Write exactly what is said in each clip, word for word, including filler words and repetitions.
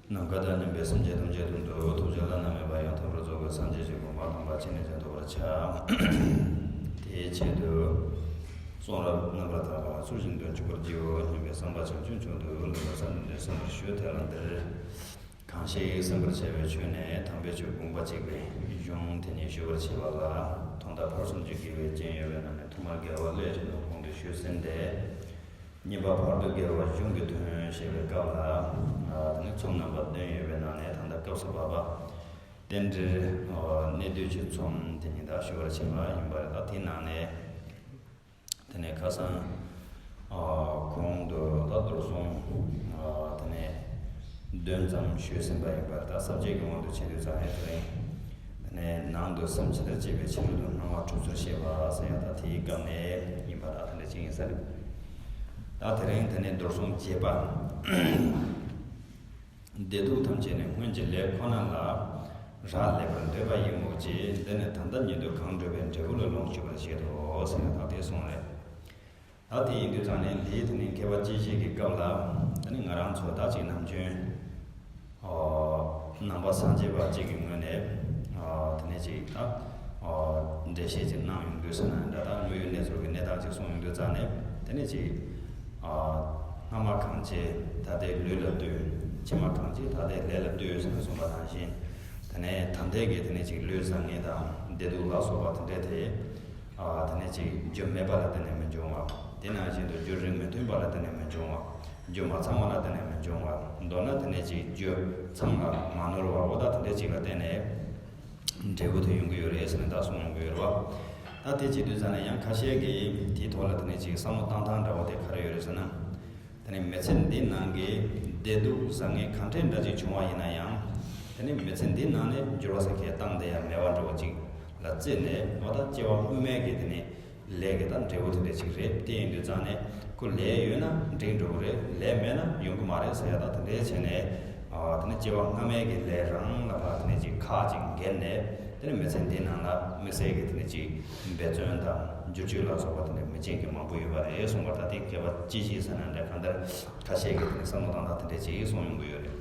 ནམ་མཁའ་དང་མཉམ་པའི་སེམས་ཅན་ཐམས་ཅད་དོན་དུ་ཐུགས་རྗེ་བླ་ན་མེད་པ་ཡང་དག་པར་རྫོགས་པའི་སངས་རྒྱས་ཀྱི་གོ་འཕང་དམ་པ་ཅི་ནས་ཀྱང་ཐོབ་པར་བྱ། དེའི་ཆེད་དུ་གསུང་རབ་རྣམ་པར་དག་པ་ཚུལ་བཞིན་དུ་འཇུག་པར་བགྱིའོ་སྙམ་པའི་བསམ་པ་བྱང་ཆུབ་མཆོག་ཏུ་ལོངས་པར་སངས་རྒྱས་གསན་པར་ཞུ། དེ་ལ་འདིར་གང་ཞིག་གསན་པར་བྱ་བའི་ཆོས་ནི་དམ་པའི་ཆོས་དགོངས་པ་གཅིག་པའི་གཞུང་དེ་ཉིད་ཞུ་བར་བྱེད་པ་ལ། དོན་དག་ཕར་ཕྱིན་བཅུ་དགེ་བའི་རྒྱན་ཡོད་པའི་ནང་ནས་ཐོག་མར་དགེ་བ་བློས་བྱས་ནས་གོང་དུ་ཞུས་ཟིན་ཏེ། གཉིས་པ་བར་དུ་དགེ་བ་གཞུང་གི་དོན་ཞེས་པའི་སྐབས་ལ། ཨ་དེ་ནི་ཚོམས་རྣམ་པ་བདུན་ཡོད་པའི་ནང་ནས་ད་ལྟ་སྐབས་སུ་བབ་པ་རྟེན་འབྲེལ་གནད་བསྡུས་ཀྱི་ཚོམས་དེ་ཉིད་ད་ཞུ་བར་བྱེད་པ་ཡིན་པ་རེད། ད་དེའི་ནང་ནས་དེ་ནས་ཁ་སང་གོང་དུ་ད་མདོར་སོང་དེ་ནས་བདུན་ཙམ་ཞུས་ཟིན་པ་ཡིན་པ་རེད། ད་ས་བཅད་ཀྱི་དབང་དུ་བྱས་དུས་ཙམ་ཡང་དེ་རིང་དེ་ནས་ནང་དུ་སེམས་ཇི་ལྟར་བསྐྱེད་པའི་ཕྱིར་དུ་སྣང་བ་དྲུག་ཚུལ་བཤད་པ་ཟེར་ཡང་ད་དེའི་སྐབས་ནས་ཡིན་པ་ད་དེ་འདྲ་ཅིག་ཡིན་ས་རེད། ད་དེ་རིང་དེ་ནས་མདོར་སོང་བརྒྱད་པ། བདེ་སྡུག་ཐམས་ཅད་ནི་སྔོན་གྱི་ལས་ཁོ་ན་ལ། རག་ལས་པར་འདོད་པ་ཡིན་མོད་ཀྱི། འདི་ནི་ད་ལྟ་ཉིད་དུ་གང་འགྲུབ་པའི་འབྲས་བུ་ལ་ལོངས་སྤྱོད་པར་བྱེད་དོ་ཟེར་ན་ད་དེ་གསུངས་རེད། ད་དེ་ཡིན་དུས་ཙང་ནས་འདིའི་དེ་ནས་མཁས་པ་དཔྱད་ཤེས་ཀྱི་སྐབས་ལ་ད་ནི་ང་རང་ཚོ་ད་ཅིག་ནམ་རྒྱུན་ནང་པ་སངས་རྒྱས་པ་གཅིག་གི་ངོས་ནས་དེ་ནས་ཅིག་ད་འགྲེལ་བཤད་ཅིག་གནང་ཡོང་དུས་ཟེར་ན་འདྲ། ད་དངོས་ཡོད་གནས་ཚུལ་གྱི་གནས་སྟངས་ཅིག་གསུངས་ཡོང་དུས་ཙང་ནས་དེ་ནས་ཅིག་སྔ་མ་གང་བྱས་ད་ལྟའི་ལུས་ལ་ལྟོས། ཕྱི་མ་གང་བྱས་ད་ལྟའི་ལས་ལ་ལྟོས་ཟེར་ནས་གསུངས་པ་ནང་བཞིན། དེ་ནས་ད་ལྟའི་གི་དེ་ནས་ཅིག་ལུས་བཟང་ངན་དང་བདེ་སྡུག་ལ་སོགས་པ་དེ་འདྲས་དེ། དེ་ནས་ཅིག་རྒྱུ་མེད་པ་ལ་བརྟེན་ནས་མི་འབྱུང་བ། དེ་ནང་བཞིན་དུ་རྒྱུ་རིགས་མི་མཐུན་པ་ལ་བརྟེན་ནས་མི་འབྱུང་བ། རྒྱུ་མ་ཚང་བ་ལ་བརྟེན་ནས་མི་འབྱུང་བ། མདོར་ན་དེ་ནས་ཅིག་རྒྱུ་ཚང་ལ་མ་ནོར་བ། འོ་ད་དེ་འདྲས་ཅིག་ལ་བརྟེན་ནས་འབྲས་བུ་དེ་ཡོང་གི་ཡོད་རེད་ཟེར་ནས་ད་གསུངས་ཡོང་གི་ཡོད་རེད་བ། ད་དེ་བྱེད་དུས་ཙང་ནས་ཡང་ཁ་ཤས་ཀྱིས་དེའི་ཐོག་ལ་དེ་ནས་ཅིག་བསམ་བློ་བཏང་སྟངས་འདྲ་བོ་དེ་ག་རེ་ཡོད་རེད་ཟེར་ན། དེ་ནས་མི་ཚེ་འདི་ནང་གི་བདེ་སྡུག་བཟང་ངན་གང་འདྲས་འདྲ་ཅིག་བྱུང་བ་ཡིན་ན་ཡང་། དེ་ནས་མི་ཚེ་འདི་ནང་ནས་འགྱུར་བ་ཟེར་མཁན་བཏང་བསྡད་ཡ་མེད་པ་འདྲ་བོ་ཅིག་ལ་བརྩིས་ནས། འོ་ད་སྐྱེ་བ་སྔོན་མའི་གི་དེ་ནས་ལས་ཀྱི་ད་འབྲས་བུ་དེ་འདྲ་ཅིག་རེད། དེ་ཡིན་དུས་ཙང་ནས་ཁོ་ལས་ཡོད་ན་འགྲིག་འགྲོ་གི་རེད། ལས་མེད་ན་ཡོང་གི་མ་རེད་ཟེར་ཡ་ད་དེ་འདྲས་བྱས་ནས། ཨ་དེ་ནས་སྐྱེ་བ་སྔ་མའི་གི་ལས་རང་ལ་ཕར་དེ་ནས་ཅིག་ཁག་ཅིག་འགེལ་ནས། དེ་ནས་མི་ཚེ་འདི་ནང་ལ་དམིགས་བསལ་གྱི་དེ་ནས་ཅིག་འབད་བརྩོན་དང་བསྒྱུར་བཅོས་ལ་སོགས་པ་དེ་འདྲ་མི་བྱེད་མཁན་མང་པོ་ཡོད་པ་རེད་གསུངས་པ། ད་དེ་མཁས་པ་དཔྱད་ཤེས་ཟེར་ན་འདྲ། གང་ལྟར་ཁ་ཤས་ཀྱིས་དེ་ནས་བསམ་བློ་བཏང་སྟངས་དེ་འདྲ་ཅིག་གསུངས་ཡོང་གི་ཡོད་རེད།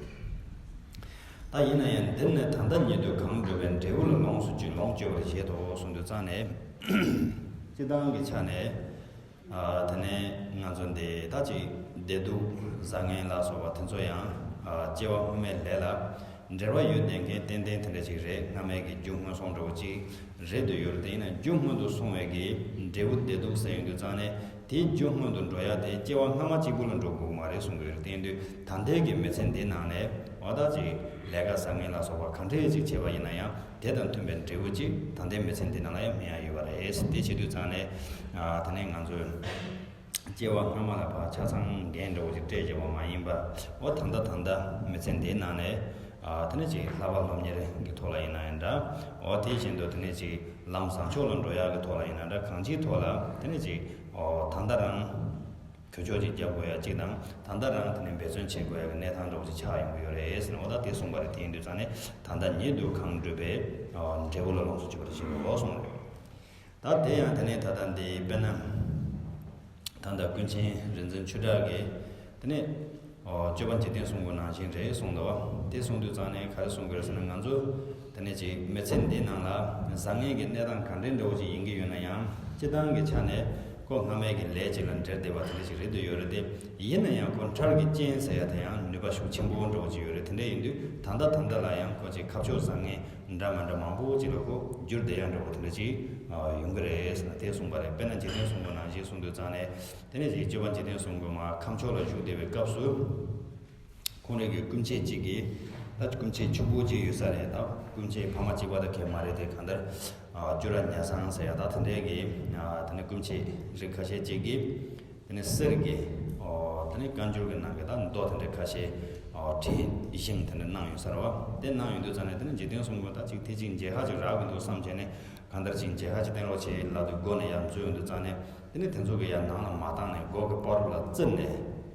ད་ཡིན་ན་ཡང་འདིར་ནི་ད་ལྟ་ཉིད་དུ་གང་འགྲུབ་པའི་འབྲས་བུ་ལ་ལོངས་སུ་སྤྱོད། ལོངས་སྤྱོད་པར་བྱེད་དོ་གསུངས་དུས་ཙང་ནས། སྤྱིར་བཏང་གི་ཆ་ནས། ཨ་དེ་ནས་ང་ཚོ་འདི་ད་ཅིག་བདེ་སྡུག་བཟང་ངན་ལ་སོགས་པ་དེ་ཚོ་ཡང་ཨ་སྐྱེ་བ་སྔོན་མའི་ལས་ལ་འབྲེལ་བ་ཡོད་བསྡད་མཁན་ཏན་ཏན་དེ་འདྲ་ཅིག་རེད། སྔ་མའི་གི་རྒྱུ་སྔོན་སོང་འདྲ་བོ་ཅིག་རེད་འདོད་ཡོད་རེད། དེ་ཡིན་ན་རྒྱུ་སྔོན་དུ་སོང་བའི་གི་འབྲས་བུ་བདེ་སྡུག་ཟེར་ཡོང་དུས་ཙང་ནས། དེའི་རྒྱུ་སྔོན་དུ་འགྲོ་ཡ་དེ་སྐྱེ་བ་སྔ་མ་གཅིག་པུ་ལ་འགྲོ་དགོས་ཀྱི་མ་རེད་གསུང་གི་ཡོད་རེད། དེ་ཡིན་དུས་ད་ལྟའི་གི་མི་ཚེ་འདི་ནང་ནས་འོ་ད་ཅིག་ལས་ཀ་བཟང་ངན་ལ་སོགས་པ་གང་འདྲས་ཅིག་བྱས་པ་ཡིན་ན་ཡང་། དེ་དང་མཐུན་པའི་འབྲས་བུ་ཅིག་ད་ལྟའི་མི་ཚེ་འདི་ནང་ལ་ཡང་སྨིན་ཡ་ཡོད་པ་རེད། དེ་བྱེད་དུས་ཙང་ནས་ཨ་དེ་ནས་ང་ཚོས་སྐྱེ་བ་སྔ་མ་ལ་ཕར་ཆ་ཚང་འགན་འདྲ་བོ་ཅིག་སྤྲད་བྱས་པ་མ་ཡིན་པ། འོ་ད་ལྟ་ད་ལྟ་མི་ཚེ་འདིའི་ནང་ནས་ཨ་དེ་ནས་ཅིག་བསླབ་པ་སློབ་གཉེར་གྱི་ཐོག་ལ་ཡིན་ན་ཡང་འདྲ། འོ་དེ་བཞིན་དུ་དེ་ནས་ཅིག་ལམ་བཟང་ཕྱོགས་ལ་འགྲོ་ཡག་གི་ཐོག་ལ་ཡིན་ན་འདྲ། གང་ཅིའི་ཐོག་ལ་དེ་ནས་ཅིག་འོ་ད་ལྟ་རང་གྱོད་ཆོག་ཅིག་རྒྱབ་དགོས་ཡ་གཅིག་དང་། ད་ལྟ་རང་དེ་ནས་འབད་བརྩོན་བྱེད་དགོས་ཡ་གི་གནས་སྟངས་འདྲ་བོ་ཅིག་ཆགས་ཡོང་གི་ཡོད་རེད་ཟེར་ནས། འོ་ད་དེ་གསུངས་པ་རེད། དེ་ཡིན་དུས་ཙང་ནས་ད་ལྟ་ཉིད་དུ་གང་འགྲུབ་པའི་འབྲས་བུ་ལ་ལོངས་སུ་སྤྱོད་པར་བྱེད་དོ་གསུངས་རེད། ད་དེ་ཡང་དེ་ནས་ད་ལྟ་འདི་དཔེར་ན། ད་ལྟ་ཀུན་མཁྱེན་རིག་འཛིན་ཆོས་གྲགས་ཀྱིས་དེ་ནས་ཨོ་སྤྱོད་པ་འཇིག་རྟེན་གསུམ་མགོན་ནང་བཞིན་རེད་གསུངས་འདུག་བ། དེ་གསུངས་དུས་ཙང་ནས་ག་རེ་གསུང་དགོས་རེད་ཟེར་ན། ང་ཚོ་དེ་ནས་ཅིག་མི་ཚེ་འདིའི་ནང་ལ་བཟང་ངན་གྱི་གནས་སྟངས་ག་འདྲའི་འདྲ་བོ་ཅིག་ཡིན་གྱི་ཡོད་ན་ཡང་། སྤྱིར་བཏང་གི་ཆ་ནས་ཁོ་སྔ་མའི་གི་ལས་ཅིག་ལ་འབྲེལ་བསྡད་པ་དེ་འདྲ་ཅིག་རེད་འདོད་ཡོད་རེད་དེ། ཡིན་ན་ཡང་ཁོ་འཕྲལ་གྱི་རྐྱེན་ཟེར་ཡ་དེ་ཡང་ནུས་པ་ཤུགས་ཆེན་པོ་འདྲ་བོ་ཅིག་ཡོད་རེད། དེ་འདྲ་ཡིན་དུས་ད་ལྟ་ད་ལྟ་ལ་ཡང་ཁོ་ཅིག་ཁ་ཕྱོགས་བཟང་ངན་འདྲ་མ་འདྲ་མང་པོ་ཅིག་ལ་ཁོ་འགྱུར་བསྡད་ཡ་འདྲ་བོ་དེ་འདྲ་ཅིག་ཡོང་གི་རེད་ཟེར་ནས་དེ་གསུངས་པ་རེད། དཔེར་ན་འཇིག་རྟེན་གསུམ་མགོན་ནང་བཞིན་གསུངས་དུས་ཙང་ནས། དེ་ནས་ཅིག་སྤྱོད་པ་འཇིག་རྟེན་གསུམ་མགོན་མ་ཁམས་ཕྱོགས་ལ་བཞུགས་བསྡད་པའི་སྐབས་སུ། ཁོང་རང་གི་སྐུ་མཆེད་ཅིག་གིས། ད་སྐུ་མཆེད་ཕྱུག་པོ་ཅིག་ཡོད་ས་རེད། ད་སྐུ་མཆེད་ཕ་མ་གཅིག་པ་དང་ཁྱད་མ་རེད་དེ། གང་ལྟར་ཨ་ཅོ་ར་ཉ་ཚང་ཟེར་ཡ་ད་དེ་འདྲའི་གི་ཨ་དེ་ནས་སྐུ་མཆེད་རིགས་ཁ་ཤས་ཅིག་གིས། དེ་ནས་གསེར་གྱི་ཨོ་དེ་ནས་བཀའ་འགྱུར་གྱི་ནང་གི་ད་མདོ་དེ་འདྲ་ཁ་ཤས་ཨོ་བྲིས་ཤིང་དེ་འདྲ་གནང་ཡོད་ས་རེད་བ། དེ་གནང་ཡོང་དུས་ཙང་ནས་དེ་ནས་འཇིག་རྟེན་གསུམ་མགོན་ད་ཅིག་དེ་ཅིག་མཇལ་ཁ་ཅིག་རག་གི་འདུག་བསམ་བྱས་ནས། གང་ལྟར་ཅིག་མཇལ་ཁ་ཅིག་བསྟན་རོགས་བྱེད་ལབ་དུས་སྒོ་ནས་ཡར་འཛུལ་ཡོང་དུས་ཙང་ནས། དེ་ནས་དེ་ཚོ་གིས་ཡར་ནང་ལ་མ་བཏང་ནས་སྒོ་གི་བར་རུ་ལ་བཙིར་ནས།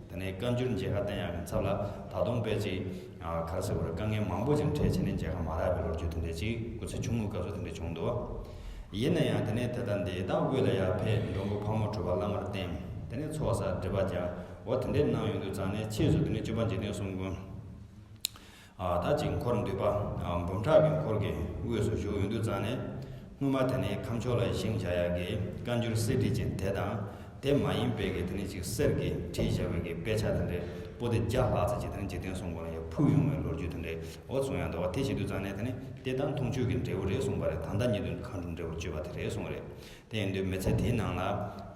དེ་ནས་བཀའ་འགྱུར་མཇལ་ཁ་བསྟན་ཡག་གི་ཚབ་ལ་ད་དུང་དཔེ་ཅིག་ཨ་ག་རེ་ཟེར་དགོས་རེད། དཀའ་ངལ་མང་པོ་ཅིག་འཕྲད་བྱས་ནས་མཇལ་ཁ་མ་རག་པའི་ལོ་རྒྱུས་དེ་འདྲ་ཅིག་སྐུ་ཚེ་ཆུང་ངུའི་སྐབས་སུ་དེ་འདྲ་བྱུང་འདུག། ཡིན་ན་ཡང་དེ་ནས་དེ་ལྟ་འདི་དག་དབུས་ལ་ཡར་ཕེབས། འགྲོ་མགོན་ཕག་མོ་གྲུ་པ་བླ་མར་བསྟེན། དེ་ནས་ཚོགས་བསགས་སྒྲིབ་པ་སྦྱང་། འོ་དེ་འདྲའི་གནང་ཡོང་དུས་ཙང་ནས་ཕྱིས་སུ་དེ་ནས་སྤྱོད་པ་འཇིག་རྟེན་གསུམ་མགོན། ཨ་ད་ཅིག་འཁོར་འདུས་པ་ཨ་འབུམ་ཕྲག་གི་འཁོར་གྱི་དབུས་སུ་བཞུགས་ཡོང་དུས་ཙང་ནས། སྔོན་མ་དེ་ནས་ཁམས་ཕྱོགས་ལ་བཞེངས་བྱ་ཡག་གི་བཀའ་འགྱུར་གསེར་བྲིས་ཅན་དེ་དང་། དེ་མ་ཡིན་པའི་གི་དེ་ནས་ཅིག་གསེར་གྱིས་བྲིས་བྱ་བའི་གི་དཔེ་ཆ་དེ་འདྲའི་པོ་ཏི་བརྒྱ་ལྷག་ཙམ་ཅིག་དེ་ནས་འཇིག་རྟེན་གསུམ་མགོ་ལ་ཡར་ཕུབ་ཡོང་བའི་ལོ་རྒྱུས་དེ་འདྲའི་འོ་གསུང་ཡག་འདུག་བ། དེ་བྱེད་དུས་ཙང་ནས་དེ་ནས་དེ་དང་མཐོང་ཆོས་ཀྱི་འབྲས་བུ་རེད་གསུངས་པ་རེད། ད་ལྟ་ཉིད་དུ་གང་འགྲུབ་འབྲས་བུར་གྱུར་པ་དེ་རེད་གསུངས་རེད། དེ་ཡིན་དུས་མི་ཚེ་དེའི་ནང་ལ།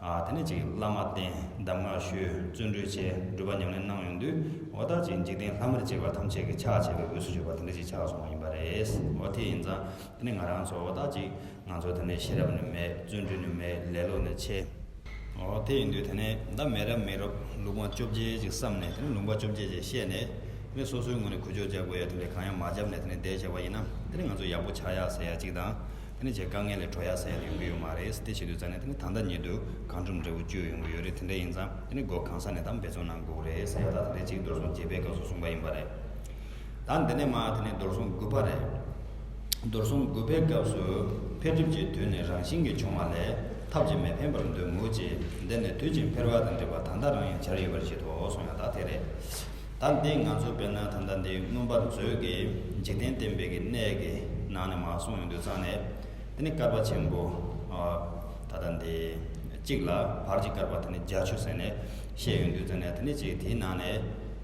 ཨ་དེ་ནས་ཅིག་བླ་མ་བསྟེན། གདམས་ངག་ཞུས། བརྩོན་འགྲུས་བྱས། སྒྲུབ་པ་ཉམས་ལེན་གནང་ཡོང་དུས། འོ་ད་ཅིག་འཇིག་རྟེན་ལྷ་མིར་བཅས་པ་ཐམས་ཅད་ཀྱི་ཕྱག་བྱས་པའི་དབུས་སུ་བཞུགས་པ་དེ་འདྲ་ཅིག་ཆགས་སོང་བ་ཡིན་པ་རེད། འོ་དེ་ཡིན་ཙང་དེ་ནས་ང་རང་ཚོ་འོ་ད་ཅིག་ང་ཚོ་དེ་ནས་ཤེས་རབ་ནི་མེད། བརྩོན་འགྲུས་ནི་མེད། ལེ་ལོ་ནི་ཆེ། འོ་དེ་ཡིན་དུས་དེ་ནས་ད་མེད་རབས་མེད་རབས་ལུང་པ་བཅོ་བརྒྱད་ཅིག་བསམ་ནས། དེ་ནས་ལུང་པ་བཅོ་བརྒྱད་ཅིག་བཤད་ནས། དེ་ནས་སོ་སོའི་ངོས་ནས་ཁུ་བྱུག་རྒྱག་དགོས་ཡ་དེ་འདྲ་གང་ཡང་མ་བརྒྱབ་ནས། དེ་ནས་བསྡད་བྱས་པ་ཡིན་ན་དེ་ནས་ང་ཚོ་ཡག་པོ་ཆགས་ཡ་ཟེར་ཡ་ཅིག་དང་། དེ་ནས་ཅིག་དཀའ་ངལ་ལས་གྲོལ་ཡ་ཟེར་ཡ་དེ་ཡོང་གི་ཡོད་མ་རེད། དེ་བྱེད་དུས་ཙང་ནས་དེ་ནས་ད་ལྟ་ཉིད་དུ་གང་འགྲུབ་འབྲས་བུ་གཅིག་ཡོང་གི་ཡོད་རེད། དེ་འདྲ་ཡིན་ཙང་དེ་ནས་སྒོ་གང་ས་ནས་ད་འབད་བརྩོན་གནང་དགོས་རེད་ཟེར་ཡ་ད་དེ་འདྲ་ཅིག་རྡོར་སེམས་བརྒྱད་པའི་སྐབས་སུ་གསུངས་པ་ཡིན་པ་རེད། ད་འདི་ནས་མ་དེ་ནས་རྡོར་སེམས་དགུ་པ་རེད། རྡོར་སེམས་དགུ་པའི་སྐབས་སུ། འཕེལ་འགྲིབ་ཀྱི་དུས་ནི་རང་བཞིན་གྱིས་འབྱུང་བ་ལས། ཐབས་ཀྱིས་མི་འཕེལ་བར་འདོད་མོད་ཀྱི། འདི་ནི་དུས་ཀྱི་འཕེལ་བ་དང་འགྲིབ་པ་ད་ལྟ་རང་ཡང་འཆར་ཡོད་པར་བྱེད་དོ་གསུངས་ཡ་ད་དེ་རེད། ད་འདི་ང་ཚོ་དཔེར་ན་ད་ལྟ་འདི་མངོན་པ་མཛོད་ཀྱི་འཇིག་རྟེན་བསྟན་པའི་གི་གནས་ཀྱི་ནང་ནས་མར་གསུངས་ཡོང་དུས་ཙང་ནས། དེ་ནི་བསྐལ་པ་ཆེན་པོ་ཨ་ད་ལྟ་འདི་གཅིག་ལ་བར་གྱི་བསྐལ་པ་དེ་ནི་བརྒྱད་ཅུ་ཟེར་ནས་བཤད་ཡོང་དུས་ཙང་ནས། དེ་ནི་ཅིག་དེའི་ནང་ནས་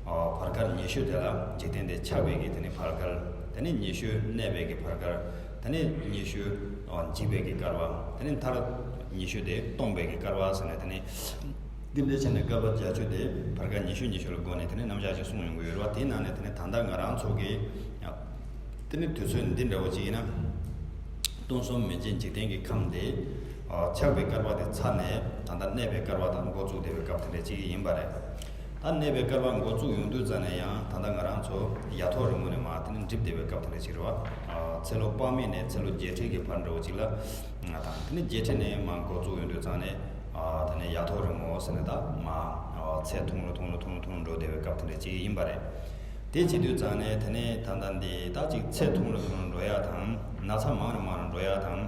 ཨ་བར་བསྐལ་ཉི་ཤུ་དེ་ལ་འཇིག་རྟེན་འདི་ཆགས་པའི་གི་དེ་ནི་བར་བསྐལ། དེ་ནི་ཉི་ཤུ་གནས་པའི་གི་བར་བསྐལ། དེ་ནི་ཉི་ཤུ་ཨ་འཇིག་པའི་གི་བསྐལ་པ། དེ་ནི་མཐར་ཉི་ཤུ་དེ་སྟོངས་པའི་གི་བསྐལ་པ་ཟེར་ནས། དེ་ནི་འདི་འདྲ་བྱས་ནས་བསྐལ་པ་བརྒྱད་ཅུ་དེ་བར་བསྐལ་ཉི་ཤུ་ཉི་ཤུ་ལ་བགོས་ནས་དེ་ནི་རྣམ་གཞག་ཅིག་གསུངས་ཡོང་གི་ཡོད་རེད་བ། དེའི་ནང་ནས་དེ་ནི་ད་ལྟ་ང་རང་ཚོ་གི་དེ་ནི་དུས་ཚོད་འདི་འདྲ་བོ་ཅིག་ཡིན་ན། སྟོང་གསུམ་མི་མཇེད་འཇིག་རྟེན་གྱི་ཁམས་དེ་ཨ་ཆགས་པའི་བསྐལ་པ་དེ་ཚར་ནས། ད་ལྟ་གནས་པའི་བསྐལ་པ་དང་འགོ་བཙུགས་བསྡད་པའི་སྐབས་དེ་འདྲ་ཅིག་ཡིན་པ་རེད། ད་གནས་པའི་བསྐལ་པ་འགོ་བཙུགས་ཡོང་དུས་ཙང་ནས་ཡང་ད་ལྟ་ང་རང་ཚོ་ཡ་ཐོག་རིང་མོ་ནས་མར་དེ་ནི་འགྲིབ་བསྡད་པའི་སྐབས་དེ་འདྲ་ཅིག་རེད་བ། ཨ་ཚེ་ལོ་དཔག་མེད་ནས་ཚེ་ལོ་བརྒྱད་ཁྲི་གི་བར་འདྲ་བོ་ཅིག་ལ། ང་དང་དེ་ནི་བརྒྱད་ཁྲི་ནས་མར་འགོ་བཙུགས་ཡོང་དུས་ཙང་ནས། ཨ་དེ་ནི་ཡ་ཐོག་རིང་མོ་ཟེར་ནས་ད་མར་ཨ་ཚད་ཐུང་རུ་ཐུང་རུ་ཐུང་རུ་ཐུང་རུ་འགྲོ་བསྡད་པའི་སྐབས་དེ་འདྲ་ཅིག་ཡིན་པ་རེད། དེ་བྱེད་དུས་ཙང་ནས་དེ་ནས་ད་ལྟ་འདི་ད་ཅིག་ཚད་ཐུང་རུ་ཐུང་རུ་འགྲོ་ཡ་དང་། ན་ཚ་མང་རུ་མང་རུ་འགྲོ་ཡ་དང་།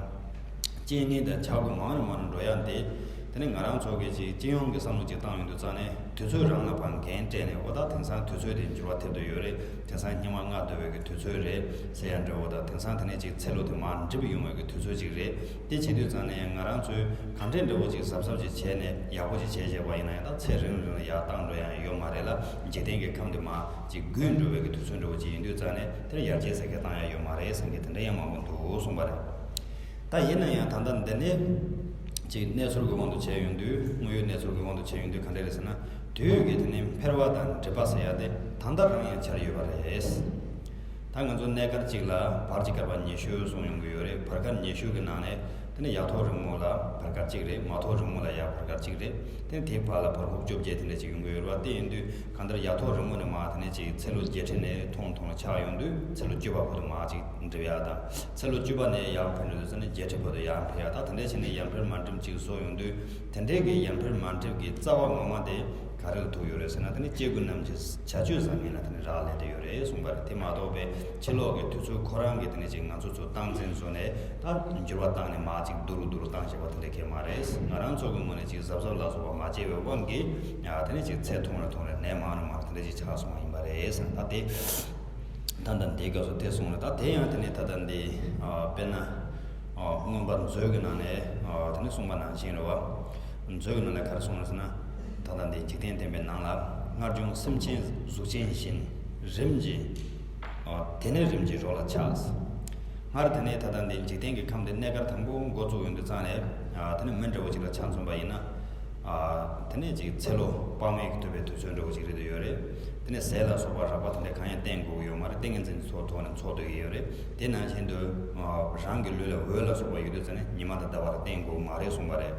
རྐྱེན་ངན་དང་ཆག་སྒོ་མང་རུ་མང་རུ་འགྲོ་ཡ་འདི། དེ་ནས་ང་རང་ཚོ་གི་ཅིག་སྤྱི་ཡོངས་ཀྱི་བསམ་བློ་ཅིག་བཏང་ཡོང་དུས་ཙང་ནས། དུས་ཚོད་རང་ལ་ཕར་འགན་སྤྲད་ནས། འོ་ད་དེང་སང་དུས་ཚོད་དེ་འགྱུར་བ་ཐེབས་བསྡད་ཡོད་རེད། དེང་སང་སྙིགས་མ་ལྔ་བདོ་བའི་གི་དུས་ཚོད་རེད་ཟེར་ཡ་འདྲ་བོ་དང་། དེང་སང་དེ་ནས་ཅིག་ཚེ་ལོ་དེ་མར་འགྲིབ་ཡོང་བའི་གི་དུས་ཚོད་ཅིག་རེད། དེ་བྱེད་དུས་ཙང་ནས་ང་རང་ཚོས་གང་འདྲས་འདྲ་བོ་ཅིག་གཟབ་གཟབ་ཅིག་བྱས་ནས་ཡག་པོ་ཅིག་བྱས་བྱས་པ་ཡིན་ན་ཡང་། ད་ཚེ་རིང་རིང་ལ་ཡར་བཏང་འགྲོ་ཡ་ཡོད་མ་རེད་ལ། འཇིག་རྟེན་གྱི་ཁམས་དེ་མར་ཅིག་རྒུད་འགྲོ་བའི་གི་དུས་ཚོད་འདྲ་བོ་ཅིག་ཡིན་དུས་ཙང་ནས། དེར་ཡར་རྒྱས་ཟེར་མཁན་བཏང་ཡ་ཡོད་མ་རེད་ཟེར་མཁན་དེ་འདྲ་ཡང་མང་པོ་འདུག་གསུངས་པ་རེད། ད་ཡིན་ན་ཡང་ད་ལྟ་འདི་ནས་ཅིག་གནས་ཚུལ་གྱི་དབང་དུ་བྱས་ཡོང་དུས། དངོས་ཡོད་གནས་ཚུལ་གྱི་དབང་དུ་བྱས་ཡོང་དུས་ག་འདྲ་རེད་ཟེར་ན། དུས་ཀྱི་དེ་ནས་འཕེལ་བ་དང་འགྲིབ་པ་ཟེར་ཡ་དེ་ད་ལྟ་རང་ཡང་འཆར་ཡོད་པ་རེད། ད་ང་ཚོ་གནས་སྐབས་གཅིག་ལ་བར་གྱི་བསྐལ་པ་ཉི་ཤུ་གསུངས་ཡོང་གི་ཡོད་རེད། བར་སྐབས་ཉི་ཤུ་གི་ནང་ནས་དེ་ནས་ཡ་ཐོག་རིང་མོ་ལ་བར་སྐབས་གཅིག་རེད། མ་ཐོག་རིང་མོ་ལ་ཡ་བར་སྐབས་གཅིག་རེད། དེ་ནས་དེའི་བར་ལ་བར་ཁོག་བཅོ་བརྒྱད་དེ་འདྲ་ཅིག་ཡོང་གི་ཡོད་རེད་བ། དེ་ཡིན་དུས་གང་ལྟར་ཡ་ཐོག་རིང་མོ་ནས་མར་དེ་ནས་ཅིག་ཚེ་ལོ་བརྒྱད་ཁྲི་ནས་ཐུང་ཐུང་ཆགས་ཡོང་དུས། ཚེ་ལོ་བཅུ་པ་བར་དུ་མར་ཅིག་འགྲིབ་ཡ་དང་། ཚེ་ལོ་བཅུ་པ་ནས་ཡར་འཕེལ་འགྲོ་དུས་ཙང་ནས་བརྒྱད་ཁྲི་བར་དུ་ཡར་འཕེལ་ཡ་དང་། དེ་འདྲ་བྱས་ནས་ཡར་འཕེལ་མར་འགྲིབ་ཅིག་བཟོ་ཡོང་དུས། དེ་འདྲའི་གི་ཡར་འཕེལ་མར་འགྲིབ་ཀྱི་རྩ་བ་ངོ་མ་དེ་ག་རེ་ལ་ཐུག་ཡོད་རེད་ཟེར་ན། དེ་ནི་སྐྱེ་དགུའི་རྣམ་འགྱུར་བྱ་སྤྱོད་བཟང་ངན་ལ་དེ་ནི་རག་ལས་བསྡད་ཡོད་རེད་གསུངས་པ་རེད། དེ་མ་གཏོགས་པའི་ཕྱི་ལོགས་ཀྱི་དུས་ཚོད་ཁོ་རང་གིས་དེ་ནི་ཅིག་ང་ཚོ་ཚོ་སྟངས་འཛིན་བཟོ་ནས། ད་འགྱུར་བ་བཏང་ནས་མར་ཅིག་བསྡུ་རུ་བསྡུ་རུ་བཏང་བཞག་པ་དེ་འདྲ་གང་ཡང་མ་རེད། ང་རང་ཚོ་གི་ངོས་ནས་ཅིག་གཟབ་གཟབ་ལ་སོགས་པ་མ་བྱས་པའི་དབང་གིས། ཡ་དེ་ནི་ཅིག་ཚད་ཐུང་རུ་ཐུང་རུ་ནས་མང་རུ་མང་རུ་དེ་འདྲ་ཅིག་ཆགས་སོང་བ་ཡིན་པ་རེད་ཟེར། ད་དེ་ད་ལྟ་འདིའི་སྐབས་སུ་དེ་གསུངས་རེད། ད་དེ་ཡང་དེ་ནི་ད་ལྟ་འདི་ཨ་དཔེར་ན་ཨ་མངོན་པ་མཛོད་ཀྱི་ནང་ནས་ཨ་དེ་ནི་གསུངས་པ་ནང་བཞིན་རེད་བ། མཛོད་ཀྱི་ནང་ལ་ག་རེ་གསུངས་རེད་ཟེར་ན། ད་ལྟ་འདི་འཇིག་རྟེན་བསྟན་པའི་ནང་ལ། སྔར་བྱུང་སེམས་ཅན་གཟུགས་ཅན་བཞིན། རིམ་གྱིས་ཨ་དེ་ནས་རིམ་གྱིས་རོ་ལ་ཆགས། སྔར་དེ་ནས་ད་ལྟ་འདི་འཇིག་རྟེན་གྱི་ཁམས་འདི་གནས་སྐབས་དང་པོ་འགོ་བཙུགས་ཡོང་དུས་ཙང་ནས། ཨ་དེ་ནས་མི་འདྲ་བོ་ཅིག་ལ་ཆ་མཚོན་པ་ཡིན་ན། ཨ་དེ་ནས་ཅིག་ཚེ་ལོ་དཔག་མེད་ཀྱི་ཐུབ་པའི་དུས་ཚོད་འདྲ་བོ་ཅིག་རེད་དུ་ཡོད་རེད། དེ་ནས་ཟས་ལ་སོགས་པ་རགས་པ་དེ་འདྲ་གང་ཡང་བསྟེན་དགོས་ཀྱི་ཡོད་མ་རེད། ཏིང་ངེ་འཛིན་གྱི་ཚོགས་ཐོག་ནས་འཚོ་སྡོད་ཀྱི་ཡོད་རེད། དེ་ནང་བཞིན་དུ་ཨ་རང་གི་ལུས་ལ་འོད་ལ་སོགས་པ་ཡོད་དུས་ཙང་ནས་ཉི་མ་དང་ཟླ་བ་ལ་བསྟེན་དགོས་མ་རེད་གསུངས་པ་རེད།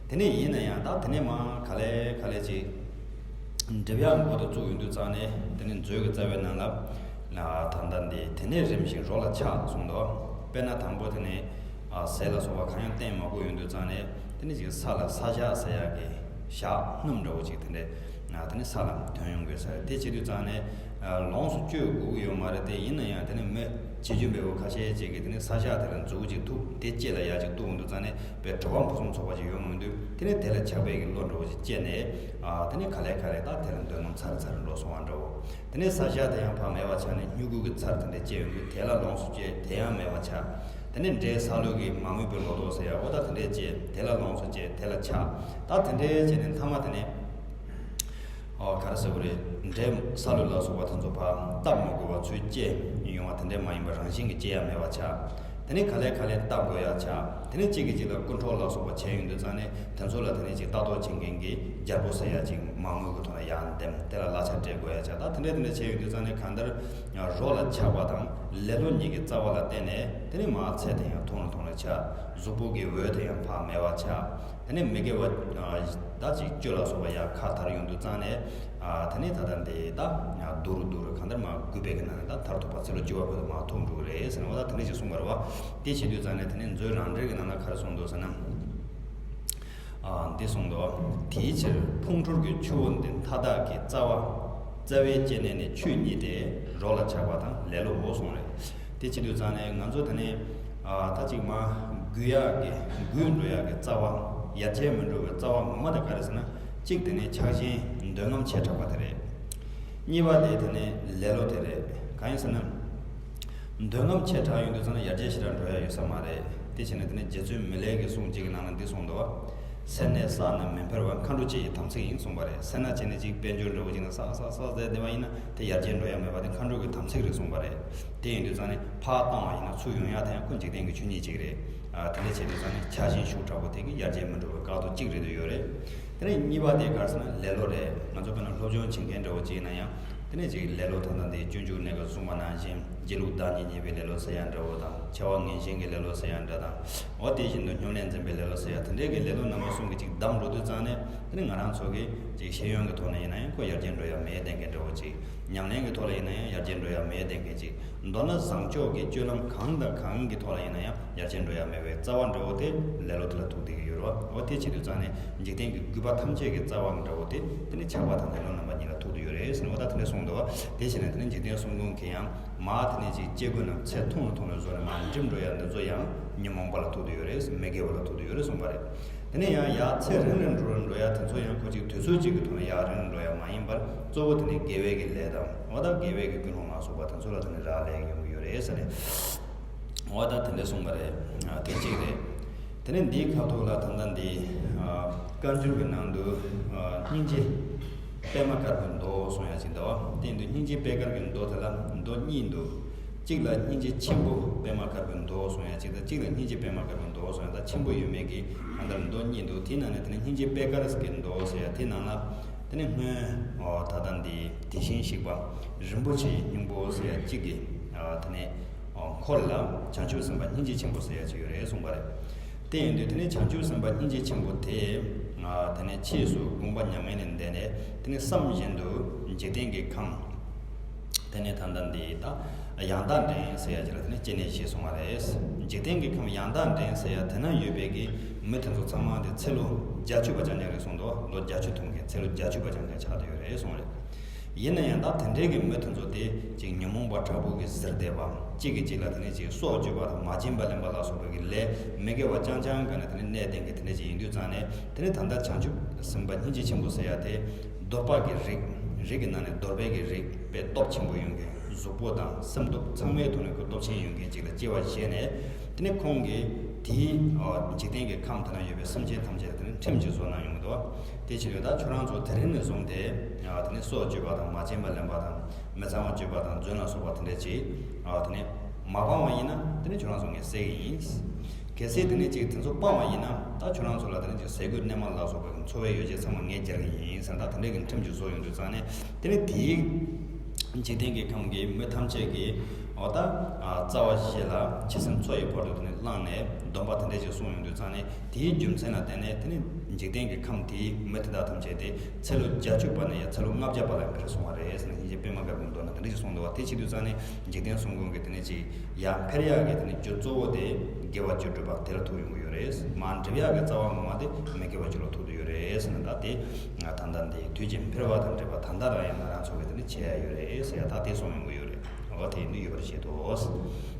དེ་ནས་ཡིན་ན་ཡང་ད་དེ་ནས་མར་ག་ལེ་ག་ལེ་ཅིག་འགྲིབ་ཡག་འགོ་དང་བཙུགས་ཡོང་དུས་ཙང་ནས། དེ་ནས་མཛོད་ཀྱི་རྩ་བའི་ནང་ལ། ད་ལྟ་འདི་དེ་ནས་རིམ་བཞིན་རོ་ལ་ཆགས་གསུངས་འདུག་དཔེར་ན་དང་པོ་དེ་ནས་ཨ་ཟས་ལ་སོགས་པ་གང་ཡང་བསྟེན་མ་དགོས་ཡོང་དུས་ཙང་ནས། དེ་ནས་ཅིག་ས་ལ་ས་ཞག་ཟེར་ཡག་གི་ཞག་སྣུམ་འདྲ་བོ་ཅིག་དེ་འདྲས་ཨ་དེ་ནས་ས་ལ་ཐོན་ཡོང་གི་ས་རེད། དེ་བྱེད་དུས་ཙང་ནས་ཨ་ལོངས་སུ་སྤྱོད་དགོས་ཀྱི་ཡོད་མ་རེད། དེ་ཡིན་ན་ཡང་དེ་ནས་མི་བྱེད་རྒྱུ་མེད་པོ་ཁ་ཤས་ཅིག་གིས་དེ་ནས་ས་ཞག་དེ་ལ་མཛུབ་གུ་ཅིག་གཏུབ། དེ་ལྕེ་ལ་ཡར་ཅིག་གཏུབ་ཡོང་དུས་ཙང་ནས། དཔེ་གྲོད་པ་ཕུན་སུམ་ཚོགས་པ་ཅིག་ཡོང་ཡོང་དུས། དེ་ནས་དེ་ལ་ཆགས་པའི་གི་བློ་འདྲ་བོ་ཅིག་སྐྱེས་ནས། ཨ་དེ་ནས་ག་ལེ་ག་ལེ་ད་དེ་ལ་འདོད་རྔམ་ཚ་རུ་ཚ་རུ་འགྲོ་སོང་བ་འདྲ་བོ། དེ་ནས་ས་ཞག་དེ་ཡང་ཕར་མེད་པ་ཆགས་ནས་སྨྱུ་གུ་གི་ཚར་དེ་འདྲ་སྐྱེ་ཡོང་དུས་དེ་ལ་ལོངས་སུ་སྤྱད་དེ་ཡང་མེད་པ་ཆགས། དེ་ནས་འབྲས་སཱ་ལུ་གི་མ་རྨོས་པའི་ལོ་ཏོག་ཟེར་ཡ་འོ་ད་དེ་འདྲ་སྐྱེ་དེ་ལ་ལོངས་སུ་སྤྱད་དེ་ལ་ཆགས། ད་དེ་འདྲ་བྱས་ནས་མཐའ་མ་དེ་ནས། ཨོ་ག་རེ་ཟེར་དགོས་རེད། འབྲས་སཱ་ལུ་ལ་སོགས་པ་དེ་ཚོ་ཕར་བཏབ་མ་དགོས་པ་ཚུར་སྐྱེ་ཡོང་བ་དེ་འདྲ་མ་ཡིན་པར་རང་བཞིན་གྱིས་སྐྱེ་ཡ་མེད་པ་ཆགས། དེ་ནས་ག་ལེ་ག་ལེ་བཏབ་དགོས་ཡ་ཆགས། དེ་ནས་གཅིག་གིས་གཅིག་ལ་རྐུ་འཕྲོག་ལ་སོགས་པ་བྱས་ཡོང་དུས་ཙང་ནས་དེ་ཚོ་ལ་དེ་ནས་ཅིག་ལྟ་རྟོག་བྱེད་མཁན་གྱི་རྒྱལ་པོ་ཟེར་ཡ་ཅིག་མ་དངུལ་གྱི་ཐོག་ནས་ཡར་འདེམས་དེ་ལ་གླ་ཆ་སྤྲད་དགོས་ཡ་ཆགས། ད་དེ་འདྲ་དེ་འདྲ་བྱས་ཡོང་དུས་ཙང་ནས་གང་ལྟར་རོ་ལ་ཆགས་པ་དང་ལེ་ལོ་གཉིས་ཀྱི་རྩ་བ་ལ་བརྟེན་ནས་དེ་ནས་མར་ཚེ་དེ་ཡང་ཐུང་རུ་ཐུང་རུ་ཆགས། གཟུགས་པོ་གི་འོད་དེ་ཡང་ཕར་མེད་པ་ཆགས། དེ་ནས་མི་དགེ་བ་ད་ཅིག་སྤྱོད་ལ་སོགས་པ་ཡར་ཁ་དར་ཡོང་དུས་ཙང་ནས་དེ་ནས་ད་ལྟ་འདི་ད་སྡུག་རུ་སྡུག་རུ་གང་ལྟར་མར་རྒུད་པའི་གི་ནང་ནས་ད་མཐར་ཐུག་པ་ཚེ་ལོ་བཅུ་པ་བར་དུ་མར་ཐུག་འགྲོ་གི་རེད་ཟེར་ནས་འོ་ད་དེ་འདྲ་ཞིག་གསུངས་པ་རེད་བ། དེ་བྱེད་དུས་ཙང་ནས་དེ་ནས་མཛོད་རང་འགྲེལ་གྱི་ནང་ན་ག་རེ་གསུངས་འདུག་ཟེར་ན། འདི་གསུངས་འདུག་དེའི་ཕྱིར་ཕུང་ཁྲོལ་གྱི་ཆུ་བོ་འདི་མཐའ་དག་གི་རྩ་བ། རྩ་བའི་སྐྱེ་གནས་ནི་ཆུ་གཉིས་ཏེ། རོ་ལ་ཆགས་པ་དང་ལེ་ལོའོ་གསུངས་རེད། དེ་བྱེད་དུས་ཙང་ནས་ང་ཚོ་དེ་ནས་ད་ཅིག་མར་རྒུད་ཡག་གི་རྒུད་འགྲོ་ཡག་གི་རྩ་བ། ཡར་རྒྱས་མི་འགྲོ་བའི་རྩ་བ་ངོ་མ་དེ་ག་རེ་ཟེར་ན། གཅིག་དེ་ནས་ཆགས་ཞེན་འདོད་རྔམ་ཆེ་དྲགས་པ་དེ་རེད། གཉིས་པ་དེ་དེ་ནས་ལེ་ལོ་དེ་རེད། གང་ཡིན་ཟེར་ན། འདོད་རྔམ་ཆེ་དྲགས་ཡོང་དུས་ཙང་ན་ཡར་རྒྱས་ཞེ་དྲག་འགྲོ་ཡ་ཡོད་ས་མ་རེད། དེ་བྱས་ནས་དེ་ནས་རྗེ་བཙུན་མི་ལས་ཀྱི་གསུང་གཅིག་གི་ནང་ན་འདི་གསུངས་འདུག་བ། སེར་སྣས་བསགས་ན་མི་འཕེལ་བ་མཁའ་འགྲོ་སྤྱི་ཡི་དམ་ཚིག་ཡིན་གསུངས་པ་རེད། སེར་སྣ་བྱས་ནས་ཅིག་དཔལ་འབྱོར་འདྲ་བོ་ཅིག་ན་བསགས་བསགས་བསགས་ཟེར་བསྡད་པ་ཡིན་ན་དེ་ཡར་རྒྱས་འགྲོ་ཡ་མེད་པ་དེ་མཁའ་འགྲོ་གི་དམ་ཚིག་རེད་གསུངས་པ་རེད། དེ་ཡིན་དུས་ཙང་ནས་ཕར་བཏང་བ་ཡིན་ན་ཚུར་ཡོང་ཡ་དེ་ཡང་ཁོ་འཇིག་རྟེན་གྱི་ཆོས་ཉིད་ཅིག་རེད། དེ་འདྲ་བྱས་དུས་ཙང་ནས་ཆགས་ཞེན་ཤུགས་དྲག་པོ་དེ་གིས་ཡར་རྒྱས་མི་འགྲོ་བའི་བཀག་རྡོ་གཅིག་རེད་དུ་ཡོད་རེད། དེ་ནས་གཉིས་པ་དེ་ག་རེ་ཟེར་ན་ལེ་ལོ་རེད། ང་ཚོ་དཔེར་ན་སློབ་སྦྱོང་བྱེད་མཁན་འདྲ་བོ་ཅིག་ཡིན་ན་ཡང་དེ་ནས་ཅིག་ལེ་ལོ་ད་ལྟ་འདི་སྤྱོད་འཇུག་གནས་སྐབས་གསུངས་པ་ནང་བཞིན་སྒྱིད་ལུག་བདག་ཉིད་བརྙས་པའི་ལེ་ལོ་ཟེར་ཡ་འདྲ་བོ་དང་འཆལ་བ་ངན་ཞེན་གྱི་ལེ་ལོ་ཟེར་ཡ་འདྲ་དང་། འོ་དེ་བཞིན་དུ་སྨྱུང་གནས་འཛིན་པའི་ལེ་ལོ་ཟེར་ཡ་དེ་འདྲའི་གི་ལེ་ལོ་རྣམ་པ་གསུམ་གྱིས་ཅིག་བསྡམས་འགྲོ་དུས་ཙང་ནས་དེ་ནས་ང་རང་ཚོ་གི་ཅིག་ཤེས་ཡོན་གྱི་ཐོག་ནས་ཡིན་ན་ཡང་ཁོ་ཡར་རྒྱས་འགྲོ་ཡ་མེད་བསྡད་མཁན་འདྲ་བོ་ཅིག་ཉམས་ལེན་གྱི་ཐོག་ལ་ཡིན་ན་ཡང་ཡར་རྒྱས་འགྲོ་ཡ་མེད་བསྡད་མཁན་ཅིག་མདོར་ན་བཟང་ཕྱོགས་ཀྱི་སྤྱོད་ལམ་གང་དང་གང་གི་ཐོག་ལ་ཡིན་ན་ཡང་ཡར་རྒྱས་འགྲོ་ཡ་མེད་པའི་རྩ་བ་འདྲ་བོ་དེ་ལེ་ལོ་དེ་ལ་ཐུག་བསྡད་ཀྱི་ཡོད་རེད་བ། འོ་དེ་བྱེད་དུས་ཙང་ནས་འཇིག་རྟེན་གྱི་རྒུད་པ་ཐམས་ཅད་ཀྱི་རྩ་བ་འདྲ་བོ་དེ་དེ་ནི་ཆགས་པ་དང་ལེ་ལོ་རྣམ་པ་གཉིས་ལ་ཐུག་བསྡད་ཡོད་རེད་ཟེར་ནས་འོ་ད་དེ་འདྲ་གསུངས་འདུག་བ། དེ་བྱས་ནས་དེ་ནི་འཇིག་རྟེན་གསུམ་མགོན་གྱི་ཡང་མ་དེ་ནས་ཅིག་སྐྱེ་དགུ་རྣམས་ཚེ་ཐུང་རུ་ཐུང་རུ་བཟོ་ནས་མར་འགྲིམ་འགྲོ་ཡ་འདི་ཚོ་ཡང་ཉོན་མོངས་པ་ལ་ཐུག་བསྡད་ཡོད་རེད། མི་དགེ་བ་ལ་ཐུག་བསྡད་ཡོད་རེད་གསུངས་པ་རེད། དེ་ནས་ཡང་ཡར་ཚེ་རིང་རིང་འགྲོ་རུ་འགྲོ་ཡ་དེ་ཚོ་ཡང་ཁོ་ཅིག་དུས་ཚོད་ཅིག་གི་ཐོག་ནས་ཡར་རིང་རུ་འགྲོ་ཡ་མ་ཡིན་པར་གཙོ་བོ་དེ་ནི་དགེ་བའི་གི་ལས་དང་འོ་ད་དགེ་བའི་གི་ཀུན་སློང་ལ་སོགས་པ་དེ་ཚོ་ལ་དེ་ནི་རག་ལས་ཡོང་གི་ཡོད་རེད་ཟེར་ནས། འོ་ད་དེ་འདྲ་གསུངས་པ་རེད། དེ་གཅིག་རེད། དེ་ནས་འདིའི་ཁ་ཐོག་ལ་ད་ལྟ་འདི་བཀའ་འགྱུར་གྱི་ནང་དུ་སྙིང་རྗེ་པད་མ་དཀར་པོའི་མདོ་གསུང་ཡ་ཅིག་འདུག་བ། དེ་འདུག་སྙིང་རྗེ་པད་དཀར་གྱི་མདོ་དེ་ལ་མདོ་གཉིས་འདུག་གཅིག་ལ་སྙིང་རྗེ་ཆེན་པོ་པད་མ་དཀར་པོའི་མདོ་གསུང་ཡ་གཅིག་དང་གཅིག་ལ་སྙིང་རྗེ་པད་མ་དཀར་པོའི་མདོ་གསུང་ཡ་ད་ཆེན་པོ་ཡོད་མེད་ཀྱི་གང་ལྟར་མདོ་གཉིས་འདུག་དེའི་ནང་ནས་དེ་ནས་སྙིང་རྗེ་པད་དཀར་གྱི་མདོ་ཟེར་ཡ་དེའི་ནང་ལ་དེ་ནས་སྔོན་ད་ལྟ་འདི་དེ་བཞིན་གཤེགས་པ་རིན་པོ་ཆེའི་སྙིང་པོ་ཟེར་ཡ་གཅིག་གི་དེ་ནས་འཁོར་ལ་བྱང་ཆུབ་སེམས་དཔའ་སྙིང་རྗེ་ཆེན་པོ་ཟེར་ཡ་གཅིག་ཡོད་རེད་གསུངས་པ་རེད། དེ་ཡིན་དུས་དེ་ནས་བྱང་ཆུབ་སེམས་དཔའ་སྙིང་རྗེ་ཆེན་པོ་དེ་དེ་ནས་ཕྱིས་སུ་དགོངས་པ་ཉམས་ལེན་ལས་འདས་ནས་དེ་ནས་བསམ་བཞིན་དུ་འཇིག་རྟེན་གྱི་ཁམས། དེ་ནས་ད་ལྟ་འདི་ད་ཡང་དག་འདྲེན་ཟེར་ཡ་ཅིག་ལ་དེ་ནས་སྐྱེ་གནས་བཞེས་སོང་བ་རེད། འཇིག་རྟེན་གྱི་ཁམས་ཡང་དག་འདྲེན་ཟེར་ཡ་དེ་ན་ཡོད་པའི་གི་མི་དེ་ཚོ་ཚང་མ་དེ་ཚེ་ལོ་བརྒྱད་ཅུ་པ་རྐྱང་རྐྱང་རེད་གསུངས་འདུག་ལོ་བརྒྱད་ཅུ་ཐུབ་མཁན་ཚེ་ལོ་བརྒྱད་ཅུ་པ་རྐྱང་རྐྱང་ཆགས་བསྡད་ཡོད་རེད་གསུངས་རེད། ཡིན་ན་ཡང་ད་དེ་འདྲའི་གི་མི་དེ་ཚོ་དེ་ཅིག་ཉོན་མོངས་པ་དྲག་པོ་གིས་གཟིར་བསྡད་པ་གཅིག་གིས་གཅིག་ལ་དེ་ནས་ཅིག་སྲོག་གཅོད་པ་དང་མ་བྱིན་པ་ལེན་པ་ལ་སོགས་པའི་གི་ལས་མི་དགེ་བ་རྐྱང་རྐྱང་ག་ནས་དེ་ནས་གནས་བསྡད་མཁན་དེ་འདྲ་ཅིག་ཡིན་དུས་ཙང་ནས་དེ་ནས་ད་ལྟ་བྱང་ཆུབ་སེམས་དཔའ་སྙིང་རྗེ་ཆེན་པོ་ཟེར་ཡ་དེ། འདོད་པ་གི་རིགས། རིགས་ཀྱི་ནང་ནས་འདོད་པའི་གི་རིགས་དཔེ་སྟོབས་ཆེན་པོ་ཡོད་མཁན། གཟུགས་པོ་དང་སེམས་སྟོབས་ཚང་མའི་ཐོག་ནས་ཁོ་སྟོབས་ཆེན་ཡོད་མཁན་ཅིག་ལ་སྐྱེ་བ་བཞེས་ནས། དེ་ནས་ཁོང་གིས་དེའི་འཇིག་རྟེན་གྱི་ཁམས་དེ་ན་ཡོད་པའི་སེམས་ཅན་ཐམས་ཅད་ལ་དེ་ནས་ཁྲིམས་ཅིག་བཟོ་གནང་ཡོང་གི་འདུག་དེ་བྱེད་དུས་ད་ཁྱོད་རང་ཚོ་དེ་རིང་ནས་བཟུང་སྟེ། དེ་ནས་སྲོག་གཅོད་པ་དང་མ་བྱིན་པ་ལེན་པ་དང་། མི་ཚངས་པ་སྤྱོད་པ་དང་རྫུན་ལ་སོགས་པ་དེ་འདྲ་ཅིག་དེ་ནས་མ་སྤངས་པ་ཡིན་ན་དེ་ནས་ཁྱོད་རང་ཚོ་ངས་བསད་གི་ཡིན། གལ་སྲིད་དེ་ནས་ཅིག་དེ་ཚོ་སྤངས་པ་ཡིན་ན་ད་ཁྱོད་རང་ཚོ་ལ་དེ་ནས་ཅིག་ཟས་གོས་གནས་མལ་ལ་སོགས་པའི་འཚོ་བའི་ཡོ་བྱད་ཚང་མ་ངས་སྦྱར་གི་ཡིན་ཟེར་ད་དེ་འདྲའི་གི་ཁྲིམས་ཅིག་བཟོ་ཡོང་དུས་ཙང་ནས་དེ་ནས་དེའི་འཇིག་རྟེན་གྱི་ཁམས་ཀྱི་མི་ཐམས་ཅད་ཀྱིས་འོ་ད་རྩ་བ་བཞི་ལ་ཕྱི་སེམས་ཚོ་ཡི་བར་དུ་དེ་ནས་བླངས་ནས་སྡོམ་པ་དེ་འདྲ་ཅིག་གསུངས་ཡོང་དུས་ཙང་ནས་དེའི་རྒྱུ་མཚན་ལ་བརྟེན་ནས་དེ་ནས་འཇིག་རྟེན་གྱི་ཁམས་དེའི་མི་དེ་དག་ཐམས་ཅད་དེ་ཚེ་ལོ་བརྒྱད་ཅུ་པ་ནས་ཡང་ཚེ་ལོ་ལྔ་བརྒྱ་པ་ལ་འཕེལ་སོང་བ་རེད་ཟེར་ནས་སྙིང་རྗེ་པད་མ་དཀར་པོའི་མདོ་ན་དེ་འདྲ་ཅིག་གསུངས་འདུག་བ། དེ་བྱེད་དུས་ཙང་ནས་འཇིག་རྟེན་གསུམ་མགོན་གྱི་དེ་ནས་ཅིག་ཡར་འཕེལ་ཡག་གི་དེ་ནས་རྒྱུ་གཙོ་བོ་དེ་དགེ་བ་བཅུ་སྒྲུབ་པ་དེ་ལ་ཐུག་ཡོང་གི་ཡོད་རེད། མར་འགྲིབ་ཡག་གི་རྩ་བ་ངོ་མ་དེ་མི་དགེ་བ་བཅུ་ལ་ཐུག་བསྡད་ཡོད་རེད་ཟེར་ན། ད་དེ་ང་ད་ལྟ་འདི་དུས་ཀྱི་འཕེལ་བ་དང་འབྲེལ་བ་ད་ལྟ་རང་ཡང་ང་རང་ཚོ་གི་དེ་ནི་བྱེད་ཡ་ཡོད་རེད་ཟེར་ཡ་ད་དེ་གསུངས་ཡོང་གི་ཡོད་རེད། འོ་དེ་ཡིན་དུས་ཡོད་པར་བཤད་དོ།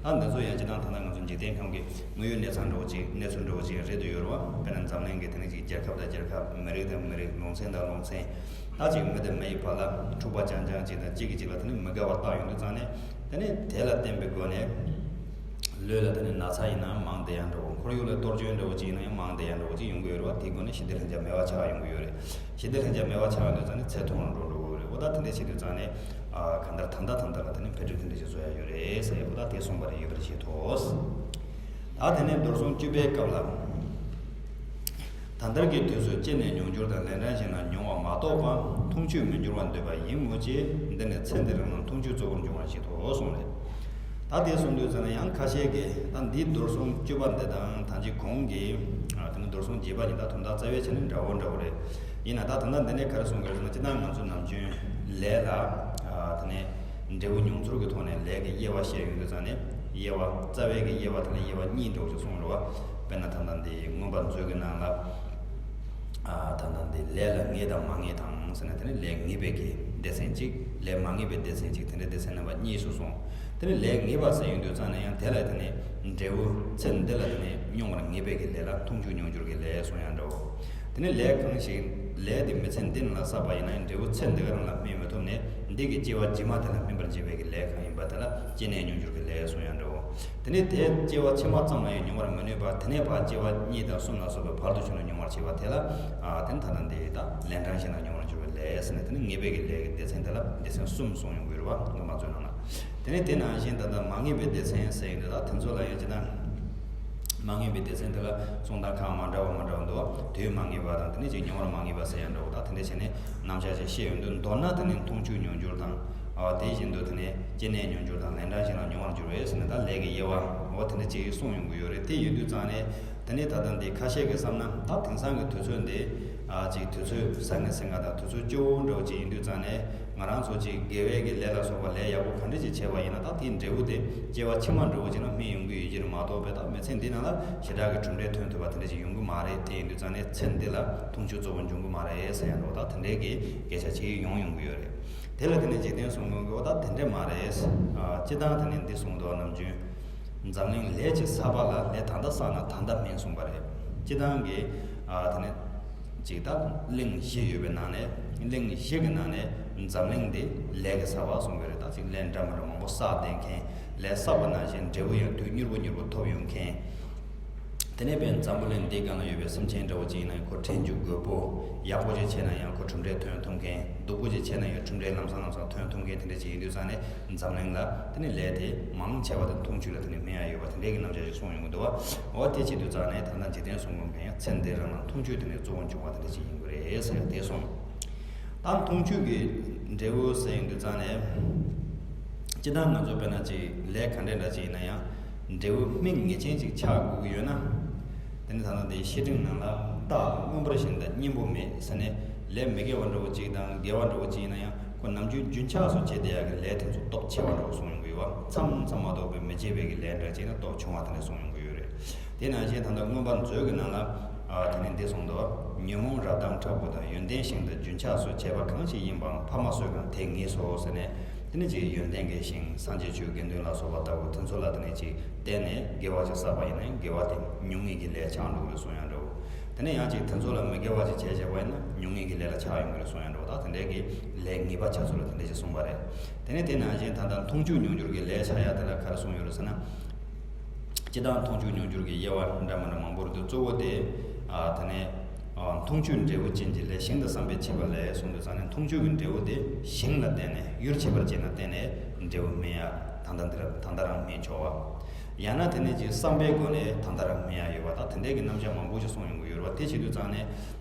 ད་འདི་ཚོ་ཡང་སྤྱིར་བཏང་ད་ལྟ་ང་ཚོ་འཇིག་རྟེན་ཁམས་ཀྱི་དངོས་ཡོད་གནས་ཚང་འདྲ་བོ་ཅིག་གནས་ཚུལ་འདྲ་བོ་ཅིག་རེད་དུ་ཡོད་རེད་བ། དཔེར་ན་འཛམ་གླིང་གི་དེ་ནི་ཅིག་རྒྱལ་ཁབ་དང་རྒྱལ་ཁབ། མི་རིགས་དང་མི་རིགས། ལུང་ཚན་དང་ལུང་ཚན། ད་ཅིག་མི་དང་མི་ཡི་བར་ལ་འཁྲུག་པ་རྐྱང་རྐྱང་ཅིག་དང་གཅིག་གིས་གཅིག་ལ་དེ་ནི་མི་དགའ་བ་བཏགས་ཡོང་དུས་ཙང་ནས། དེ་ནི་དེ་ལ་བརྟེན་པའི་སྒོ་ནས་ལུས་ལ་དེ་ནི་ན་ཚ་ཡིན་ན་མང་བསྡད་ཡ་འདྲ་བོ། ཁོར་ཡུག་ལ་གཏོར་སྐྱོན་འདྲ་བོ་ཅིག་ཡིན་ན་ཡང་མང་བསྡད་ཡ་འདྲ་བོ་ཅིག་ཡོང་གི་ཡོད་རེད་བ། དེའི་སྒོ་ནས་ཞི་བདེ་ལྷིང་འཇགས་མེད་པ་ཆགས་ཡོང་གི་ཡོད་རེད། ཞི་བདེ་ལྷིང་འཇགས་མེད་པ་ཆགས་ཡོང་དུས་ཙང་ནས་ཚེ་ཐུང་རུ་འགྲོ་འགྲོ་གི་ཡོད་རེད། འོ་ད་དེ་འདྲ་བྱེད་དུས་ཙང་ནས་ཨ་གང་ལྟར་ད་ལྟ་ད་ལྟ་ལ་དེ་ནི་འཕེལ་འགྲིབ་དེ་འདྲ་ཞིག་བཟོ་ཡ་ཡོད་རེད་ཟེར། འོ་ད་དེ་གསུངས་པ་རེད། ཡོད་པར་བྱེད་དོ། ད་དེ་ནས་རྡོར་སྲུང་བཅུ་པའི་སྐབས་ལ། ད་ལྟར་གྱི་དུས་སུ་སྐྱེས་ནས་མྱོང་འགྱུར་དང་ལན་གྲངས་གཞན་ལ་མྱོང་བ་མ་གཏོགས་པ་འཐུང་ཆོས་མི་འགྱུར་བར་འདོད་པ་ཡིན་མོད་ཀྱི། འདི་ནི་ཚེ་འདི་རང་ལ་འཐུང་ཆོས་གཙོ་བོར་འབྱུང་བར་བྱེད་དོ་གསུངས་རེད། ད་དེ་གསུངས་དུས་ཙམ་ན་ཡང་ཁ་ཤས་ཀྱིས་ད་འདིའི་རྡོར་སྲུང་བཅུ་པ་འདི་དང་ད་ཅི་གོང་གི་ཨ་དེ་ནི་རྡོར་སྲུང་རྒྱས་པ་གཉིས་ད་དོན་དག་རྩ་བའི་ཆ་ནས་འདྲ་བོ་འདྲ་བོ་རེད། ཡིན་ན་ད་ད་ལྟ་འདི་ནས་ག་རེ་གསུང་གི་རེད་ཟེར་ན། སྤྱིར་བཏང་ང་ཚོ་ནམ་རྒྱུན་ལས་ལ་ཨ་དེ་ནས་འབྲས་བུ་མྱོང་ཚོར་གྱི་ཐོག་ནས་ལས་ཀྱི་དབྱེ་བ་བཤད་ཡོང་དུས་ཙང་ནས། དབྱེ་བ་རྩ་བའི་གི་དབྱེ་བ་དེ་ལ་དབྱེ་བ་གཉིས་འདྲ་བོ་ཅིག་གསུངས་རེད་བ། དཔེར་ན་ད་ལྟ་འདི་མངོན་པ་མཛོད་ཀྱི་ནང་ལ། ཨ་ད་ལྟ་འདི་ལས་ལ་ངེས་དང་མ་ངེས་དང་ཟེར་ནས། དེ་ནི་ལས་ངེས་པའི་གི་སྡེ་ཚན་གཅིག་ལས་མ་ངེས་པའི་སྡེ་ཚན་གཅིག་དེ་འདྲའི་སྡེ་ཚན་རྣམ་པ་གཉིས་སུ་གསུངས། དེ་ནི་ལས་ངེས་པ་ཟེར་ཡོང་དུས་ཙང་ནས་ཡང་དེ་ལ་དེ་ནི་འབྲས་བུ་ཚེ་འདི་ལ་དེ་ནི་མྱོང་བར་ངེས་པའི་གི་ལས་ལ་འཐུང་ཆོས་མྱོང་འགྱུར་གྱི་ལས་གསུངས་ཡང་འདྲ་བོ། དེ་ནི་ལས་གང་ཞིག་ལས་དེ་མི་ཚེ་འདི་ནང་ལ་བསགས་པ་ཡིན་ན་ཡང་འབྲས་བུ་ཚེ་འདི་ག་རང་ལ་སྨིན་མི་ཐུབ་ནས། འདི་གི་སྐྱེ་བ་རྗེས་མ་དེ་ལ་སྨིན་པར་བྱེད་པའི་གི་ལས་གང་ཡིན་པ་དེ་ལ་སྐྱེས་ནས་མྱོང་འགྱུར་གྱི་ལས་གསུངས་ཡང་འདྲ་བོ། དེ་ནས་དེ་སྐྱེ་བ་ཕྱི་མ་ཙམ་ལ་ཡང་མྱོང་བར་མི་ནུས་པ། དེ་ནས་ཕར་སྐྱེ་བ་གཉིས་དང་གསུམ་ལ་སོགས་པའི་བར་དུ་བྱུང་ན་མྱོང་བར་བྱེད་པ་དེ་ལ། ཨ་དེ་ནི་ད་ལྟ་འདི་ད་ལན་གྲངས་གཞན་ལ་མྱོང་བར་འགྱུར་བའི་ལས་ཟེར་ནས། དེ་ནི་ངེས་པའི་གི་ལས་ཀྱི་སྡེ་ཚན་དེ་ལ་སྡེ་ཚན་གསུམ་གསུངས་ཡོང་གི་ཡོད་རེད་བ། མངོན་པ་མཛོད་ནང་ལ། དེ་ནས་དེ་ནང་བཞིན་ད་ལྟ་མ་ངེས་པའི་སྡེ་ཚན་ཟེར་ཡོང་དུས། ད་དེ་ཚོ་ལ་ཡང་ཅི་ལྟར། མ་ངེས་པའི་སྡེ་ཚན་དེ་ལ་གསུང་སྟངས་ཁག་མ་འདྲ་བ་མ་འདྲ་བ་འདུག་བ། དུས་མ་ངེས་པ་དང་། དེ་ནས་ཅིག་མྱོང་བར་མ་ངེས་པ་ཟེར་ཡང་འདྲ་བོ། ད་དེ་འདྲ་བྱས་ནས་རྣམ་གཞག་ཅིག་བཤད་ཡོང་དུས། མདོར་ན་དེ་ནི་འཐུང་ཆོས་མྱོང་འགྱུར་དང་། ཨ་དེ་བཞིན་དུ་དེ་ནས་སྐྱེས་ནས་མྱོང་འགྱུར་དང་། ལན་གྲངས་གཞན་ལ་མྱོང་བར་འགྱུར་བས་ཟེར་ནས། ད་ལས་ཀྱི་དབྱེ་བ་འོ་དེ་འདྲ་ཅིག་གསུངས་ཡོང་གི་ཡོད་རེད། དེ་ཡིན་དུས་ཙང་ནས་དེ་ནས་ད་ལྟ་འདི་ཁ་ཤས་ཀྱིས་བསམ་ན། ད་དེང་སང་གི་དུས་ཚོད་འདི་ཨ་ཅིག་དུས་ཚོད་གཟའ་ཉི་མ་གཟའ་ཉི་མ་དང་དུས་ཚོད་སྐྱོ་བོ་འདྲ་བོ་ཅིག་ཡིན་དུས་ཙང་ནས། ང་རང་ཚོ་ཅིག་དགེ་བའི་གི་ལས་ལ་སོགས་པ་ལས་ཡག་པོ་ག་འདྲ་ཅིག་བྱས་པ་ཡིན་ན། ད་དེའི་འབྲས་བུ་དེ་སྐྱེ་བ་ཕྱི་མ་འདྲ་བོ་ཅིག་ན་སྨིན་ཡོང་གི་ཡོད་ཀྱི་རེད་མ་གཏོགས། པས་ད་མི་ཚེ་འདི་ནང་ལ་ཞེ་དྲག་གི་གྲུབ་འབྲས་ཐོན་ཐུབ་པ་དེ་འདྲ་ཅིག་ཡོང་གི་མ་རེད། དེ་ཡིན་དུས་ཙང་ནས་ཚེ་འདི་ལ་འཐུང་ཆོས་གཙོ་བོ་འབྱུང་གི་མ་རེད་ཟེར་ཡང་འདྲ་བོ། ད་དེ་འདྲའི་གི་སྐད་ཆ་ཅིག་ཡོང་ཡོང་གི་ཡོད་རེད། དེ་ལ་དེ་ནས་འཇིག་རྟེན་གསུམ་མགོན་གྱིས། འོ་ད་དེ་འདྲ་མ་རེད། ཨ་སྤྱིར་བཏང་དེ་ནས་འདི་གསུངས་འདུག་ནམ་རྒྱུན། འཛམ་གླིང་ལས་ཀྱི་ས་བབ་ལ། ལས་ད་ལྟ་བསགས་ན་ད་ལྟ་སྨིན་གསུངས་པ་རེད། སྤྱིར་བཏང་གི་ཨ་དེ་ནས་ཅིག་ད་གླིང་བཞི་ཡོད་པའི་ནང་ནས། གླིང་བཞི་གི་ནང་ནས་འཛམ་གླིང་འདི་ལས་ཀྱི་ས་བབ་གསུངས་པ་རེད། ད་ཅིག་ལས་འདྲ་མི་འདྲ་མང་པོ་བསགས་བསྡད་མཁན། ལས་བསགས་པ་ནང་བཞིན་འབྲས་བུ་ཡང་དུས་མྱུར་པོ་མྱུར་པོ་ཐོབ་ཡོང་མཁན། དེ་ནས་དཔེར་འཛམ་བུ་གླིང་འདིའི་སྒང་ལ་ཡོད་པའི་སེམས་ཅན་འདྲ་བོ་ཅིག་ཡིན་ན་ཡང་། ཁོ་དྲན་རྒྱུ་དགོས་པོ། ཡག་པོ་ཅིག་བྱས་ན་ཡང་ཁོ་གྲུབ་འབྲས་ཐོན་ཐུབ་མཁན། སྡུག་པོ་ཅིག་བྱས་ན་ཡང་གྲུབ་འབྲས་ལམ་སང་ལམ་སང་ཐོན་ཐུབ་མཁན་དེ་འདྲ་ཅིག་ཡིན་དུས་ཙང་ནས། འཛམ་གླིང་ལ་དེ་ནི་ལས་དེ་མང་ཆེ་བ་དེ་འཐུང་ཆོས་ལ་དེ་ནི་སྨིན་ཡ་ཡོད་པ་དེ་འདྲའི་གི་རྣམ་གཞག་ཅིག་གསུངས་ཡོང་གི་འདུག་བ། འོ་དེ་བྱེད་དུས་ཙང་ནས་ད་ལྟ་འཇིག་རྟེན་གསུམ་མགོན་གྱིས་ཡང་ཚེ་འདི་རང་ལ་འཐུང་ཆོས་དེ་ནི་གཙོ་བོ་འབྱུང་བ་དེ་འདྲ་ཅིག་ཡིན་དགོས་རེད་ཟེར་ཡ་དེ་གསུངས། ད་འཐུང་ཆོས་ཀྱི་འབྲས་བུ་ཟེར་ཡོང་དུས་ཙང་ནས། སྤྱིར་བཏང་ང་ཚོ་དཔེར་ན་ཅིག་ལས་ག་འདྲ་འདྲ་ཅིག་ཡིན་ན་ཡང་། འབྲས་བུ་སྨིན་ངེས་ཅན་ཅིག་ཆགས་དགོས་ཀྱི་ཡོད་ན། དེ་ནི་ད་ལྟ་དེ་བཤེས་སྤྲིང་ནང་ལ། རྟག་ཏུ་མངོན་པར་ཞེན་དང་གཉེན་པོ་མེད་ཟེར་ནས། ལས་མི་དགེ་བ་འདྲ་བོ་ཅིག་དང་དགེ་བ་འདྲ་བོ་ཅིག་ཡིན་ན་ཡང་། ཁོ་ནམ་རྒྱུན་རྒྱུན་ཆགས་སུ་བྱས་བསྡད་ཡག་གི་ལས་དེ་ཚོ་སྟོབས་ཆེ་བ་འདྲ་བོ་གསུངས་ཡོང་གི་ཡོད་བ། མཚམས་མཚམས་མ་གཏོགས་པའི་མི་བྱེད་པའི་གི་ལས་འདྲ་ཅིག་ན་སྟོབས་ཆུང་བ་དེ་འདྲ་གསུངས་ཡོང་གི་ཡོད་རེད། དེ་ནང་བཞིན་ད་ལྟ་མངོན་པ་མཛོད་ཀྱི་ནང་ལ། ཨ་དེ་ནས་འདི་གསུངས་འདུག་ཉོན་མོངས་རབ་དང་ཕྲ་བ་དང་། ཡོན་ཏན་ཞིང་དང་རྒྱུན་ཆགས་སུ། བྱས་པ་གང་ཞིག་ཡིན་པའང་། ཕ་མ་སོས་གང་དེ་ངེས་སོ་ཟེར་ནས། དེ་ནས་ཅིག་ཡོན་ཏན་གྱི་ཞིང་། སངས་རྒྱས་ཆོས་དགེ་འདུན་ལ་སོགས་པ་ལྟ་བུ་དེ་ཚོ་ལ་དེ་ནས་ཅིག་བརྟེན་ནས་དགེ་བ་ཅིག་བསགས་པ་ཡིན་ན། དགེ་བ་དེ་མྱོང་ངེས་ཀྱི་ལས་ཆགས་འགྲོ་གི་རེད་གསུང་ཡང་འདྲ་བོ། དེ་ནས་ཡང་ཅིག་དེ་ཚོ་ལ་མི་དགེ་བ་ཅིག་བྱས་བྱས་པ་ཡིན་ན། མྱོང་ངེས་ཀྱི་ལས་ལ་ཆགས་ཡོང་གི་རེད་གསུང་ཡང་འདྲ་བོ། ད་དེ་འདྲའི་གི་ལས་ངེས་པ་ཆགས་ཚུལ་ལ་དེ་འདྲ་ཅིག་གསུངས་པ་རེད། དེ་ནས་དེ་ནང་བཞིན་ད་ལྟ་འཐུང་ཆོས་མྱོང་འགྱུར་གྱི་ལས་བྱ་ཡ་དེ་ལ་ག་རེ་གསུངས་ཡོད་རེད་ཟེར་ན། སྤྱིར་བཏང་འཐུང་ཆོས་མྱོང་འགྱུར་གྱི་དབྱེ་བ་འདྲ་མི་འདྲ་མང་པོ་རེད་འདུག་གཙོ་བོ་དེ། ཨ་དེ་ནས་ཨ་འཐུང་ཆོས་འབྲས་བུ་ཅན་གྱི་ལས། ཞིང་དང་བསམ་པས་ཕྱེ་བ་ལས་གསུངས་དུས་ཙང་ནས། འཐུང་ཆོས་ཀྱི་འབྲས་བུ་དེ་ཞིང་ལ་བརྟེན་ནས། ཡུལ་ཁྱད་པར་ཅན་ལ་བརྟེན་ནས་འབྲས་བུ་སྨིན་ཡ། ད་ལྟ་འདི་ར་ད་ལྟ་རང་སྨིན་ཆོག་པ། ཡང་ན་དེ་ནས་ཅིག་བསམ་པའི་སྒོ་ནས་ད་ལྟ་རང་སྨིན་ཡ་ཡོད་པ། ད་དེ་འདྲའི་གི་རྣམ་གཞག་མང་པོ་ཞིག་གསུངས་ཡོང་གི་ཡོད་རེད་བ། དེ་བྱེད་དུས་ཙང་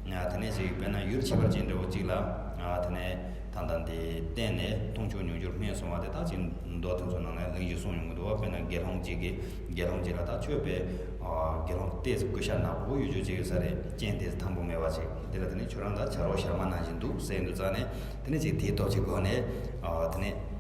ནས། ཨ་དེ་ནས་ཅིག་དཔེར་ན་ཡུལ་ཁྱད་པར་ཅན་འདྲ་བོ་ཅིག་ལ། ཨ་དེ་ནས་ད་ལྟ་འདི་བརྟེན་ནས་འཐུང་ཆོས་མྱོང་འགྱུར་སྨིན་གསུང་བ་དེ། ད་ཅིག་མདོ་དེ་ཚོ་ནང་ནས་གླེང་གཞི་གསུངས་ཡོང་གི་འདུག་བ། དཔེར་ན་དགེ་སློང་གཅིག་གིས་དགེ་སློང་གཅིག་ལ། ད་ཁྱོད་དཔེ་ཨ་དགེ་སློང་ཏོག་ཙམ་གུས་ཞབས་ནག་པོ་ཡོད་རྒྱུ་ཅིག་ཡོད་ས་རེད། སྤྱན་དེ་ཐང་པོ་མེད་པ་ཅིག་འདི་ལ་དེ་ནས་ཁྱོད་རང་ད་བྱ་རོག་ཞར་མ་ནང་བཞིན་འདུག་ཟེར་ཡོང་དུས་ཙང་ནས། དེ་ནས་ཅིག་དེའི་སྟོབས་ཀྱི་སྒོ་ནས་ཨ་དེ་ནས་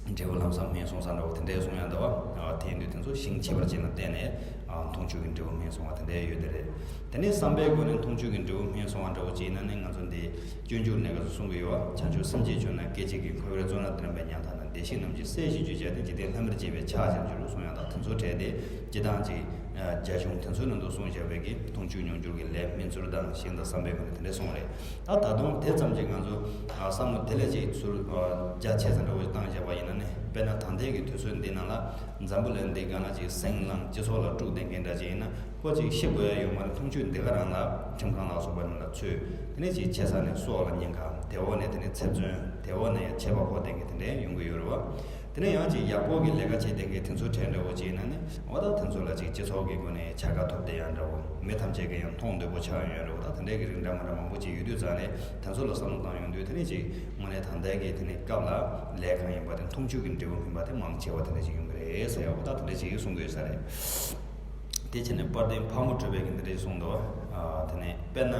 འབྲས་བུ་ལམ་སང་སྨིན་གསུང་ས་འདྲ་བོ་དེ་འདྲའི་གསུང་ཡ་འདུག་བ། ཨ་དེ་ཡིན་དུས་དེ་ཚོ་ཞིང་ཁྱད་པར་ཅན་ལ་བརྟེན་ནས་ཨ་འཐུང་ཆོས་ཀྱི་འབྲས་བུ་སྨིན་གསུང་བ་དེ་འདྲའི་ཡོད་དེ་རེད། དེ་ནས་བསམ་པའི་སྒོ་ནས་འཐུང་ཆོས་ཀྱི་འབྲས་བུ་སྨིན་གསུང་བ་འདྲ་བོ་ཅིག་ཡིན་ན་ནི། ང་ཚོ་འདི་སྤྱོད་འཇུག་གནས་སྐབས་སུ་གསུང་གི་ཡོད་བ། བྱང་ཆུབ་སེམས་ཀྱི་ཆོས་རྣམས་སྐད་ཅིག་གིས། འཁོར་བའི་བཙོན་རར་འདི་རྣམས་པའི་ཉམ་ཐག་ན། བདེ་གཤེགས་རྣམས་ཀྱི་སྲས་ཞེས་བརྗོད་བྱ་དེ་འཇིག་རྟེན་ལྷ་མིར་བཅས་པའི་ཕྱག་བྱར་འགྱུར་གསུངས་ཡང་དག་དེ་ཚོ་གྲས་དེ་སྤྱི་བཏང་གི་རྒྱ་གཞུང་དེ་ཚོའི་ནང་དུ་གསུངས་བཞག་པའི་གི་འཐུང་ཆུ་མྱོང་འགྱུར་གྱི་ལས་སྨིན་ཚུལ་དང་ཤིང་དང་བསམ་པའི་སྒོ་ནས་དེ་འདྲས་གསུངས་པ་རེད། ད་ད་དུང་དེ་ཙམ་གྱིས་ང་ཚོ་བསམ་བློ་དེ་ལས་ཅིག་ཚུར་རྒྱ་ཆེ་ཙམ་འདྲ་བོ་ཞིག་བཏང་བཞག་པ་ཡིན་ན་ནི། དཔེར་ན་ད་ལྟའི་གི་དུས་ཚོད་འདི་ནང་ལ་འཛམ་བུ་གླིང་འདི་སྒང་ལ་ཅིག་ཟིང་ལངས་སྤྱི་ཚོགས་ལ་དཀྲུག་བསྡད་མཁན་འདྲ་ཅིག་ཡིན་ན། ཁོ་ཅིག་ཤི་དགོས་ཡ་ཡོད་མ་རེད། འཐུང་ཆུ་འདི་ག་རང་ལ་ཁྲིམས་ཁང་ལ་སོགས་པ་རྣམས་ལ་ཚུད། དེ་ནས་ཅིག་ཆེ་ས་ནས་སྲོག་ལ་ཉེན་ཁ། དེ་འོག་ནས་དེ་ནས་ཚེ་བཙོན། དེ་འོག་ནས་ཡང་ཆད་པ་ཕོག་བསྡད་མཁན་དེ་འདྲའི་ཡོང་གི་ཡོད་རེད་བ། དེ་ནས་ཡང་ཅིག་ཡག་པོ་གི་ལས་ཀ་བྱེད་བསྡད་མཁན་དེ་ཚོ་གྲས་འདྲ་བོ་ཅིག་ཡིན་ན་ནི། འོ་ད་དེ་ཚོ་ལ་ཅིག་སྤྱི་ཚོགས་ཀྱི་སྒོ་ནས་བྱ་དགའ་ཐོབ་བསྡད་ཡ་འདྲ་བོ། མི་ཐམས་ཅད་ཀྱིས་ཡང་མཐོང་འདོད་པོ་ཆགས་ཡོང་ཡ་འདྲ་བོ། ད་དེ་འདྲའི་གི་རིགས་འདྲ་མི་འདྲ་མང་པོ་ཅིག་ཡོད་དུས་ཙང་ནས། དེ་ཚོ་ལ་བསམ་བློ་བཏང་ཡོང་དུས་དེ་ནས་ཅིག་དངོས་གནས་ད་ལྟའི་གི་དེ་ནས་སྐབས་ལ་ལས་གང་ཡིན་པ་དེ་འཐུང་ཆུ་གི་འབྲས་བུ་སྨིན་པ་དེ་མང་ཆེ་བ་དེ་འདྲ་ཅིག་ཡོང་གི་རེད་ཟེར་ཡ། འོ་ད་དེ་འདྲ་ཅིག་གསུང་གི་ཡོད་ས་རེད། དེ་བྱས་ནས་དཔལ་ལྡན་ཕག་མོ་གྲུ་པས་ཀྱི་འདི་འདྲ་ཞིག་གསུངས་འདུག་ཨ། དེ་ནས་དཔེར་ན།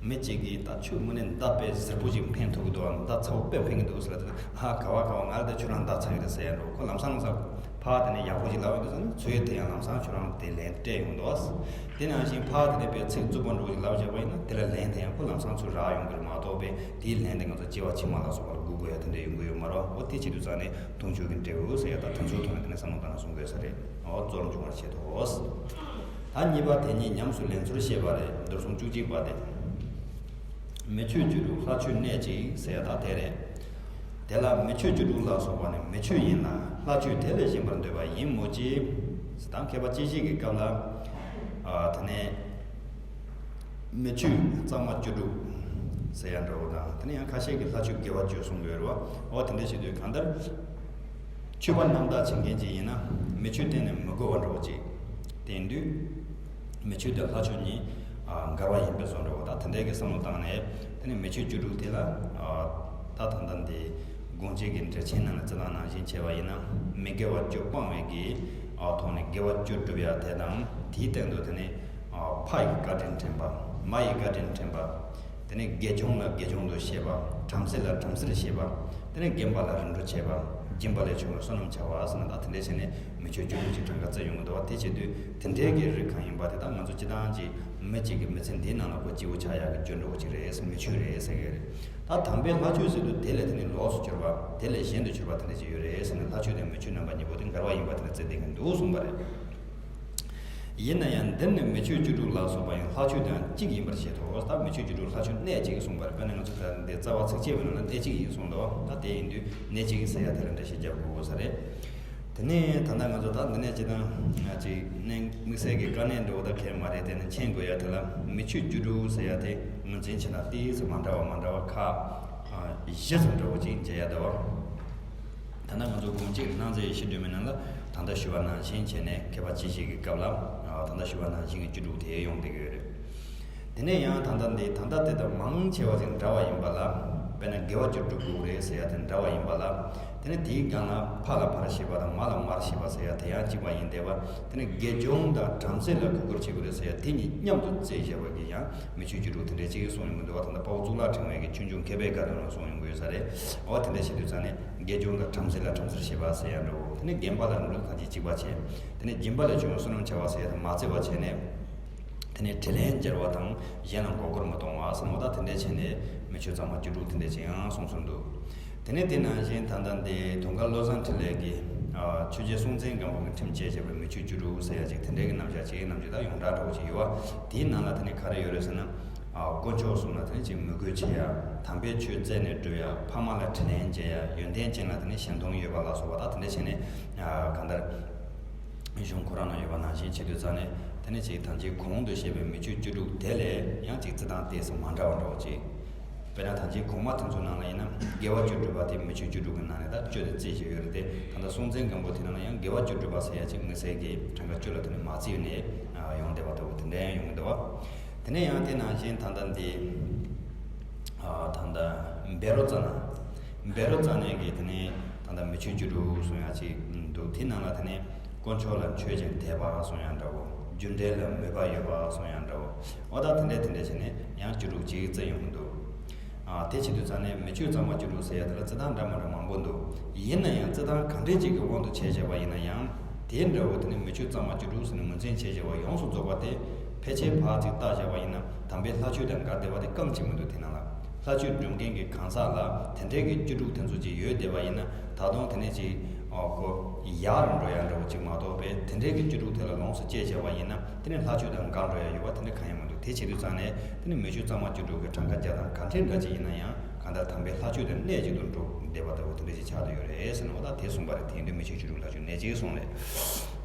མི་གཅིག་གིས་ད་ཁྱོད་དངོས་གནས་མདའ་དཔེ་གཟིར་པོ་ཞིག་འཕེན་ཐུབ་ཀྱི་འདུག་མདའ་ཚ་པོ་དཔེ་འཕེན་གྱི་འདུག་ཟེར་ལབ་དུས། ཧ། ག་བ་ག་བ། ང་ལ་དེ་ཁྱོད་རང་མདའ་ཚ་གི་རེད་ཟེར་ཡ་འགྲོ། ཁོ་ལམ་སང་ལམ་སང་ཕར་དེ་ནས་ཡག་པོ་ཞིག་ལབ་ཡོང་དུས་ཙང་ནས། ཚུར་དེ་ཡང་ལམ་སང་ཁྱོད་རང་ལ་དེ་ལན་སྤྲད་ཡོང་འདུག་དེ་ནང་བཞིན་ཕར་དེ་ནས་དཔེ་ཚིག་རྩུབ་པོ་འདྲ་བོ་ཞིག་ལབ་བཞག་པ་ཡིན་ན། དེ་ལ་ལན་དེ་ཡང་ཁོ་ལམ་སང་ཚུར་རག་ཡོང་གི་རེད་མ་གཏོགས་པས། དེའི་ལན་དེ་ང་ཚོ་སྐྱེ་བ་ཕྱི་མ་ལ་སོགས་པ་ལ་སྒུག་དགོས་ཡ་དེ་འདྲ་ཡོང་གི་ཡོད་མ་རེད། འོ་དེ་བྱེད་དུས་ཙང་ནས། འཐུང་ཆུ་གི་འབྲས་བུ་ཟེར་ཡ་དང་དེ་ཚོའི་ཐོག་ནས་དེ་ནས་བསམ་བློ་བཏང་ན་གསུང་དགོས་ས་རེད། འོ་གཙོར་འབྱུང་བར་བྱེད་དོ། ད་གཉིས་པ་དེ་ཉིད་ཉམས་སུ་ལེན་ཚུལ་བཤད་པ་རེད། མདོར་གསུམ་བཅུ་གཅིག་པ་དེ། མི་ཆོས་བཅུ་དྲུག་ལྷ་ཆོས་གནད་གཅིག་ཟེར་ཡ་ད་དེ་རེད། དེ་ལ་མི་ཆོས་བཅུ་དྲུག་ལ་སོགས་པ་ནི་མི་ཆོས་ཡིན་ལ། ལྷ་ཆོས་དེ་ལས་གཞན་པར་འདོད་པ་ཡིན་མོད་ཀྱི། ད་མཁས་པ་དཔྱད་ཤེས་ཀྱི་སྐབས་ལ། ཨ། དེ་ནས། མི་ཆོས་གཙང་མ་བཅུ་དྲུག་ཟེར་ཡ་འདྲ་བོ་དང་། དེ་ནས་ཡང་ཁ་ཤས་ཀྱིས་ལྷ་ཆོས་དགེ་བ་བཅུ་གསུང་གི་ཡོད་རེད་བ། འོ་དེ་འདྲ་བྱེད་དུས་གང་ལྟར། ཆོས་པ་རྣམ་དག་བྱེད་མཁན་ཅིག་ཡིན་ན། མི་ཆོས་གཏན་ནས་མི་དགོས་པ་འདྲ་བོ་ཅིག་བསྟན་དུས། མི་ཆོས་དང་ལྷ་ཆོས་གཉིས། ཨ། འགལ་བ་ཡིན་པའི་བཟོ་འདྲ་བོ་དང་། དེ་འདྲའི་གི་བསམ་བློ་བཏང་ནས། དེ་ནས་མི་ཆོས་བཅུ་དྲུག་དེ་ལ། ཨ། ད་ད་ལྟ་འདི་དགོངས་གཅིག་གི་འགྲེལ་ཆེན་ནང་ལ་རྩི་སྟངས་ནང་བཞིན་བྱས་པ་ཡིན་ན། མི་དགེ་བ་བཅུ་སྤང་བའི་གི། ཨ། ཐོག་ནས་དགེ་བ་བཅུ་སྒྲུབ་ཡ་དེ་དང་། དེའི་སྟེང་དུ་དེ་ནས། ཨ། ཕ་ཡི་བཀའ་དྲིན་དྲན་པ། མ་ཡི་བཀའ་དྲིན་དྲན་པ། དེ་ནས་དགེ་སྦྱོང་ལ་དགེ་སྦྱོང་དུ་བྱེད་པ། བྲམ་ཟེ་ལ་བྲམ་ཟེར་བྱེད་པ། དེ་ནས་རྒན་པ་ལ་རིམ་གྲོ་བྱེད་པ། སྦྱིན་པ་ལས་བྱུང་བའི་བསོད་ནམས་བྱ་བ་ཟེར་ན། ད་དེ་འདྲ་བྱས་ནས་མི་ཆོས་བཅུ་དྲུག་ཅིག་གྲངས་ཀ་བརྩི་ཡོང་གི་འདུག་བ། དེ་བྱེད་དུས་དེ་འདྲའི་གི་རིགས་གང་ཡིན་པ་དེ་དག་ང་ཚོ་སྤྱི་བཏང་གི་མི་གཅིག་གི་མི་ཚེ་འདིའི་ནང་ལ་ཁོ་སྐྱིད་པོ་ཆགས་ཡག་གི་སྐྱོན་འདྲ་བོ་ཅིག་རེད་ཟེར། མི་ཆོས་རེད་ཟེར་གི་རེད། ད་དམ་པའི་ལྷ་ཆོས་ཟེར་དུས་དེ་ལས་དེ་ནི་ལོགས་སུ་གྱུར་པ། དེ་ལས་གཞན་དུ་གྱུར་པ་དེ་འདྲ་ཅིག་ཡོད་རེད་ཟེར་ནས། ལྷ་ཆོས་དང་མི་ཆོས་རྣམ་པ་གཉིས་པོ་དེ་འགལ་བ་ཡིན་པ་དེ་འདྲ་བརྩི་བསྡད་མཁན་འདུག་གསུངས་པ་རེད། ཡིན་ན་ཡང་འདིར་ནི་མི་ཆོས་བཅུ་དྲུག་ལ་སོགས་པ་ཡང་ལྷ་ཆོས་དང་གཅིག་ཡིན་པར་བཞེད་དོ། ད་མི་ཆོས་བཅུ་དྲུག་ལྷ་ཆོས་གནད་གཅིག་གསུངས་པ་རེད། དཔེར་ན་ང་ཚོ་ད་འདི་རྩ་བ་ཚིགས་བཅད་པའི་ནང་ལ་གནད་གཅིག་ཡིན་གསུངས་འདུག་ད་དེ་ཡིན་དུས་གནད་གཅིག་ཟེར་ཡ་དེ་ལ་འགྲེལ་བཤད་རྒྱབ་དགོས་ས་རེད། དེ་ནས་ད་ལྟ་ང་ཚོ་ད་འདི་ནས་སྤྱི་བཏང་ང་ཅིག་གནད་དམིགས་བསལ་གྱི་དཀའ་གནད་འདྲ་བོ་ད་གང་ཡང་མ་རེད། དེ་ནི་མཁྱེན་དགོས་ཡ་དེ་ལ། མི་ཆོས་བཅུ་དྲུག་ཟེར་ཡ་དེ་ངོས་འཛིན་བྱས་ན་ཏོག་ཙམ་མ་འདྲ་བ་མ་འདྲ་བ་ཁག་བཞི་ཙམ་འདྲ་བོ་ཅིག་མཇལ་ཡ་འདུག་བ། ད་ལྟ་ང་ཚོ་དགོངས་གཅིག་གནང་མཛད་ཡེ་ཤེས་སྒྲོན་མེའི་ནང་ལ་ད་ལྟ་ཞུས་པ་ནང་བཞིན་བྱས་ནས། མཁས་པ་དཔྱད་ཤེས་ཀྱི་སྐབས་ལ། ཨ། ད་ལྟ་ཞུས་པ་ནང་བཞིན་གྱི་བཅུ་དྲུག་དེ་ཡོང་བསྡད་ཀྱི་ཡོད་རེད། དེ་ནས་ཡང་ད་ལྟ་འདི་ད་ལྟ་དེ་དང་མང་ཆེ་བ་ཅིག་འདྲ་བ་ཡིན་པ་ལ། དཔེར་ན་དགེ་བ་བཅུ་དྲུག་དགོས་རེད་ཟེར་ཡ་དེ་འདྲ་བ་ཡིན་པ་ལ། དེ་ནས་དེའི་སྒང་ལ་ཕ་ལ་ཕར་བྱེད་པ་དང་མ་ལ་མར་བྱེད་པ་ཟེར་ཡ་དེ་ཡང་གཅིག་པ་ཡིན་བསྡད་པ། དེ་ནས་དགེ་སྦྱོང་དང་བྲམ་ཟེ་ལ་གུས་བཀུར་བྱེད་དགོས་རེད་ཟེར་ཡ་དེ་གཉིས་མཉམ་དུ་བརྩིས་བཞག་པ་གི་ཡང་མི་ཆོས་བཅུ་དྲུག་དེ་འདྲ་ཅིག་གསུངས་ཡོང་གི་འདུག་བ། ད་ལྟ་དཔའ་བོ་གཙུག་ལག་ཕྲེང་བའི་གི་ཆོས་འབྱུང་མཁས་པའི་བཀའ་དྲིན་ལ་གསུངས་ཡོང་གི་ཡོད་ས་རེད། འོ་དེ་འདྲ་བྱེད་དུས་ཙང་ནས་དགེ་སྦྱོང་དང་བྲམ་ཟེ་ལ་བྲམ་ཟེར་བྱེད་པ་ཟེར་ཡ་འདྲ་བོ། དེ་ནས་རྒན་པ་ལ་རིམ་གྲོ་ཐམས་ཅད་གཅིག་པ་བྱས། དེ་ནས་སྦྱིན་པ་ལས་བྱུང་བའི་བསོད་ནམས་བྱ་བ་ཟེར་ཡ་དེ་མ་བརྩི་བ་བྱས་ནས། དེ་ནས་དྲིན་ལན་འཇལ་བ་དང་གཞན་ལ་མགོ་སྐོར་མི་གཏོང་བ་ཟེར་ནོ། ད་དེ་འདྲ་བྱས་ནས་མི་ཆོས་གཙང་མ་བཅུ་དྲུག་དེ་འདྲ་ཅིག་ཡང་གསུངས་སོང་འདུག་དེ་ནས་དེ་ནང་བཞིན་ད་ལྟ་འདི་དུང་དཀར་བློ་བཟང་འཕྲིན་ལས་ཀྱིས། ཨ། ཆོས་རྗེ་སྲོང་བཙན་སྒམ་པོ་གི་ཁྲིམས་བཅས་བྱས་པའི་མི་ཆོས་བཅུ་དྲུག་ཟེར་ཡ་ཅིག་དེ་འདྲའི་གི་རྣམ་གཞག་ཅིག་ནམ་རྒྱུན་ད་ཡོངས་གྲགས་འདྲ་བོ་ཅིག་ཡོད་བ། དེའི་ནང་ལ་དེ་ནས་ག་རེ་ཡོད་རེད་ཟེར་ན། ཨ། དཀོན་མཆོག་གསུམ་ལ་དེ་ནས་ཅིག་མོས་གུས་བྱེད་ཡ། དམ་པའི་ཆོས་རྩད་ནས་སྒྲུབ་ཡ། ཕ་མ་ལ་དྲིན་ལན་འཇལ་ཡ། ཡོན་ཏན་ཅན་ལ་དེ་ནས་ཞལ་མཐོང་ཡོད་པ་ལ་སོགས་པ། ད་དེ་འདྲ་བྱས་ནས། ཨ། གང་ལྟར། གཞུང་ཁོ་རང་ན་ཡོད་པ་ནང་བཞིན་བྱེད་དུས་ཙང་ནས། དེ་ནས་ཅིག་ད་ཅིག་གོང་དུ་བཤད་པའི་མི་ཆོས་བཅུ་དྲུག་དེ་ལས་ཡང་ཅིག་རྩི་སྟངས་ཏོག་ཙམ་མ་འདྲ་བ་འདྲ་བོ་ཅིག་དཔེར་ན་ད་ཅིག་གོང་མ་དེ་ཚོ་ནང་ལ་ཡིན་ན་དགེ་བ་བཅུ་སྒྲུབ་པ་དེ་མི་ཆོས་བཅུ་དྲུག་གི་ནང་ནས་ད་བཅུ་དེ་རྩིས་བྱས་ཡོད་རེད་དེ། ད་ལྟ་སྲོང་བཙན་སྒམ་པོ་དེ་ནང་ལ་ཡང་དགེ་བ་བཅུ་སྒྲུབ་པ་ཟེར་ཡ་ཅིག་དམིགས་བསལ་གྱི་གྲངས་ཀ་བཅུ་ལ་དེ་ནས་མ་བརྩིས་ནས་ཡོང་བསྡད་པ་ལྟ་བུ་དེ་འདྲ་ཡང་ཡོང་གི་འདུག་བ། དེ་ནས་ཡང་དེ་ནང་བཞིན་ད་ལྟ་འདི། ཨ། ད་ལྟ་བཻ་རོ་ཙ་ན། བཻ་རོ་ཙ་ན་གིས་དེ་ནས་ད་ལྟ་མི་ཆོས་བཅུ་དྲུག་གསུང་ཡ་ཅིག་འདུག་དེ་ནང་ལ་དེ་ནས་དཀོན་མཆོག་ལ་མཆོད་ཅིང་དད་པ་གསུང་ཡ་འདྲ་བོ། རྒྱུ་འབྲས་ལ་མོས་པ་ཡོད་པ་གསུང་ཡ་འདྲ་བོ། འོ་ད་དེ་འདྲས་དེ་འདྲས་བྱས་ནས་ཡང་བཅུ་དྲུག་ཅིག་བརྩི་ཡོང་གི་འདུག་ཨ། དེ་བྱེད་དུས་ཙང་ནས་མི་ཆོས་གཙང་མ་བཅུ་དྲུག་ཟེར་ཡ་དེ་ལ་རྩི་སྟངས་འདྲ་མི་འདྲ་མང་པོ་འདུག་ཡིན་ན་ཡང་རྩི་སྟངས་གང་འདྲས་ཅིག་གི་དབང་དུ་བྱས་བྱས་པ་ཡིན་ན་ཡང་། དེ་འདྲ་བོ་དེ་ནི་མི་ཆོས་གཙང་མ་བཅུ་དྲུག་ཟེར་ནས་ངོས་འཛིན་བྱས་བྱས་པ་ཡོངས་སུ་རྫོགས་པ་དེ། ཕལ་ཆེར་ཕར་ཅིག་བལྟ་བྱས་པ་ཡིན་ན་དམ་པའི་ལྷ་ཆོས་དང་འགལ་བསྡད་པ་དེ་རྐང་གཅིག་མི་འདུག་དེ་ནང་ལ། ལྷ་ཆོས་སྒྲུབ་མཁན་གྱི་གང་ཟག་ལ་དེ་འདྲའི་གི་བཅུ་དྲུག་དེ་ཚོ་ཅིག་ཡོད་བསྡད་པ་ཡིན་ན། ད་དུང་དེ་ནས་ཅིག་ཨོ་ཁོ་ཡག་རུ་འགྲོ་ཡག་འདྲ་བོ་ཅིག་མ་གཏོགས་པས། དེ་འདྲའི་གི་བཅུ་དྲུག་དེ་ལ་ལོངས་སུ་སྤྱད་བྱས་པ་ཡིན་ན། དེ་ནས་ལྷ་ཆོས་དང་འགལ་འགྲོ་ཡག་ཡོད་པ་དེ་འདྲ་གང་ཡང་མི་འདུག་དེ་བྱེད་དུས་ཙང་ནས་དེ་ནས་མི་ཆོས་གཙང་མ་བཅུ་དྲུག་གི་གྲངས་ཀ་བརྒྱ་དང་ག་འདྲའི་འདྲ་ཅིག་ཡིན་ན་ཡང་། གང་ལྟར་དམ་པའི་ལྷ་ཆོས་དང་གནད་གཅིག་ཏུ་འགྲོ་བསྡད་པ་ལྟ་བུ་དེ་འདྲ་ཞིག་ཆགས་བསྡད་ཡོད་རེད་ཟེར་ནས། འོ་ད་དེ་གསུངས་པ་རེད། དེ་ཡིན་དུས་མི་ཆོས་བཅུ་དྲུག་ལྷ་ཆོས་གནད་གཅིག་གསུངས་རེད།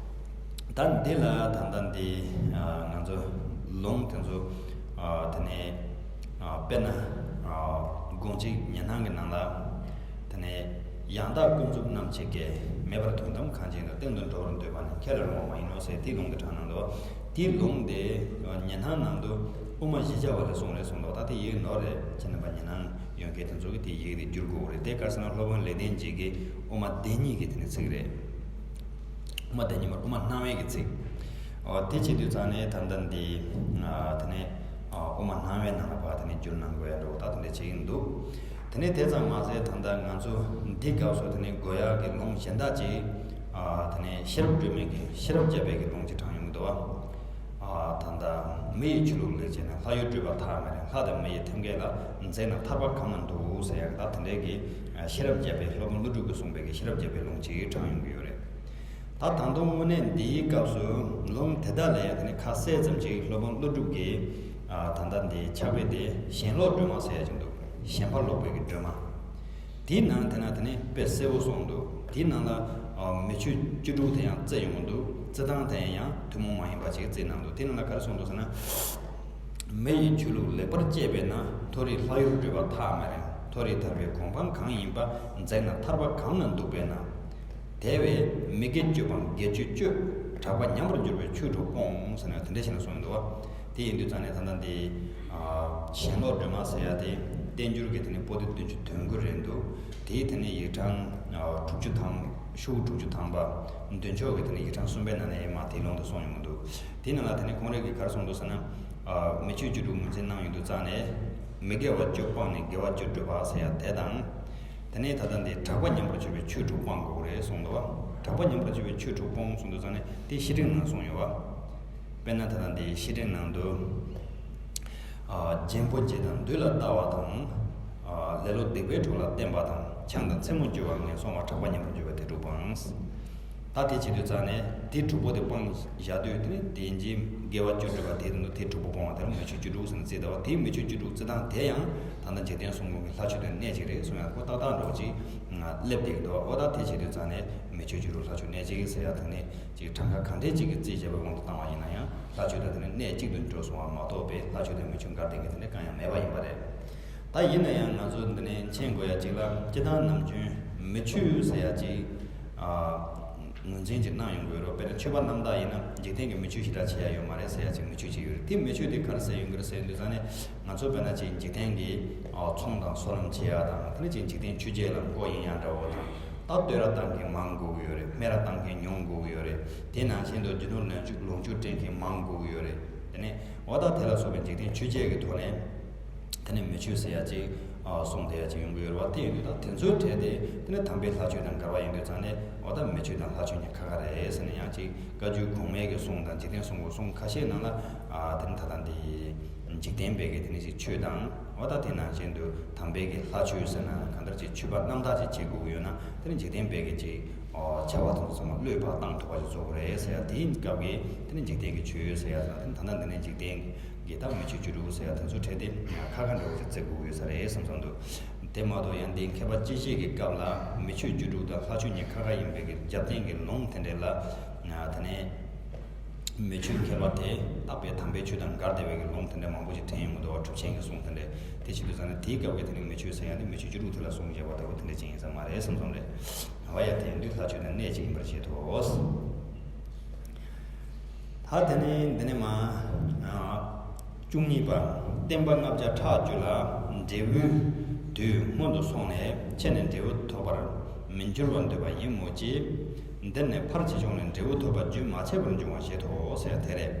ད་འདི་ལ་ད་ལྟ་འདི་ང་ཚོ་ལུང་དེ་ཚོ་དེ་ནས་དཔེར་ན་དགོངས་གཅིག་ཉན་སྣང་གི་ནང་ལ། དེ་ནས་ཡང་དག་ཀུན་རྫོབ་རྣམ་མཁྱེན་གྱིས། མེད་པར་དོན་དམ་གང་བྱས་ནས། གཏན་དུ་འགྲོ་བར་འདོད་པ་ནི། ཁས་ལེན་རུང་བ་མ་ཡིན་ནོ་ཟེར། དེའི་ལུང་དེ་དྲངས་གནང་འདུག་དེའི་ལུང་དེ་ཉན་སྣང་ནང་དུ་དབུ་མ་བཞི་བརྒྱ་པ་ལ་གསུངས་རེད་གསུངས་འདུག་ད་དེ་ཡིག་ནོར་རེད། ཁྱེད་རྣམ་པ་ཉན་སྣང་ཡོད་མཁན་དེ་ཚོ་གིས་དེ་ཡིག་དེ་བསྒྱུར་དགོས་རེད། དེ་ག་རེ་ཟེར་ན། སློབ་དཔོན་ལེགས་ལྡན་འབྱེད་ཀྱིས་དབུ་མ་བདེན་གཉིས་ཀྱི་དེ་ནས་ཚིག་རེད། དབུ་མ་བདེན་གཉིས་མ། དབུ་མ་སྣང་བའི་གི་ཚིག་ཨོ་དེ་བྱེད་དུས་ཙང་ནས་ད་ལྟ་འདི་དེ་ནས་ཨོ་དབུ་མ་སྣང་བའི་ནང་ལ་ཕར་དེ་ནས་བསྒྱུར་གནང་དགོས་ཡ་འདྲ་བོ་ད་དེ་འདྲ་བྱེད་ཀྱི་འདུག་དེ་ནས་དེ་ཙམ་མ་ཟད། ད་ལྟ་ང་ཚོ་འདི་སྐབས་སུ་དེ་ནས་དགོས་ཡ་གི་ལུང་གཞན་དག་ཅིག་ཨ་དེ་ནས་ཤེས་རབ་སྒྲོན་མེ་གི་ཤེས་རབ་བརྒྱ་པའི་གི་ལུང་ཅིག་དྲངས་ཡོང་གི་འདུག་བ། ཨ་ད་ལྟ་མི་ཡི་ཆོས་ལུགས་ལས་བྱས་ན། ལྷ་ཡུལ་སྤྲོས་པ་ཐག་མེད་རིང་། ལྷ་དང་མི་ཡི་ཐེམ་སྐས་ལ། འཛེགས་ན་ཐར་པ་གང་ན་འདུག་ཟེར་ཡ་གི་ད་དེ་འདྲའི་གི་ཤེས་རབ་བརྒྱ་པའི་སློབ་དཔོན་ཀླུ་སྒྲུབ་ཀྱིས་གསུངས་པའི་གི་ཤེས་རབ་བརྒྱ་པའི་ལུང་ཅིག་དྲངས་ཡོང་གི་ཡོད་རེད། ད་ད་དུང་དངོས་གནས་འདིའི་སྐབས་སུ་ལུང་དེ་དག་ལས་ཡང་དེ་ནས་ཁ་གསལ་ཙམ་ཅིག་སློབ་དཔོན་ཀླུ་སྒྲུབ་ཀྱི་ཨ་ད་ལྟ་འདི་ཕྱག་དཔེ་དེ་ཞེན་ལོག་སྒྲོན་མ་ཟེར་ཡ་ཅིག་འདུག་ཞེན་པ་ལོག་པའི་གི་སྒྲོན་མ། དེའི་ནང་དེ་ན་དེ་ནས་དཔེ་གསལ་པོ་གསུངས་འདུག་དེའི་ནང་ལ་ཨ་མི་ཆོས་བཅུ་དྲུག་དེ་ཡང་བརྩི་ཡོང་གི་འདུག་བརྩི་སྟངས་དེ་ཡང་ཐུན་མོང་མ་ཡིན་པ་ཅིག་བརྩིས་གནང་འདུག་དེའི་ནང་ལ་ག་རེ་གསུངས་འདུག་ཟེར་ན། མི་ཡི་ཆོས་ལུགས་ལེགས་པར་དཔྱད་པས་ན། མཐོ་རིས་ལྷ་ཡུལ་སྤྲོས་པ་ཐག་མེད་རིང་། མཐོ་རིས་ཐར་པའི་གོ་འཕང་གང་ཡིན་པ། འཛེགས་ན་ཐར་པ་གང་ན་འདུག་པས་ན། དེ་བས་མི་དགེ་སྤྱོད་སྤང་དགེ་སྤྱོད་སྤྱོད། གྲགས་པ་ཉམས་པར་འགྱུར་བའི་ཆོས་དྲུག་སྤོང་། ཟེར་ནས་དེ་འདྲ་ཞིག་ན་གསུངས་ཡོད་འདུག་བ། དེ་ཡིན་དུས་ཙང་ནས་ད་ལྟ་འདི་ཨ་ཞེན་ལོག་སྒྲོན་མ་ཟེར་ཡ་དེ་བསྟན་འགྱུར་གྱི་དེ་ནས་པོ་ཏི་བདུན་ཅུ་དོན་དགུ་རེད་འདུག་དེའི་དེ་ནས་ཡིག་གྲངས་ཨ་དྲུག་ཅུ་དང་ཤོག་དྲུག་ཅུ་ཐམ་པ། མདུན་ཕྱོགས་ཀྱི་དེ་ནས་ཡིག་གྲངས་གསུམ་པའི་ནང་ནས་མར་དེའི་ལུང་དེ་གསུངས་ཡོང་གི་འདུག་དེའི་ནང་ལ་དེ་ནས་ཁོང་རང་གིས་ག་རེ་གསུངས་འདུག་ཟེར་ན། ཨ་མི་ཆོས་བཅུ་དྲུག་ངོས་འཛིན་གནང་ཡོང་དུས་ཙང་ནས། མི་དགེ་བ་བཅུ་སྤངས་ནས་དགེ་བ་བཅུ་བསྒྲུབ་པ་ཟེར་ཡ་དེ་དང་། དེ་ནས་ད་ལྟ་འདི་གྲགས་པ་ཉམས་པར་འགྱུར་བའི་ཆོས་དྲུག་སྤང་དགོས་རེད་གསུངས་འདུག་བ། གྲགས་པ་ཉམས་པར་འགྱུར་བའི་ཆོས་དྲུག་སྤོང་གསུངས་དུས་ཙང་ནས་དེ་བཤེས་སྤྲིང་ནང་གསུངས་ཡོད་བ། དཔེར་ན་ད་ལྟ་འདི་བཤེས་སྤྲིང་ནང་དུ། ཨ་གཅེན་པོ་བརྗེད་དང་བདུད་ལ་ལྟ་བ་དང་། ཨ་ལེ་ལོ་སྡིག་པའི་གྲོགས་ལ་བསྟེན་པ་དང་། ཆང་དང་མཚན་མོ་སྦྱོར་བ་ངན་སོང་བ། གྲགས་པ་ཉམས་པར་འགྱུར་བ་དེ་དྲུག་སྤངས། ད་དེ་བྱེད་དུས་ཙང་ནས་དེ་དྲུག་པོ་དེ་སྤངས་བཞག་དུས་དེ་ནི་དེ་འཇིག་དགེ་བ་བཅུ་བསྒྲུབ་པ་དེ་དང་དེ་དྲུག་པོ་སྤོང་བ་དེ་ལ་མི་ཆོས་བཅུ་དྲུག་ཟེར་ནས་བརྩིས་ད་བ། དེའི་མི་ཆོས་བཅུ་དྲུག་བརྩི་སྟངས་དེ་ཡང་ད་ལྟ་འཇིག་རྟེན་གསུམ་མགོན་གྱི་ལྷ་ཆོས་དང་གནད་གཅིག་རེད་གསུང་ཡ་ཁོ་ཏག་ཏག་འདྲ་བོ་ཅིག་སླེབས་བསྡད་ཀྱི་འདུག་འོ་ད་དེ་བྱེད་དུས་ཙང་ནས་མི་ཆོས་བཅུ་དྲུག་ལྷ་ཆོས་གནད་གཅིག་ཟེར་ཡ་དེ་ནི་ཅིག་གྲངས་ཀ་གང་འདྲས་ཅིག་གི་རྩིས་བྱས་པའི་དབང་དུ་བཏང་བ་ཡིན་ན་ཡང་ལྷ་ཆོས་དང་དེ་ནི་གནད་གཅིག་ཏུ་འགྲོ་སོང་བ་མ་གཏོགས་པའི་ལྷ་ཆོས་དང་མི་ཆོས་འགལ་བསྡད་མཁན་དེ་འདྲ་གང་ཡང་མེད་པ་ཡིན་པ་རེད། ད་ཡིན་ན་ཡང་ང་ཚོ་འདི་ནས་མཁྱེན་དགོས་ཡ་གཅིག་ལ་སྤྱིར་བཏང་ནམ་རྒྱུན་མི་ཆོས་ཟེར་ཡ་གཅིག་ཨ་ངོས་འཛིན་གྱི་གནང་ཡོང་དགོས་རོགས། དཔེར་ན་ཆོས་པ་རྣམ་དག་ཡིན་ན་འཇིག་རྟེན་གྱི་མི་ཆོས་ཞེ་དྲག་བྱེད་ཡ་ཡོད་མ་རེད་ཟེར་ཡ་གཅིག་མི་ཆོས་གཅིག་ཡོད་རེད། དེ་མི་ཆོས་དེ་ག་རེ་ཟེར་ཡོང་གི་རེད་ཟེར་དུས་ཙང་ནས་ང་ཚོ་དཔེར་ན་གཅིག་འཇིག་རྟེན་གྱི་ཨ་ཚོང་དང་སོ་ནམ་བྱེད་ཡ་དང་། དེ་ནས་གཅིག་འཇིག་རྟེན་ཆོས་བརྒྱད་ལ་མགོ་གཡེང་ཡ་འདྲ་བོ་དང་། ད་བསྟོད་ར་བཏང་མཁན་མང་དགོས་ཀྱི་ཡོད་རེད། སྨད་ར་བཏང་མཁན་ཉུང་དགོས་ཀྱི་ཡོད་རེད། དེ་ནང་བཞིན་དུ་རྒྱུ་ནོར་ལོངས་སྤྱོད་ལོངས་སྤྱོད་སྤྲད་མཁན་མང་དགོས་ཀྱི་ཡོད་རེད། དེ་ནས་འོ་ད་དེ་ལ་སོགས་པའི་འཇིག་རྟེན་ཆོས་བརྒྱད་ཀྱི་ཐོག་ནས། དེ་ནས་མི་ཆོས་ཟེར་ཡ་ཅིག་ཨ་གསུངས་བསྡད་ཡ་ཅིག་ཡོང་གི་ཡོད་རེད་བ། དེ་ཡིན་དུས་ད་དེ་ཚོའི་གྲས་དེ་དེ་ནས་དམ་པའི་ལྷ་ཆོས་དང་འགལ་བ་ཡིན་དུས་ཙང་ནས་འོ་ད་མི་ཆོས་དང་ལྷ་ཆོས་གཉིས་ཁ་ཁ་རེད་ཟེར་ནས། ཡང་ཅིག་བཀའ་བརྒྱུད་གོང་མའི་གི་གསུང་དང་འཇིག་རྟེན་གསུང་གི་གསུང་ཁ་ཤས་ནང་ལ་ཨ་དེ་ནས་ད་ལྟ་འདི་འཇིག་རྟེན་པའི་གི་དེ་ནས་ཅིག་ཆོས་དང་། འོ་ད་དེ་ནང་བཞིན་དུ་དམ་པའི་གི་ལྷ་ཆོས་ཟེར་ན་གང་ལྟར་ཅིག་ཆོས་པ་རྣམ་དག་ཅིག་བྱེད་དགོས་ཀྱི་ཡོད་ན། དེ་ནས་འཇིག་རྟེན་པའི་གི་ཅིག་ཨོ་བྱ་བ་དེ་ཚོ་ཚང་མ་བློས་བཀལ་བཏང་ཐུབ་པ་ཞིག་བཟོ་དགོས་རེད་ཟེར་ཡ། དེའི་སྐབས་ཀྱི་དེ་ནས་འཇིག་རྟེན་གྱི་ཆོས་ཟེར་ཡ་དང་། དེ་ནས་ད་ལྟ་འདི་ནས་འཇིག་རྟེན་གྱི་ད་མི་ཆོས་བཅུ་དྲུག་ཟེར་ཡ་དེ་ཚོ་གྲས་དེ་ཁ་ཁ་འདྲ་བོ་ཞིག་བརྩི་དགོས་ཡོད་ས་རེད་བསམ་བསམ་འདུག་དེ་མ་གཏོགས་ཡང་འདི་མཁས་པ་སྤྱི་བཤད་ཀྱི་སྐབས་ལ་མི་ཆོས་བཅུ་དྲུག་དང་ལྷ་ཆོས་གཉིས་ཁ་ཁ་ཡིན་པའི་གི་རྒྱབ་རྟེན་གྱི་ལུང་དེ་འདྲས་ལ་དེ་ནས། མི་ཆོས་མཁས་པ་དེ་ད་དཔེ་དམ་པའི་ཆོས་དང་འགལ་བསྡད་པའི་གི་ལུང་དེ་འདྲ་མང་པོ་ཞིག་དྲན་ཡོང་གི་འདུག་བ། གྲུབ་ཆེན་གྱི་གསུང་དེ་འདྲ། དེ་བྱེད་དུས་ཙང་ནས་དེའི་སྐབས་ཀྱི་དེ་ནི་མི་ཆོས་ཟེར་ཡ་དེ་མི་ཆོས་བཅུ་དྲུག་དེ་ལ་གསུངས་བཞག་པ་ལྟ་བུ་དེ་འདྲ་ཅིག་ཡིན་ས་མ་རེད་བསམ་བསམ་རེད། འོ་ཡ། དེ་ཡིན་དུས་ལྷ་ཆོས་དང་གནད་གཅིག་ཡིན་པར་བཤད་དོ། ད་དེ་ནི་འདི་ནས་མ། བཅུ་གཉིས་པ། བསྟན་པ་ལྔ་བརྒྱ་ཕྲག་བཅུ་ལ་འབྲས་བུའི་དུས་སྔོན་དུ་སོང་ནས་ཕྱི་ནས་འབྲས་བུ་ཐོབ་པར་མི་འགྱུར་བར་འདོད་པ་ཡིན་མོད་ཀྱི། འདིར་ནི་ཕར་ཕྱིས་བྱུང་ནས་འབྲས་བུ་ཐོབ་པ་རྒྱུན་མ་ཆད་པར་འབྱུང་བར་བྱེད་དོ་ཟེར་དེ་རེད།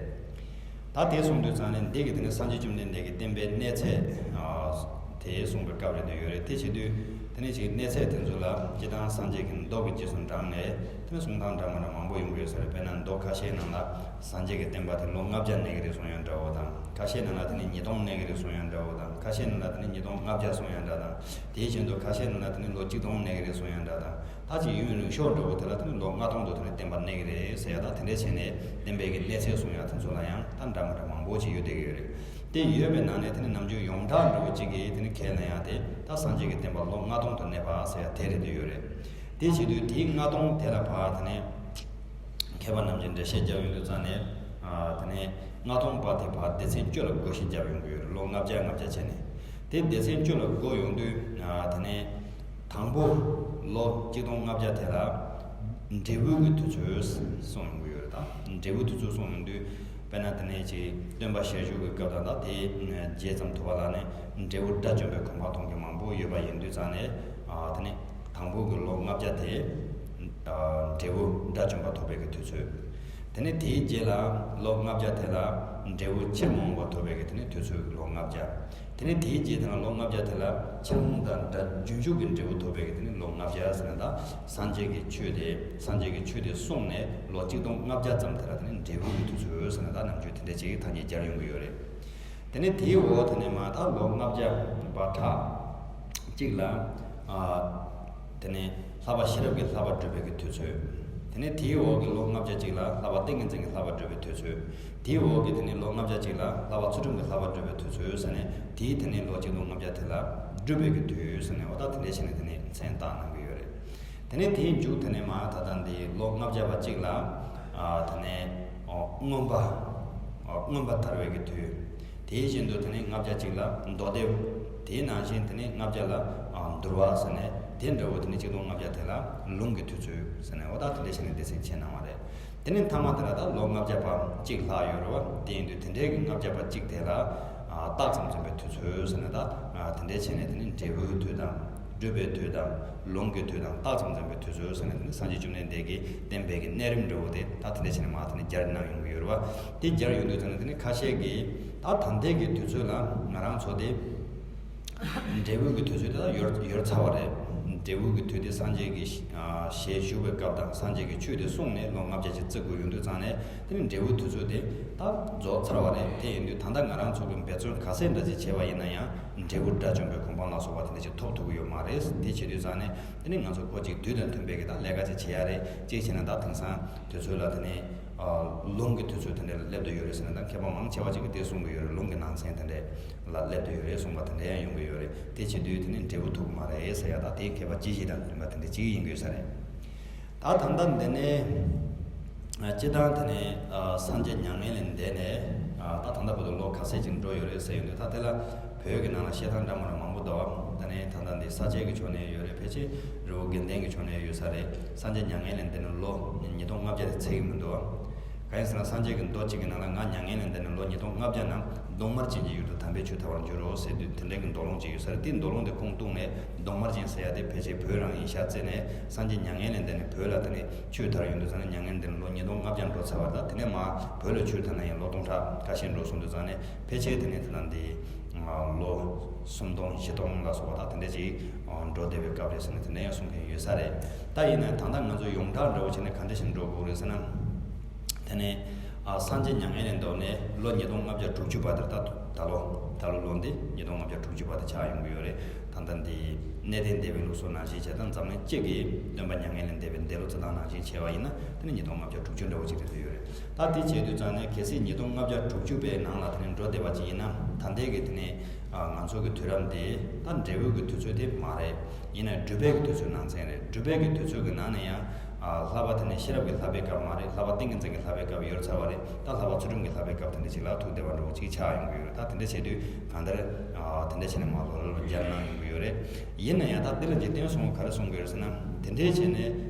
ད་དེ་གསུངས་དུས་ཙང་ནས་འདི་གི་དེ་ནི་སངས་རྒྱས་བཅོམ་ལྡན་འདས་ཀྱི་བསྟན་པའི་གནས་ཚད་དེ་གསུངས་པའི་སྐབས་རེད་འདོད་ཡོད་རེད། དེ་བྱེད་དུས་ དེ་ནས་ཅིག་གནས་ཚད་དེ་ཚོ་ལ་སྤྱིར་བཏང་སངས་རྒྱས་ཀྱི་མདོ་གི་རྗེས་སུ་འབྲངས་ནས་དེ་ནས་གསུང་སྟངས་འདྲ་མི་འདྲ་མང་པོ་ཡོང་གི་ཡོད་ས་རེད། དཔེར་ན་མདོ་ཁ་ཤས་ནང་ལ་སངས་རྒྱས་ཀྱི་བསྟན་པ་དེ་ལོ་ལྔ་བརྒྱ་གནས་ཀྱི་རེད་གསུང་ཡ་འདྲ་བོ་དང་། ཁ་ཤས་ནང་ལ་དེ་ནས་ཉིས་སྟོང་གནས་ཀྱི་རེད་གསུང་ཡ་འདྲ་བོ་དང་། ཁ་ཤས་ནང་ལ་དེ་ནས་ཉིས་སྟོང་ལྔ་བརྒྱ་གསུང་ཡ་འདྲ་དང་། དེའི་རྗེས་སུ་ཁ་ཤས་ནང་ལ་དེ་ནས་ལོ་གཅིག་སྟོང་གནས་ཀྱི་རེད་གསུང་ཡ་འདྲ་དང་། ད་ཅིག་ཡུན་རིང་ཤོས་འདྲ་བོ་དེ་ལ་དེ་ནི་ལོ་ལྔ་སྟོང་དུ་དེ་ནི་བསྟན་པ་གནས་ཀྱི་རེད་ཟེར་ཡ་དང་། དེ་འདྲ་བྱས་ནས་བསྟན་པའི་གི་གནས་ཚད་གསུང་ཡ་དེ་ཚོ་ལ་ཡང་ད་འདྲ་མི་འདྲ་མང་པོ་ཅིག་ཡོད་བསྡད་ཀྱི་ཡོད་རེད། དེ་ཡོད་པའི་ནང་ནས་དེ་ནི་ནམ་རྒྱུན་ཡོངས་གྲགས་འདྲ་བོ་ཅིག་གིས་དེ་ནི་ཁས་ལེན་ཡ་དེ་ད་སངས་རྒྱས་ཀྱི་བསྟན་པ་ལོ་ལྔ་སྟོང་དུ་གནས་པ་ཟེར་ཡ་དེ་རེད་དུ་ཡོད་རེད། དེ་བྱེད་དུས་དེའི་ལྔ་སྟོང་དེ་ལ་ཕར་དེ་ནི་མཁས་པ་རྣམས་ཀྱིས་འགྲེལ་བཤད་རྒྱབ་ཡོང་དུས་ཙང་ནས། ཨ། དེ་ནས་ལྔ་སྟོང་པ་དེ་ཕར་སྡེ་ཚན་བཅུ་ལ་བགོ་བཤའ་རྒྱབ་ཡོང་གི་ཡོད་རེད། ལོ་ལྔ་བརྒྱ་ལྔ་བརྒྱ་བྱས་ནས། དེ་སྡེ་ཚན་བཅུ་ལ་བགོ་ཡོང་དུས། ཨ། དེ་ནས་དང་པོ་ལོ་གཅིག་སྟོང་ལྔ་བརྒྱ་དེ་ལ་འབྲས་བུ་གི་དུས་ཚོད་གསུངས་ཡོང་གི་ཡོད་རེད། ད་འབྲས་བུ་དུས་ཚོད་གསུངས་ཡོང་དུས་དཔེར་ན་དེ་ནས་ཅིག་སྟོན་པ་ཞལ་བཞུགས་ཀྱི་སྐབས་དང་། ད་དེའི་རྗེས་ཙམ་ཐུབ་པ་ལ་ནི་འབྲས་བུ་དགྲ་བཅོམ་པའི་གོ་འཕང་ཐོབ་མཁན་མང་པོ་ཡོད་པ་ཡིན་དུས་ཙང་ནས། ཨ། དེ་ནས་དང་པོ་གི་ལོ་ལྔ་བརྒྱ་དེ། ཨ། འབྲས་བུ་དགྲ་བཅོམ་པ་ཐོབ་པའི་གི་དུས་ཚོད། དེ་ནས་དེའི་རྗེས་ལ་ལོ་ལྔ་བརྒྱ་དེ་ལ་འབྲས་བུ་ཕྱིར་མི་འོང་བ་ཐོབ་པའི་གི་དེ་ནས་དུས་ཚོད་ལོ་ལྔ་བརྒྱ། དེ་ནས་དེའི་རྗེས་དེ་ལ་ལོ་ལྔ་བརྒྱ་དེ་ལ་ཕྱིར་འོང་དང་འདྲ་རྒྱུན་ཞུགས་ཀྱི་འབྲས་བུ་ཐོབ་པའི་གི་དེ་ནས་ལོ་ལྔ་བརྒྱ་ཟེར་ན། ད་སངས་རྒྱས་ཀྱི་ཆོས་དེ་སངས་རྒྱས་ཀྱི་ཆོས་དེ་གསུངས་ནས་ལོ་གཅིག་སྟོང་ལྔ་བརྒྱ་ཙམ་དེ་ལ་དེ་ནས་འབྲས་བུ་གི་དུས་ཚོད་ཟེར་ན། ད་ནམ་རྒྱུན་དེ་འདྲ་ཅིག་ཐ་སྙད་སྦྱར་ཡོང་གི་ཡོད་རེད། དེ་ནས་དེའི་འོག་དེ་ནས་མ་ད་ལོ་ལྔ་བརྒྱ་པ་ཁྲག་གཅིག་ལ། ཨ། དེ་ནས་ལྷག་པ་ཤེས་རབ་ཀྱི་བསླབ་པ་སྒྲུབ་པའི་གི་དུས་ཚོད། དེ་ནས་དེའི་འོག་གི་ལོ་ལྔ་བརྒྱ་གཅིག་ལ་ལྷག་པ་ཏིང་ངེ་འཛིན་གྱི་བསླབ་པ་སྒྲུབ་པའི་དུས་ཚོད། དེའི་འོག་གི་དེ་ནས་ལོ་ལྔ་བརྒྱ་གཅིག་ལ་ལྷག་པ་ཚུལ་ཁྲིམས་ཀྱི་བསླབ་པ་སྒྲུབ་པའི་དུས་ཚོད་ཟེར་ནས། དེའི་དེ་ནས་ལོ་གཅིག་སྟོང་ལྔ་བརྒྱ་དེ་ལ་སྒྲུབ་པའི་གི་དུས་ཟེར་ནས། འོ་ད་དེ་འདྲ་བྱས་ནས་དེ་ནས་མཚན་བཏགས་གནང་གི་ཡོད་རེད། དེ་ནས་དེའི་མཇུག་དེ་ནས་མ་ད་ལྟ་འདི་ལོ་ལྔ་བརྒྱ་པ་གཅིག་ལ། ཨ། དེ་ནས། ཨོ། མངོན་པ། ཨོ། མངོན་པ་དར་བའི་གི་དུས། དེའི་བཞིན་དུ་དེ་ནས་ལྔ་བརྒྱ་གཅིག་ལ་མདོ་སྡེ། དེའི་ནང་བཞིན་དེ་ནས་ལྔ་བརྒྱ་ལ། ཨ། འདུལ་བ་ཟེར་ནས། དེ་འདྲ་བོ་དེ་ནས་གཅིག་སྟོང་ལྔ་བརྒྱ་དེ་ལ་ལུང་གི་དུས་ཚོད་ཟེར་ནས། འོ་ད་དེ་འདྲ་བྱས་ནས་སྡེ་ཚན་ཕྱེ་གནང་བ་རེད། དེ་ནས་མཐའ་མ་དེ་ལ་ད་ལོ་ལྔ་བརྒྱ་པ་གཅིག་ལྷག་ཡོད་རེད་བ། དེ་ཡིན་དུས་དེ་འདྲའི་གི་ལྔ་བརྒྱ་པ་གཅིག་དེ་ལ། ཨ། རྟགས་ཙམ་འཛིན་པའི་དུས་ཚོད་ཟེར་ནས། ད། ཨ། དེ་འདྲའི་བྱས་ནས་དེ་ནི་འབྲས་བུའི་དུས་དང་། སྒྲུབ་པའི་དུས་དང་། ལུང་གི་དུས་དང་། རྟགས་ཙམ་འཛིན་པའི་དུས་ཚོད་ཟེར་ནས། དེ་ནི་སངས་རྒྱས་བཅོམ་ལྡན་འདས་ཀྱི་བསྟན་པའི་གི་གནས་རིམ་འདྲ་བོ་དེ་ད་དེ་འདྲ་བྱས་ནས་མ་དེ་ནི་སྦྱར་གནང་ཡོང་གི་ཡོད་རེད་བ། དེ་སྦྱར་ཡོང་དུས་ཙམ་ནས་དེ་ནི་ཁ་ཤས་ཀྱིས་ད་ད་ལྟའི་གི་དུས་ཚོད་ལ་ང་རང་ཚོ་དེ། འབྲས་བུ་གི་དུས་ཚོད་དེ་ད་ཡོལ་ཡོལ་ཚར་བ་རེད། འབྲས་བུ་གི་དུས་དེ་སངས་རྒྱས་ཀྱི་ཞལ་བཞུགས་པའི་སྐབས་དང་། སངས་རྒྱས་ཀྱི་ཆོས་དེ་གསུངས་ནས་ལོ་ལྔ་བརྒྱ་ཅིག་བརྩི་དགོས་ཡོང་དུས་ཙང་ནས། དེ་ནི་འབྲས་བུ་དུས་ཚོད་དེ་ད་རྫོགས་ཚར་བ་རེད། དེ་ཡིན་དུས་ད་ལྟ་ང་རང་ཚོ་གི་འབད་བརྩོན་ག་ཚད་འདྲ་ཅིག་བྱས་པ་ཡིན་ན་ཡང་། འབྲས་བུ་དགྲ་བཅོམ་པའི་གོ་འཕང་ལ་སོགས་པ་དེ་འདྲ་ཅིག་ཐོབ་ཐུབ་ཀྱི་ཡོད་མ་རེད། དེ་བྱེད་དུས་ཙང་ནས་དེ་ནི་ང་ཚོ་ཁོ་ཅིག་དུས་དང་མཐུན་པའི་གི་ད་ལས་ཀ་ཅིག་བྱེད་ཡ་རེད། གཅིག་བྱས་ན་ད་དེང་སང་དུས་ཚོད་ལ་དེ་ནི། ཨ། ལུང་གི་དུས་ཚོད་དེ་འདྲ་ལ་སླེབས་བསྡད་ཡོད་རེད་ཟེར་ན། ད་མཁས་པ་མང་ཆེ་བ་ཅིག་གིས་དེ་གསུང་གི་ཡོད་རེད། ལུང་གི་ནང་ཚན་དེ་འདྲ་ལ་སླེབས་བསྡད་ཡོད་རེད་གསུངས་པ་དེ་འདྲ་ཡང་ཡོང་གི་ཡོད་རེད། དེ་བྱེད་དུས་དེ་ནི་འབྲས་བུ་ཐོབ་ཀྱི་མ་རེད་ཟེར་ཡ། ད་དེ་མཁས་པ་དཔྱད་གཞི་དང་མཐུན་པ་དེ་འདྲ་ཅིག་ཡིན་དགོས་ས་རེད། ད་ད་ལྟ་འདི་ནས། ཨ། སྤྱིར་བཏང་དེ་ནས། ཨ། སངས་རྒྱས་མྱ་ངན་ལས་འདས་ནས། ཨ། ད་ད་ལྟ་བར་དུ་ལོ་ག་ཚད་ཅིག་འགྲོ་ཡོད་རེད་ཟེར་ཡོང་དུས། ད་དེ་ལ་བོད་ཀྱི་ནང་ལ་བཤད་སྟངས་འདྲ་མི་འདྲ་མང་པོ་འདུག། ད་ནས་ད་ལྟ་འདི་ས་བཅད་ཀྱི་ཕྱོགས་ནས་ཡོད་རེད། ཕལ་ཆེར་རི་བོ་དགེ་ལྡན་གྱི་ཕྱོགས་ནས་ཡོད་ས་རེད། སངས་རྒྱས་མྱ་ངན་ལས་འདས་ནས་ལོ་ཉིས་སྟོང་ལྔ་བརྒྱ་དེ་ཚད་ཀྱི་མི་འདུག། གང་ཡིན་ཟེར་ན། སངས་རྒྱས་ཀྱི་མདོ་གཅིག་གི་ནང་ལ་ང་མྱ་ངན་ལས་འདས་ནས་ལོ་ཉིས་སྟོང་ལྔ་བརྒྱ་ནང་གདོང་དམར་ཅན་གྱི་ཡུལ་དུ་དམ་པའི་ཆོས་དར་བར་འགྱུར་རོ་ཟེར་དུས། དེ་འདྲའི་གི་མདོ་ལུང་ཅིག་ཡོད་ས་རེད། དེའི་མདོ་ལུང་དེ་ཁུངས་གཏུགས་ནས། གདོང་དམར་ཅན་ཟེར་ཡ་དེ་ཕལ་ཆེར་བོད་རང་ཡིན་ཤག་བརྩིས་ནས། སངས་རྒྱས་མྱ་ངན་ལས་འདས་ནས་བོད་ལ་དེ་ནས་ཆོས་དར་ཡོང་དུས་ཙང་ནས། མྱ་ངན་འདས་ནས་ལོ་ཉིས་སྟོང་ལྔ་བརྒྱ་འགྲོ་ཚར་བ་ད། དེ་ནས་མ་བོད་ལ་ཆོས་དར་ན་ཡང་ལོ་སྟོང་ཕྲག་ཁ་ཤས་འགྲོ་སོང་དུས་ཙང་ནས། ཕལ་ཆེར་དེ་ནས་དེ་ན་འདི་ལོ་སུམ་སྟོང་བཞི་སྟོང་ལ་སོགས་པ་ད་དེ་འདྲ་ཅིག་འགྲོ་བསྡད་པའི་སྐབས་རེད་ཟེར་ནས་དེ་འདྲ་ཡང་གསུང་མཁན་ཡོད་ས་རེད། ད་ཡིན་ན་ད་ལྟ་ང་ཚོ་ཡོངས་གྲགས་འདྲ་བོ་བྱས་ནས་ག་འདྲ་ཞིག་འགྲོ་དགོས་རེད་ཟེར་ན། དེ་ནས། ཨ། སངས་རྒྱས་མྱ་ངན་ལས་འདས་ནས་ལོ་ཉིས་སྟོང་ལྔ་བརྒྱ་དྲུག་ཅུ་པ་དེར། ད་ད་ལོ་ད་ལོ་ལོ་འདི་ཉིས་སྟོང་ལྔ་བརྒྱ་དྲུག་ཅུ་པ་དེ་ཆགས་ཡོང་གི་ཡོད་རེད། ད་ལྟ་འདི་གནས་བརྟན་སྡེ་པའི་ལུགས་སྲོལ་ནང་བཞིན་བྱས་ཙང་། འཛམ་གླིང་སྤྱི་གི་སྟོན་པ་མྱ་ངན་ལས་འདས་པའི་འདས་ལོ་རྩི་སྟངས་ནང་བཞིན་བྱས་པ་ཡིན་ན། དེ་ནི་ཉིས་སྟོང་ལྔ་བརྒྱ་དྲུག་ཅུ་འདྲ་བོ་ཅིག་རེད་འདོད་ཡོད་རེད། ད་དེ་བྱས་དུས་ཙང་ནས་གལ་སྲིད་ཉིས་སྟོང་ལྔ་བརྒྱ་དྲུག་ཅུ་པའི་ནང་ལ་དེ་ནི་འགྲོ་བསྡད་པ་ཅིག་ཡིན་ན། ད་ལྟའི་གི་དེ་ནི། ཨ། ང་ཚོ་གི་དུས་རབས་འདི་ད་འབྲས་བུ་གི་དུས་ཚོད་དེ་མ་རེད། ཡིན་ན་སྒྲུབ་པའི་གི་དུས་ཚོད་ནང་ཚན་རེད། སྒྲུབ་པའི་གི་དུས་ཚོད་གི་ནང་ནས་ཡང་། ཨ། བསླབ་པ་དེ་ནི་ཤེས་རབ་ཀྱི་བསླབ་པའི་སྐབས་མ་རེད། བསླབ་པ་ཏིང་ངེ་འཛིན་གྱི་བསླབ་པའི་སྐབས་ཡོལ་ཚར་བ་རེད། ད་བསླབ་པ་ཚུལ་ཁྲིམས་ཀྱི་བསླབ་པའི་སྐབས་དེ་འདྲ་ཅིག་ལ་ཐུག་བསྡད་པ་འདྲ་བོ་ཅིག་ཆགས་ཡོང་གི་ཡོད་རེད། ད་དེ་འདྲ་བྱས་དུས་གང་ལྟར། ཨ། དེ་འདྲ་བྱས་ནས་མ་ལོ་ལོ་ལ་སྦྱར་གནང་ཡོང་གི་ཡོད་རེད། ཡིན་ན་ཡང་ད་འདི་ལ་འཇིག་རྟེན་སོང་ག་རེ་གསུང་གི་ཡོད་རེད་ཟེར་ན། དེ་འདྲ་བྱས་ནས་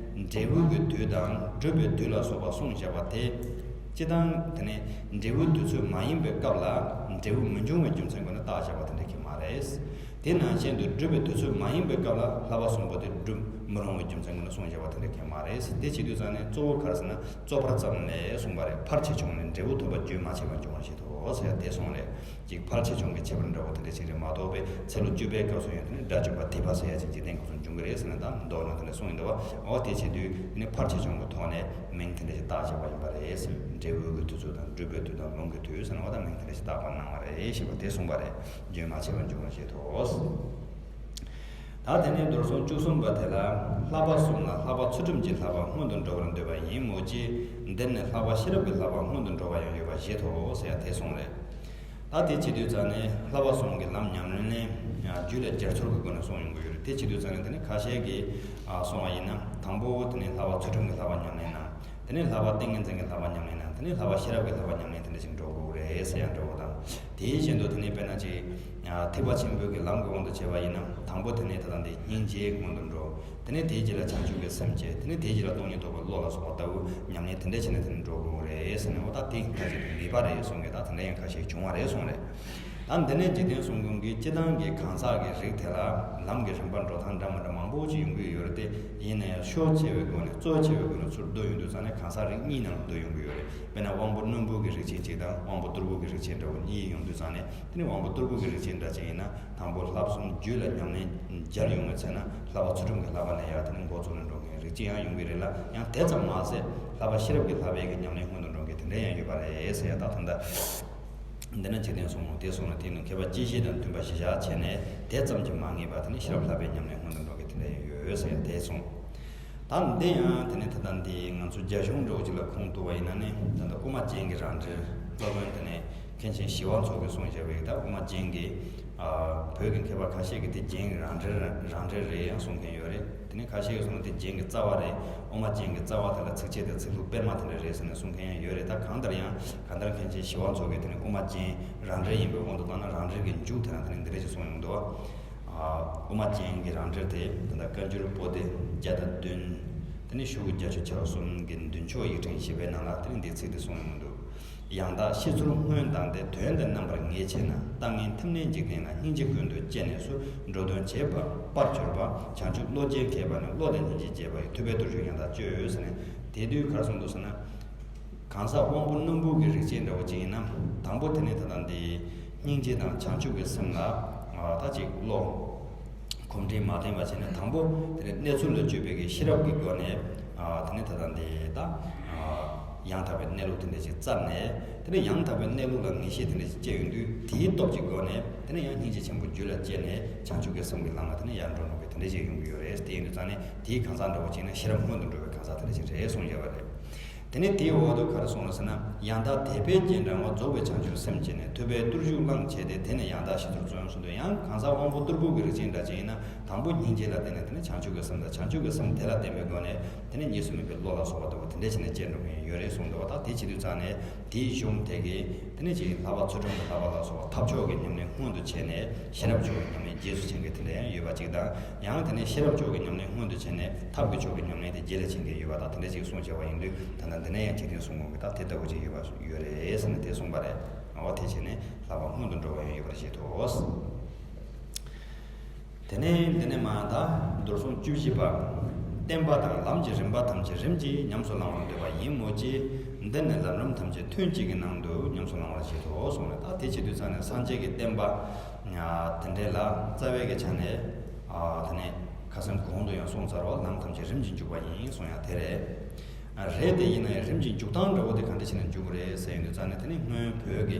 འབྲས་བུ་གི་དུས་དང་སྒྲུབ་པའི་དུས་ལ་སོགས་པ་གསུངས་བཞག་པ་དེ། སྤྱིར་བཏང་དེ་ནས་འབྲས་བུ་དུས་ཚོད་མ་ཡིན་པའི་སྐབས་ལ་འབྲས་བུ་མི་འབྱུང་བའི་རྒྱུ་མཚན་སྒོ་ནས་བཏགས་བཞག་པ་དེ་འདྲ་གི་མ་རེད། དེ་ནང་བཞིན་དུ་སྒྲུབ་པའི་དུས་ཚོད་མ་ཡིན་པའི་སྐབས་ལ་བསླབ་པ་གསུམ་པོ་དེ་སྒྲུབ། མི་རུང་བའི་རྒྱུ་མཚན་ཀུན་ལ་གསུངས་བཞག་པ་དེ་འདྲ་གང་མ་རེད། དེ་བྱེད་དུས་ཙང་ནས་གཙོ་བོ་ག་རེ་ཟེར་ན། རྩོད་པར་བརྩམས་ནས་གསུངས་པ་རེད། ཕལ་ཆེ་ཆུང་ནས་འབྲས་བུ་ཐོབ་པ་རྒྱུན་མ་ཆད་པར་འབྱུང་བར་བྱེད་དོ་ཟེར་ཡ་དེ་གསུངས་རེད། ཅིག་ཕལ་ཆེ་ཆུང་གི་ཁྱད་པར་འདྲ་བོ་དེ་འདྲ་ཞིག་རེད་མ་གཏོགས་པའི་ཚེ་ལོ་བཅུ་པའི་སྐབས་སུ་ཡང་དེ་ནི་དགྲ་བཅོམ་པ་ཐེག་པ་ཟེར་ཡ་ཅིག་འཇིག་རྟེན་སྐབས་སུ་འབྱུང་གི་རེད་ཟེར་ནས་ད་མདོ་ནང་དེ་འདྲ་གསུངས་ཡིན་འདུག་བ། འོ་དེ་བྱེད་དུས་དེ་ནི་ཕལ་ཆེ་ཆུང་གི་ཐོག་ནས་མིང་དེ་འདྲ་ཞིག་བཏགས་བཞག་པ་ཡིན་པ་རེད། འབྲས་བུའི་དུས་ཚོད་དང་སྒྲུབ་པའི་དུས་དང་ལུང་གི་དུས་ཟེར་ནས་འོ་ད་མིང་དེ་འདྲ་ཞིག་བཏགས་པ་གནང་བ་རེད་ཞེས་པ་དེ་གསུངས་པ་རེད། རྒྱུན་མ་ཆད་པར་འབྱུང་བར་བྱེད་དོ། ད་དེ་ནས་མདོར་སོང་བཅུ་གསུམ་པ་དེ་ལ། བསླབ་པ་གསུམ་ལ་བསླབ་པ་ཚུལ་ཁྲིམས་ཀྱི་བསླབ་པ་སྔོན་དུ་འགྲོ་བར་འདོད་པ་ཡིན་མོད་ཀྱི། འདིར་ནི་བསླབ་པ་ཤེས་རབ་ཀྱི་བསླབ་པ་སྔོན་དུ་འགྲོ་བ་ཡང་ཡོད་པར་བཞེད་དོ་ཟེར་ཡ་དེ་གསུངས་རེད། ད་དེ་བྱེད་དུས་ཙང་ནས་བསླབ་པ་གསུམ་གྱི་ལམ་ཉམས་ལེན་ལས་རྒྱུད་ལ་སྦྱར་ཚུལ་གྱི་སྒོ་ནས་གསུངས་ཡོང་གི་ཡོད་རེད། དེ་བྱེད་དུས་ཙང་ནས་དེ་ནི་ཁ་ཤས་ཀྱིས་གསུངས་པ་ཡིན་ན། དང་པོ་དེ་ནི་བསླབ་པ་ཚུལ་ཁྲིམས་ཀྱི་བསླབ་པ་ཉམས་ལེན་གནང་། དེ་ནས་བསླབ་པ་ཏིང་ངེ་འཛིན་གྱི་བསླབ་པ་ཉམས་ལེན་དང་། དེ་ནས་བསླབ་པ་ཤེས་རབ་ཀྱི་བསླབ་པ་ཉམས་ལེན་དེ་འདྲ་ཞིག་འགྲོ་དགོས་རེད་ཟེར་ཡང་འགྲོ་བ་དང་། དེའི་བཞིན་དུ་དེ་ནས་དཔེར་ན་ཅིག་ཐེག་པ་ཆེན་པོའི་གི་ལམ་གྱི་དབང་དུ་བྱས་པ་ཡིན་ན། དང་པོ་དེ་ནས་ད་ལྟ་འདི་སྙིང་རྗེ་སྔོན་དུ་འགྲོ། དེ་ནས་དེའི་རྗེས་ལ་བྱང་ཆུབ་ཀྱི་སེམས་བསྐྱེད། དེ་ནས་དེའི་རྗེས་ལ་སྟོང་ཉིད་རྟོགས་པའི་བློ་ལ་སོགས་པ་ལྟ་བུ་ཉམས་ལེན་དེ་འདྲ་བྱས་ནས་དེ་ནས་འགྲོ་དགོས་རེད་ཟེར་ནས། འོ་ད་དེ་ཁ་ཅིག་ནུས་པ་རེད་གསུང་གི། ད་དེ་འདྲ་ཡང་ཁ་ཤས་བྱུང་བ་རེད་གསུང་རེད། ད་འདི་ནས་འཇིག་རྟེན་གསུམ་མགོན་གྱི་སྤྱི་བཏང་གི་གང་ཟག་གི་རིགས་དེ་ལ་ལམ་གྱི་རིམ་པ་འགྲོ་སྟངས་འདྲ་མི་འདྲ་མང་པོ་ཅིག་ཡོང་གི་ཡོད་རེད་དེ། ཡིན་ན་ཡང་ཕྱོགས་ཆེ་བའི་སྒོ་ནས་གཙོ་ཆེ་བའི་སྒོ་ནས་ཚུར་བསྡུ་ཡོང་དུས་ཙང་ནས་གང་ཟག་རིགས་གཉིས་ནང་ལ་བསྡུ་ཡོང་གི་ཡོད་རེད། དཔེར་ན་དབང་པོ་རྣོན་པོ་གི་རིགས་ཅན་གཅིག་དང་དབང་པོ་རྟུལ་པོ་གི་རིགས་ཅན་འདྲ་བོ་གཉིས་ཡོང་དུས་ཙང་ནས། དེ་ནས་དབང་པོ་རྟུལ་པོ་གི་རིགས་ཅན་འདྲ་ཅིག་ཡིན་ན། དང་པོ་བསླབ་གསུམ་རྒྱུད་ལ་ཉམས་ལེན་སྦྱར་ཡོང་བའི་ཚེ་ན། བསླབ་པ་ཚུལ་ཁྲིམས་ཀྱི་བསླབ་པ་ནས་ཡར་དེ་ནས་འགོ་བཙུགས་ནས་འགྲོ་མཁན་རིགས་ཅན་ཡང་ཡོང་གི་རེད་ལ། ཡང་དེ་ཙམ་མ་ཟད་བསླབ་པ་ཤེས་རབ་ཀྱི་བསླབ་པའི་གི་ཉམས་ལེན་སྔོན་དུ་འགྲོ་མཁན་དེ་འདྲ་ཡང་ཡོད་པ་རེད་ཟེར་ཡ། ད་ད་ལྟ་འདི་ན་འཇིག་རྟེན་གསུམ་མགོན་དེ་གསུངས་ན། དེ་ནི་མཁས་པ་སྤྱི་བཤད་དང་མཐུན་པ་གཞི་བཞག་བྱས་ནས། དེ་ཙམ་གྱིས་མ་ངེས་པར་དེ་ནི་ཤེས་རབ་བསླབ་པའི་ཉམས་ལེན་སྔོན་དུ་འགྲོ་མཁན་དེ་འདྲ་ཡང་ཡོད་ཟེར་ཡ་དེ་གསུངས། ད་འདི་ཡང་དེ་ནི་ད་ལྟ་འདི་ང་ཚོ་རྒྱ་གཞུང་འདྲ་བོ་ཅིག་ལ་ཁུངས་གཏུགས་པ་ཡིན་ན་ནི། ད་ལྟ་དབུ་མ་རྒྱན་གྱི་རང་འགྲེལ། སློབ་དཔོན་དེ་ནི་མཁན་ཆེན་ཞི་བ་འཚོ་གིས་གསུངས་བཞག་པའི། ད་དབུ་མ་རྒྱན་གྱི། ཨ། བོད་ཀྱི་མཁས་པ་ཁ་ཤས་ཀྱིས་དེ་རྒྱན་གྱི་རང་འགྲེལ་རང་འགྲེལ་རེད་ཡང་གསུང་མཁན་ཡོད་རེད། དེ་ནི་ཁ་ཤས་ཀྱིས་གསུངས་ན་དེ་རྒྱན་གྱི་རྩ་བ་རེད། དབུ་མ་རྒྱན་གྱི་རྩ་བ་དེ་ལ་ཚིགས་བཅད་དང་ཚིག་ལྷུག་སྤེལ་མ་དེ་འདྲ་རེད་ཟེར་ནས་གསུང་མཁན་ཡང་ཡོད་རེད། ད་གང་ལྟར་ཡང་གང་ལྟར་མཁན་ཆེན་ཞི་བ་འཚོ་གིས་དེ་ནི་དབུ་མ་རྒྱན་རང་འགྲེལ་ཡིན་པའི་དབང་དུ་བཏང་ན། རང་འགྲེལ་གྱི་མཇུག་དེ་ན་དེ་ནི་འདི་འདྲ་ཞིག་གསུངས་ཡོང་འདུག། ཨ། དབུ་མ་རྒྱན་གྱི་རང་འགྲེལ་དེ་ད་ལྟ་བཀའ་འགྱུར་པོ་ཏི་བརྒྱ་དང་བདུན། དེ་ནས་ཤོག་གུ་བརྒྱད་ཅུ་གྱ་གསུམ་གྱི་མདུན་ཕྱོགས་ཡིག་ཕྲེང་བཞི་པའི་ནང་ལ་དེ་ནས་འདི་ཚིག་འདི་གསུངས་ཡོང་འདུག། ཡང་དག་ཤེས་ཚུལ་སྔོན་བཏང་སྟེ། དོན་དེ་རྣམ་པར་ངེས་ཆེ་ན། ལྟ་ངན་ཐིམ་ནས་འཇིག་རྟེན་ལ། སྙིང་རྗེ་ཀུན་ཏུ་སྤྱད་ནས་སུ། འགྲོ་དོན་བྱེད་པ་པར་གྱུར་པ། བྱང་ཆུབ་བློ་སྐྱེས་མཁས་པ་ནི། བློ་དང་སྙིང་རྗེ་བྱེད་པ་ཡི། ཐུབ་པས་བརྟུལ་ཞུགས་ཡང་དག་སྤྱོད་ཟེར་ནས། དེ་དུས་ག་རེ་གསུངས་འདུག་ཟེར་ན། གང་ཟག་དབང་པོ་རྣོན་པོ་གི་རིགས་ཅན་འདྲ་བོ་ཅིག་ཡིན་ན། དང་པོ་དེ་ནི་ད་ལྟ་འདི་སྙིང་རྗེ་དང་བྱང་ཆུབ་ཀྱི་སེམས་ལ། ཨ། ད་ཅིག་བློ་གོམས་འདྲིས་མ་བསྟེན་པ་བྱས་ནས། དང་པོ་དེ་ནི་གནས་ཚུལ་ལ་དཔྱོད་པའི་གི་ཤེས་རབ་ཀྱི་སྒོ་ནས། ཨ། དེ་ནི་ད་ལྟ་འདི་ད། ཨ། ཡང་དག་པའི་གནས་ལུགས་དེ་འདྲ་ཞིག་བཙལ་ནས། དེ་ནི་ཡང་དག་པའི་གནས་ལུགས་ལ་ངེས་ཤེས་དེ་འདྲ་ཞིག་སྐྱེ་ཡོང་དུས། དེའི་སྟོབས་ཀྱི་སྒོ་ནས་དེ་ནི་ཡང་སྙིང་རྗེ་ཆེན་པོ་རྒྱུད་ལ་སྐྱེས་ནས། བྱང་ཆུབ་ཀྱི་སེམས་ཀྱི་ལམ་ལ་དེ་ནི་ཡར་འགྲོ་འགྲོ་གི་དེ་འདྲ་ཞིག་ཡོང་གི་ཡོད་རེད། དེ་ཡིན་དུས་ཙང་ནས་དེའི་གང་ཟག་འདྲ་བོ་ཅིག་ནི་ཤེས་རབ་སྔོན་དུ་འགྲོ་བའི་གང་ཟག་དེ་འདྲ་ཞིག་རེད་གསུངས་ཡོད་པ་རེད། དེ་ནས་དེའི་འོག་ཏུ་ག་རེ་གསུངས་ལ་ཟེར་ན། ཡང་དག་དད་པས་རྒྱན་དྲངས་པ། རྫོགས་པའི་བྱང་ཆུབ་སེམས་བསྐྱེད་ནས། ཐུབ་པས་བརྟུལ་ཞུགས་བླངས་བྱས་ཏེ། དེ་ནས་ཡང་དག་ཤེས་ཚུལ་བརྩོན་གསུངས་འདུག། ཡང་གང་ཟག་དབང་པོ་རྟུལ་པོ་གི་རིགས་ཅན་འདྲ་ཅིག་ཡིན་ན། དང་པོ་སྙིང་རྗེ་ལ་བརྟེན་ནས་དེ་ནས་བྱང་ཆུབ་ཀྱི་སེམས་དང་། བྱང་ཆུབ་ཀྱི་སེམས་དེ་ལ་བརྟེན་པའི་སྒོ་ནས་དེ་ནས་གཉིས་སུ་མེད་པའི་བློ་ལ་སོགས་པ་ལྟ་བུ་དེ་འདྲ་བྱས་ནས་སྐྱེ་འགྲོ་མཁན་ཡོད་རེད་གསུངས་འདུག་བ། ད་དེ་བྱེད་དུས་ཙང་ནས་དེའི་གཞུང་དེ་གའི་དེ་ནས་ཅིག་བསླབ་པ་ཚུལ་ཁྲིམས་ཀྱི་བསླབ་པ་ལ་སོགས་པ་ཐབས་མཆོག་གི་ཉམས་ལེན་སྔོན་དུ་བྱས་ནས། ཤེས་རབ་མཆོག་གི་ཉམས་ལེན་རྗེས་སུ་བྱེད་མཁན་དེ་འདྲ་ཡང་ཡོད་པ་ཅིག་དང་། ཡང་དེ་ནས་ཤེས་རབ་མཆོག་གི་ཉམས་ལེན་སྔོན་དུ་བྱས་ནས་ཐབས་ཀྱི་མཆོག་གི་ཉམས་ལེན་དེ་རྗེས་ལ་བྱེད་མཁན་ཡོད་པ་དང་། དེ་འདྲ་ཅིག་གསུངས་བྱས་པ་ཡིན་དུས། ད་ལྟ་འདི་ནས་ཡང་འཇིག་རྟེན་གསུམ་མགོན་གྱིས་ད་དེ་ལྟ་བུ་ཅིག་ཡོད་པ་ཡོད་རེད་ཟེར་ནས་དེ་གསུངས་པ་རེད། འོ་དེ་བྱས་ནས་བསླབ་པ་སྔོན་དུ་འགྲོ་བ་ཡང་ཡོད་པར་བཞེད་དོ། དེ་ནས་འདི་ནས་མར་ད་མདོར་སོང་བཅུ་བཞི་པ། བསྟན་པ་དང་ལམ་གྱི་རིམ་པ་ཐམས་ཅད་རིམ་གྱིས་ཉམས་སུ་བླང་བར་འདོད་པ་ཡིན་མོད་ཀྱི། འདིར་ནི་ལམ་རིམ་ཐམས་ཅད་ཐུན་གཅིག་གི་ནང་དུ་ཉམས་སུ་བླང་བར་བྱེད་དོ་གསུངས་ནས། ད་དེ་བྱེད་དུས་ཙང་ནས་སངས་རྒྱས་ཀྱི་བསྟན་པ་དེ་འདྲས་ལ་རྩ་བའི་གི་ཆ་ནས། ཨ། དེ་ནས་ཁ་སང་གོང་དུ་ཡང་གསུངས་ཚར་བ། ལམ་ཐམས་ཅད་རིམ་གྱིས་འཇུག་པ་ཡིན་གསུངས་ཡ་དེ་རེད། རེད་དེ། ཡིན་ན་ཡང་རིམ་གྱིས་འཇུག་སྟངས་འདྲ་བོ་དེ་ག་འདྲ་བྱས་ནས་འཇུག་དགོས་རེད་ཟེར་ཡོང་དུས་ཙང་ནས། དེ་ནི་སྔོན་བོད་ཀྱི།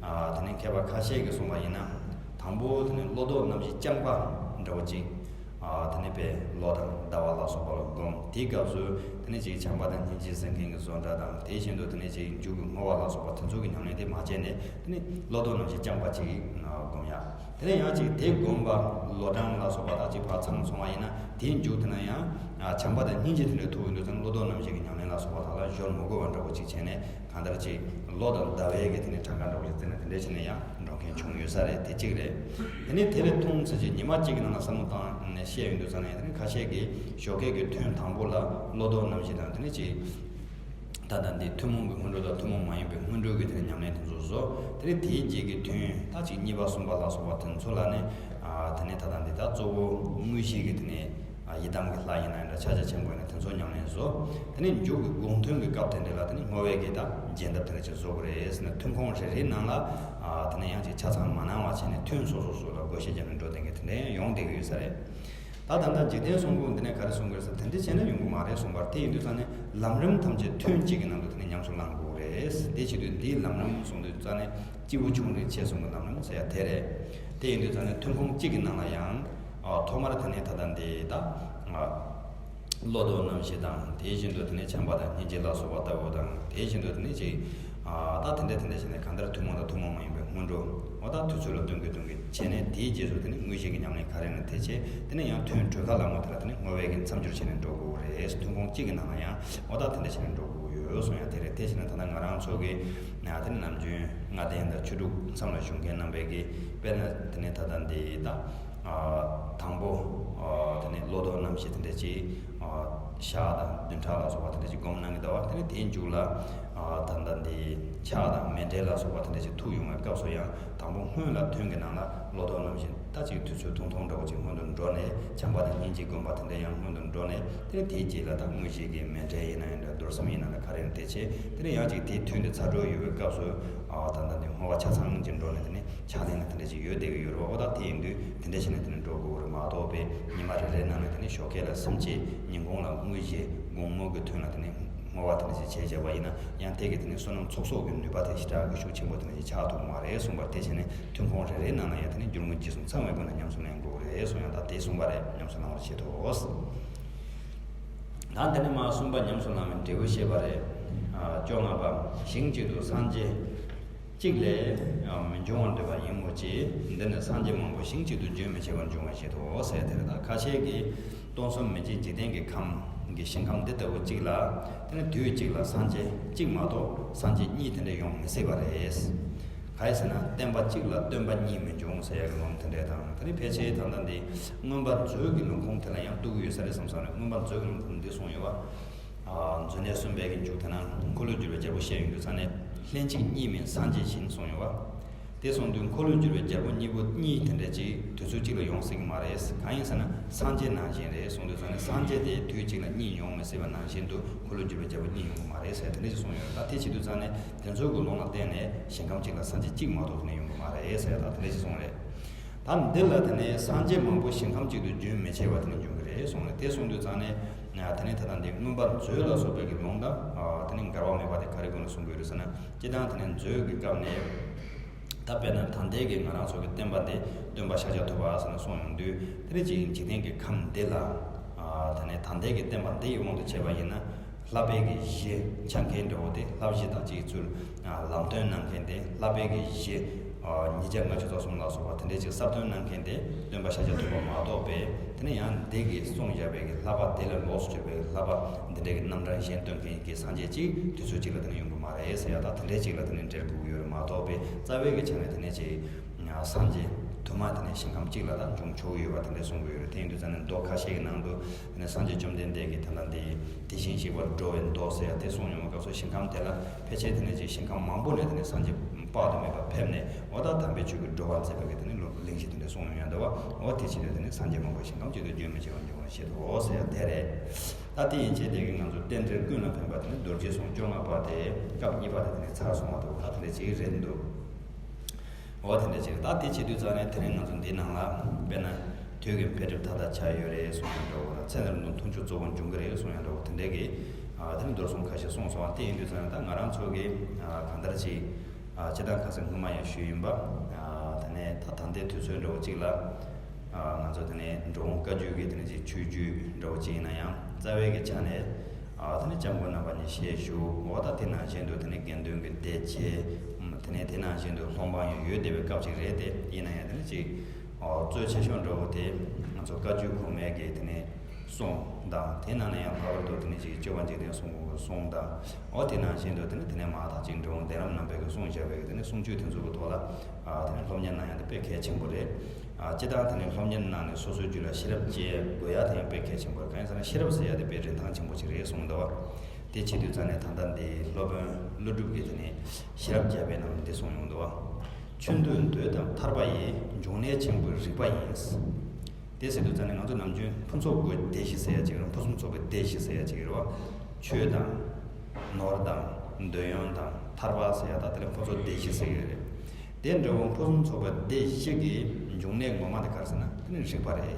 ཨ། དེ་ནི་མཁས་པ་ཁ་ཤས་ཀྱིས་གསུངས་པ་ཡིན་ན། དང་པོ་དེ་ནི་བློ་ལྡོག་རྣམ་བཞི་རྐྱང་པ་འདྲ་བོ་ཅིག། ཨ། དེ་ནི་དཔེ་ལོ་དང་ཟླ་བ་ལ་སོགས་པ་ལ་བསྒོམ། དེའི་སྐབས་སུ་དེ་ནི་ཅིག་བྱམས་པ་དང་སྙིང་རྗེ་ཟེར་མཁན་གྱི་བཟོ་འདྲ་དང་། དེ་བཞིན་དུ་དེ་ནི་ཅིག་མཇུག་གི་བསྔོ་བ་ལ་སོགས་པ་དེ་ཚོ་གི་ཉམས་ལེན་དེ་མ་བྱས་ནས། དེ་ནི་བློ་ལྡོག་རྣམ་བཞི་རྐྱང་པ་ཅིག་བསྒོམ་ཡ། དེ་ནས་ཡང་ཅིག་དེ་བསྒོམས་པ་ལོ་གྲངས་ལ་སོགས་པ་དག་ཅིག་ཕར་ཚང་སོང་བ་ཡིན་ན། དེའི་མཇུག་དེ་ན་ཡང་བྱམས་པ་དང་སྙིང་རྗེ་དེ་འདྲ་ཐུག་ཡོང་དུས་ཙང་། བློ་ལྡོག་རྣམ་བཞི་གི་ཉམས་ལེན་ལ་སོགས་པ་དག་ལ་སྦྱོར་མི་དགོས་པ་འདྲ་བོ་ཅིག་བྱས་ནས། གང་ལྟར་ཅིག་ལོ་དང་ཟླ་བའི་གི་དེ་ནས་གྲངས་ཀ་འདྲ་བོ་ཅིག་བརྩིས་ན། དེ་འདྲ་བྱས་ནས་ཡང་འགྲོ་མཁན་བྱུང་ཡོད་ས་རེད། དེ་གཅིག་རེད། དེ་ནས་དེ་ལས་ཐུང་ཙམ་ཅིག་ཉི་མ་གཅིག་གི་ནང་ལ་བསམ་བློ་བཏང་ནས་བཤད་ཡོང་དུས་ཙང་ནས། དེ་ནས་ཁ་ཤས་ཀྱིས་ཞོགས་ཀས་ཀྱི་ཐུན་དང་པོ་ལ་བློ་ལྡོག་རྣམ་བཞི་དང་། དེ་ནས་ཅིག་ད་ལྟ་འདི་ཐུན་མོང་གི་སྔོན་འགྲོ་དང་ཐུན་མོང་མ་ཡིན་པའི་སྔོན་འགྲོའི་གི་དེ་ནས་ཉམས་ལེན་དེ་ཚོ་བཟོ། དེ་ནས་དེའི་རྗེས་ཀྱི་ཐུན་ད་ཅིག་གཉིས་པ་གསུམ་པ་ལ་སོགས་པ་དེ་ཚོ་ལ་ནི། ཨ། དེ་ནས་ད་ལྟ་འདི་ད་གཙོ་བོ་དངོས་གཞིའི་གི་དེ་ནས་ ཡི་དམ་གྱི་ལྷ་ཡིན་ན་ཡང་འདྲ། ཕྱག་རྒྱ་ཆེན་པོ་ཡིན་ན་དེ་ཚོ་ཉམས་ལེན་བཟོ། དེ་ནས་མཇུག་གི་དགོངས་དོན་གྱི་སྐབས་དེ་འདྲ་ལ་དེ་ནས་བསྔོ་བའི་གི་ད་རྒྱས་འདེབས་དེ་འདྲ་ཅིག་བཟོ་དགོས་རེད་ཟེར་ནས། ཐུན་ཁུངས་རེ་རེའི་ནང་ལ་ཨ་དེ་ནས་ཡང་ཅིག་ཆ་ཚང་མ་སྣང་བ་བྱས་ནས། ཐུན་སོ་སོ་སོ་ལ་བགོ་བཤའ་བརྒྱབ་ནས་འགྲོ་བསྡད་མཁན་དེ་འདྲ་ཡང་ཡོང་བསྡད་ཀྱི་ཡོད་ས་རེད། ད་ད་ལྟ་འཇིག་རྟེན་གསུམ་མགོན་འདི་ནས་ག་རེ་གསུང་གི་རེད་ཟེར། དེ་འདྲ་བྱས་ན་ཡོང་གི་མ་རེད་གསུངས་པ་རེད། དེ་ཡིན་དུས་ཙང་ནས་ལམ་རིམ་ཐམས་ཅད་ཐུན་གཅིག་གི་ནང་དུ་དེ་ནས་ཉམས་སུ་བླང་དགོས་རེད། དེ་བྱེད་དུས་འདིའི་ལམ་རིམ་གསུང་དུས་ཙང་ནས་སྐྱེས་བུ་ཆུང་འབྲིང་ཆེ་གསུམ་གྱི་ལམ་རིམ་ཟེར་ཡ་དེ་རེད། དེ་ཡིན་དུས་ཙང་ནས་ཐུན་ཁུངས་གཅིག་གི་ནང་ལ་ཡང་ཨ་ཐོག་མར་དེ་ནས་ད་ལྟ་འདི་ད་ཨ་བློ་ལྡོག་རྣམ་བཞི་དང་། དེ་བཞིན་དུ་དེ་ནས་བྱམས་པ་དང་སྙིང་རྗེ་ལ་སོགས་པ་ལྟ་བུ་དང་། དེ་བཞིན་དུ་དེ་ནས་ཅིག་ཨ་ད་དེ་འདྲ་དེ་འདྲ་བྱས་ནས་གང་ལྟར་ཐུན་མོང་དང་ཐུན་མོང་མ་ཡིན་པའི་སྔོན་འགྲོ། འོ་ད་དུས་ཚོད་ལ་བསྟུན་གྱི་བསྟུན་གྱི་བྱས་ནས། དེའི་རྗེས་སུ་དེ་ནས་དངོས་གཞི་གི་ཉམས་ལེན་ག་རེ་ཡིན་ན་དེ་བྱས། དེ་ནས་ཡང་ཐུན་གྲོལ་ཁ་ལ་མོ་དེ་ལ་དེ་ནས་བསྔོ་བའི་གི་མཚམས་སྦྱོར་བྱས་ནས་འགྲོ་དགོས་རེད། ཐུན་ཁུངས་གཅིག་གི་ནང་ལ་ཡང་འོ་ད་དེ་འདྲ་བྱས་ནས་འགྲོ་དགོས་ཡོད་གསུང་ཡ་དེ་རེད། དེ་བྱས་ན་ད་ལྟ་ང་རང་ཚོ་གི་ཨ་དེ་ནས་ནམ་རྒྱུན་ལྔ་ལྡན་དང་ཆོས་དྲུག་མཚམས་ལ་བཞུགས་མཁན་རྣམ་པས་གི། དཔེར་ན་དེ་ནས་ད་ལྟ་འདི་ད་ཨ་དང་པོ་ཨ་དེ་ནས་བློ་ལྡོག་རྣམ་བཞི་དེ་འདྲ་ཅིག་ཨ་ཞག་དང་བདུན་ཕྲག་ལ་སོགས་པ་དེ་འདྲ་ཅིག་སྒོམ་གནང་གི་འདུག་བ། དེ་ནས་དེའི་མཇུག་ལ་ཨ་ད་ལྟ་འདི་ཕྱག་དང་མཎྜལ་ལ་སོགས་པ་དེ་འདྲ་ཅིག་ཐུག་ཡོང་བའི་སྐབས་སུ་ཡང་། དང་པོ་སྔོན་ལ་ཐུན་གྱི་ནང་ལ་བློ་ལྡོག་རྣམ་བཞི་ད་ཅིག་དུས་ཚོད་ཐུང་ཐུང་འདྲ་བོ་ཅིག་སྔོན་དུ་འགྲོ་ནས། བྱམས་པ་དང་སྙིང་རྗེ་བསྒོམ་པ་དེ་འདྲ་ཡང་སྔོན་དུ་འགྲོ་ནས། དེ་ནས་དེའི་རྗེས་ལ་ད་དངོས་གཞི་གི་མཎྜལ་ཡིན་ན་ཡང་འདྲ། རྡོར་སེམས་ཡིན་ན་འདྲ། ག་རེ་ཡིན་དེ་བྱས། དེ་ནས་ཡང་ཅིག་དེའི་ཐུན་དེ་ཚར་འགྲོ་ཡོད་པའི་སྐབས་སུ་ཨ་ད་ལྟ་འདི་བསྔོ་བ་ཆ་ཚང་ཅིག་འགྲོ་ནས། དེ་ནས་ཕྱག་ལེན་ལ་དེ་འདྲ་ཅིག་ཡོད་བསྡད་ཀྱི་ཡོད་རེད་བ། འོ་ད་དེ་ཡིན་དུས་དེ་འདྲ་བྱས་ནས་དེ་ནས་འགྲོ་དགོས་རེད་མ་གཏོགས་པའི་ཉི་མ་རེ་རེའི་ནང་ནས་དེ་ནས་ཞོགས་ཀས་ལ་སེམས་བསྐྱེད། ཉིན་གུང་ལ་དངོས་གཞི་དགོང་མོ་གི་ཐུན་ལ་དེ་ནས་བསྔོ་བ་དེ་འདྲ་ཞིག་བྱས་བྱས་པ་ཡིན་ན། ཡང་དེ་གི་དེ་ནས་བསོད་ནམས་ཚོགས་གསོག་གི་ནུས་པ་དེ་ཞེ་དྲག་གི་ཤུགས་ཆེན་པོ་དེ་འདྲ་ཞིག་ཆགས་ཐུབ་མ་རེད་གསུངས་པར། དེ་བྱས་ནས་ཐུན་ཁུངས་རེ་རེའི་ནང་ལ་ཡང་དེ་ནས་རྒྱུར་དངོས་རྗེས་གསུམ་ཚང་བའི་སྒོ་ནས་ཉམས་སུ་ལེན་དགོས་རེད་གསུངས་ཡང་། ད་དེ་གསུངས་པ་རེད། ཉམས་སུ་བླང་བར་བྱེད་དོ། ད་དེ་ནས་མ་གསུམ་པ་ཉམས་སུ་བླང་བའི་འབྲས་བུ་བཤད་པ་རེད། ཨ་བཅོ་ལྔ་པ། ཞིང་གཅིག་ཏུ་སངས་རྒྱས་གཅིག་ལས་མི་འབྱུང་བར་འདོད་པ་ཡིན་མོད་ཀྱི། འདི་ནི་སངས་རྒྱས་མང་པོ་ཞིང་གཅིག་ཏུ་རྒྱུན་མི་འཆད་པར་འབྱུང་བར་བཤད་དོ་ཟེར། དེ་ལ་ད་ཁ་ཤས་ཀྱིས་སྟོང་གསུམ་མི་མཇེད་འཇིག་རྟེན་གྱི་ཁམས་ཀྱི་ཞིང་ཁམས་འདི་ལྟ་བུ་གཅིག་ལ་དེ་ནི་དུས་གཅིག་ལ་སངས་རྒྱས་གཅིག་མ་གཏོགས་སངས་རྒྱས་གཉིས་དེ་འདྲ་ཡོང་མི་སྲིད་པ་རེད། ག་རེ་ཟེར་ན། བསྟན་པ་གཅིག་ལ་སྟོན་པ་གཉིས་མི་འབྱུང་ཟེར་ཡག་གི་ལུང་དེ་འདྲ་དང་། དེ་ནི་ཕལ་ཆེར་ད་ལྟ་འདི་མངོན་པ་མཛོད་ཀྱི་ལུང་ཁུངས་དེ་ལ་ཡང་གཏུགས་ཡོད་ས་རེད་བསམ་བསམ་རེད། མངོན་པ་མཛོད་ཀྱི་ལུང་ཁུངས་འདི་གསུངས་ཡོད་པ། ཨ་མཛོད་ལྔའི་གསུམ་པའི་གི་མཇུག་དེ་ན་འཁོར་ལོས་སྒྱུར་བའི་རྒྱལ་པོ་བཤད་ཡོང་དུས་ཙང་ནས། ལྷན་ཅིག་གཉིས་མིན་སངས་རྒྱས་བཞིན་གསུངས་ཡོད་པ། དེ་གསུངས་དུས་འཁོར་ལོས་སྒྱུར་བའི་རྒྱལ་པོ་གཉིས་པོ་གཉིས་དེ་འདྲ་ཅིག་དུས་ཚོད་གཅིག་ལ་ཡོང་སྲིད་ཀྱི་མ་རེད། གང་ཡིན་ཟེར་ན་སངས་རྒྱས་ནང་བཞིན་རེད་གསུངས་དུས་ཙང་ནས། སངས་རྒྱས་དེ་དུས་གཅིག་ལ་གཉིས་ཡོང་མི་སྲིད་པ་ནང་བཞིན་དུ། འཁོར་ལོས་སྒྱུར་བའི་རྒྱལ་པོ་གཉིས་ཡོང་གི་མ་རེད་ཟེར་དེ་འདྲ་ཅིག་གསུངས་ཡོད་རེད། ད་དེ་བྱེད་དུས་ཙང་ནས་དེ་ཚོའི་གི་ལུང་ལ་བརྟེན་ནས་ཞིང་ཁམས་གཅིག་ལ་སངས་རྒྱས་གཅིག་མ་གཏོགས་དེ་ནས་ཡོང་གི་མ་རེད་ཟེར། ད་དེ་འདྲ་ཅིག་གསུངས་རེད། ད་འདི་ལ་དེ་ནས་སངས་རྒྱས་མང་པོ་ཞིང་ཁམས་གཅིག་ཏུ་རྒྱུན་མི་འཆད་པ་དེ་ནས་འབྱུང་གི་རེད་གསུངས་ནས། དེ་གསུངས་དུས་ཙང་ནས་དེ་ནས་ད་ལྟ་འདི་མངོན་པ་མཛོད་ལ་སོགས་པའི་གི་ལུང་དང་། དེ་ནས་འགལ་བ་མེད་པ་དེ་ག་རེ་དགོས་ན་གསུང་གི་ཡོད་རེད་ཟེར་ན། སྤྱིར་བཏང་དེ་ནས་མཛོད་ཀྱི་སྐབས་ནས། ད་དཔེར་ན་ད་ལྟའི་གི་ང་རང་ཚོ་གི་བསྟན་པ་འདི་སྟོན་པ་ཤཱཀྱ་ཐུབ་པ་ཟེར་ནས་གསུངས་ཡོང་དུས། དེ་ནས་ཅིག་འཇིག་རྟེན་གྱི་ཁམས་འདི་ལ་དེ་ནས་ད་ལྟའི་གི་བསྟན་པ་འདི་ཡི་དབང་དུ་བྱས་པ་ཡིན་ན། བསླབ་པའི་གི་གཞི་འཆང་མཁན་འདྲ་བོ་དེ། བསླབ་གཞི་དང་གཅིག་ཚུལ་ལམ་སྟོན་གནང་མཁན་དེ། བསླབ་པའི་གི་གཞི་ཉིས་བརྒྱ་ལྔ་བཅུ་རྩ་གསུམ་ལ་སོགས་པ་དེ་འདྲའི་ཅིག་གསར་སྟོན་གནང་མཁན་དེ་སྟོན་པ་ཤཱཀྱ་ཐུབ་པ་མ་གཏོགས་པའི། དེ་ནས་ཡང་འདི་གི་གསུངས་བཞག་པའི་གི་བསླབ་པ་དེ་ལས་ལོགས་སུ་གྱུར་པའི་བསླབ་པ་འདི་འདྲའི་གི་རྣམ་གྲངས་གཞན་སྟོན་མཁན་གྱི་སངས་རྒྱས་ཅིག་དུས་ཚོད་གཅིག་ལ་དེ་ནས་ཡོང་གི་མ་རེད་ཟེར་ཡ། ད་དེ་འདྲའི་ཅིག་ལ་དེ་ནས་འབྲེལ་དགོས་ཀྱི་ཡོད་རེད་མ་གཏོགས་པའི། རྩ་བའི་གི་ཆ་ནས་དེ་ནས་ཅིག་སངས་རྒྱས་དུ་མ་དེ་ནས་ཞིང་ཁམས་གཅིག་ལ་ད་འབྱུང་ཆོག་གི་ཡོད་པ་དེ་འདྲ་གསུང་གི་ཡོད་རེད། དེ་ཡིན་དུས་ཙང་ནས་མདོ་ཁ་ཤས་ཀྱི་ནང་དུ། དེ་ནས་སངས་རྒྱས་བཅོམ་ལྡན་འདས་ཀྱིས་ད་ལྟ་འདི་དེ་བཞིན་གཤེགས་པ་འགྲོ་བའི་མདོ་ཟེར་ཡ་དེ་གསུངས་ཡོང་བའི་སྐབས་སུ། ཞིང་ཁམས་དེ་ལ་ཕལ་ཆེར་དེ་ནས་ཅིག་ཞིང་ཁམས་མང་པོ་ནས་དེ་ནས་སངས་རྒྱས་དཔག་ཏུ་མེད་པ་ཕེབས་ནས། འོ་ད་དམ་པའི་ཆོས་ཀྱི་སྒྲོ་བ་མཛད་པའི་གི་དེ་ནས་ལོ་གླེང་གཞི་དེ་འདྲ་གསུངས་ཡོང་ཡ་འདུག་བ། འོ་དེ་བྱེད་དུས་དེ་ནས་སངས་རྒྱས་མང་པོ་ཞིང་ཁམས་གཅིག་ཏུ་རྒྱུན་མི་འཆད་པར་འབྱུང་བར་བཤད་དོ་ཟེར་ཡ་དེ་རེད། ད་དེ་ཡན་ཆད་དེ་གི་ང་ཚོ་རྟེན་འབྲེལ་ཀུན་ལ་ཕན་པ་དེ་ནི་རྡོ་རྗེ་གསུང་བཅོ་ལྔ་པ་དེ་སྐབས་གཉིས་པ་དེ་དེ་ནས་ཚར་སོང་བ་འདུག་ད་དེ་འདྲ་ཅིག་རེད་འདུག་འོ་དེ་འདྲ་ཅིག་ད་དེ་བྱེད་དུས་ཙང་ནས་དེ་རིང་ང་ཚོ་འདིའི་ནང་ལ་དཔེར་ན་དུས་ཀྱི་འཕེལ་འགྲིབ་མཐའ་དག་ཆགས་ཡོད་རེད་གསུངས་ཡ་འདྲ་བོ་དང་། ཚེ་འདིར་སྡུག་བསྔལ་མཐོང་ཆོས་གཙོ་བོར་འབྱུང་གི་རེད་གསུངས་ཡ་འདྲ་བོ་དེ་འདྲ་གི་ཨ་དེ་ནི་མདོར་སོང་ཁ་ཤས་གསུངས་སོང་བ། དེ་ཡིན་དུས་ཙང་ནས་ད་ང་རང་ཚོ་གི་ཨ་གང་ལྟར་ཅིག་ཨ་སྤྱིར་བཏང་ཁ་སང་སྔོན་མ་ཡང་ཞུས་ཡིན་པ། ཨ་དེ་ནས་ད་ད་ལྟའི་དུས་ཚོད་འདྲ་བོ་ཅིག་ལ་ཨ་ང་ཚོ་དེ་ནས་འགྲོ་འོང་བཀའ་བརྒྱུད་ཀྱི་དེ་ནས་ཅིག་ཆོས་བརྒྱུད་འདྲ་བོ་ཅིག་ཡིན་ན་ཡང་། རྩ་བའི་གི་ཆ་ནས་ཨ་དེ་ནས་སྐྱབས་མགོན་རྣམ་པ་གཉིས་ཞལ་བཞུགས། འོ་ད་དེ་ནང་བཞིན་དུ་དེ་ནས་དགེ་འདུན་གྱི་སྡེ་བྱས། དེ་ནས་དེ་ནང་བཞིན་དུ་སློབ་འབངས་ཡང་ཡོད་བསྡད་པའི་སྐབས་ཅིག་རེད་དེ། ཡིན་ན་ཡང་དེ་ནས་ཅིག་ཨོ་གཙོ་ཆེ་ཤོས་འདྲ་བོ་དེ་ང་ཚོ་བཀའ་བརྒྱུད་གོང་མའི་གི་དེ་ནས་གསུང་དང་། དེ་ནང་ནས་ཡང་ལྷག་པར་དུ་དེ་ནས་ཅིག་སྤྱོད་པ་འཇིག་རྟེན་གསུམ་མགོན་གྱི་གསུང་དང་། ཨོ་དེ་ནང་བཞིན་དུ་དེ་ནས་དེ་ནས་མ་ཐག་ཅིག་འབྲི་གུང་གདན་རབས་རྣམ་པའི་གི་གསུང་བཞག་པའི་གི་དེ་ནས་གསུང་ཆོས་དེ་ཚོ་གི་ཐོག་ལ་ཨ་དེ་ནས་སློབ་གཉེར་གནང་ཡ་དེ་དཔེ་གལ་ཆེན་པོ་རེད། ཨ་སྤྱིར་བཏང་དེ་ནས་སློབ་གཉེར་གནང་ནས་སོ་སོའི་རྒྱུད་ལ་ཤེས་རབ་སྐྱེ་དགོས་ཡ་དེ་ཡང་དཔེ་གལ་ཆེན་པོ་རེད། གང་ཡིན་ཟེར་ན་ཤེས་རབ་ཟེར་ཡ་དེ་དཔེ་རིན་ཐང་ཆེན་པོ་ཅིག་རེད་གསུངས་འདུག་བ། དེ་བྱེད་དུས་ཙང་ནས་ད་ལྟ་འདི་སློབ་དཔོན་ཀླུ་སྒྲུབ་ཀྱིས་དེ་ནས་ཤེས་རབ་བརྒྱ་པའི་ནང་འདི་གསུངས་ཡོང་འདུག་བ། ཆོས་འདུལ་མདོས་དང་ཐར་པ་ཡི། འབྱུང་གནས་ཆེན་པོའི་རིག་པ་ཡིན། དེ་ཟེར་དུས་ཙང་ནས་ང་ཚོ་ནམ་རྒྱུན་ཕུན་ཚོགས་སྒོ་སྡེ་བཞི་ཟེར་ཡ་ཅིག་ཡོད་རེད། ཕུན་སུམ་ཚོགས་པའི་སྡེ་བཞི་ཟེར་ཡ་ཅིག་ཡོད་རེད་བ། ཆོས་དང་། ནོར་དང་། འདོད་ཡོན་དང་། ཐར་པ་ཟེར་ཡ་དང་། དེ་ནས་ཕུན་ཚོགས་སྡེ་བཞི་ཟེར་གྱི་ཡོད་རེད། དེ་འདྲ་བོ་ཕུན་སུམ་ཚོགས་པའི་སྡེ་བཞི་གི་འབྱུང་གནས་ངོ་མ་དེ་ག་རེ་ཟེར་ན། དེ་ནི་རིག་པ་རེད།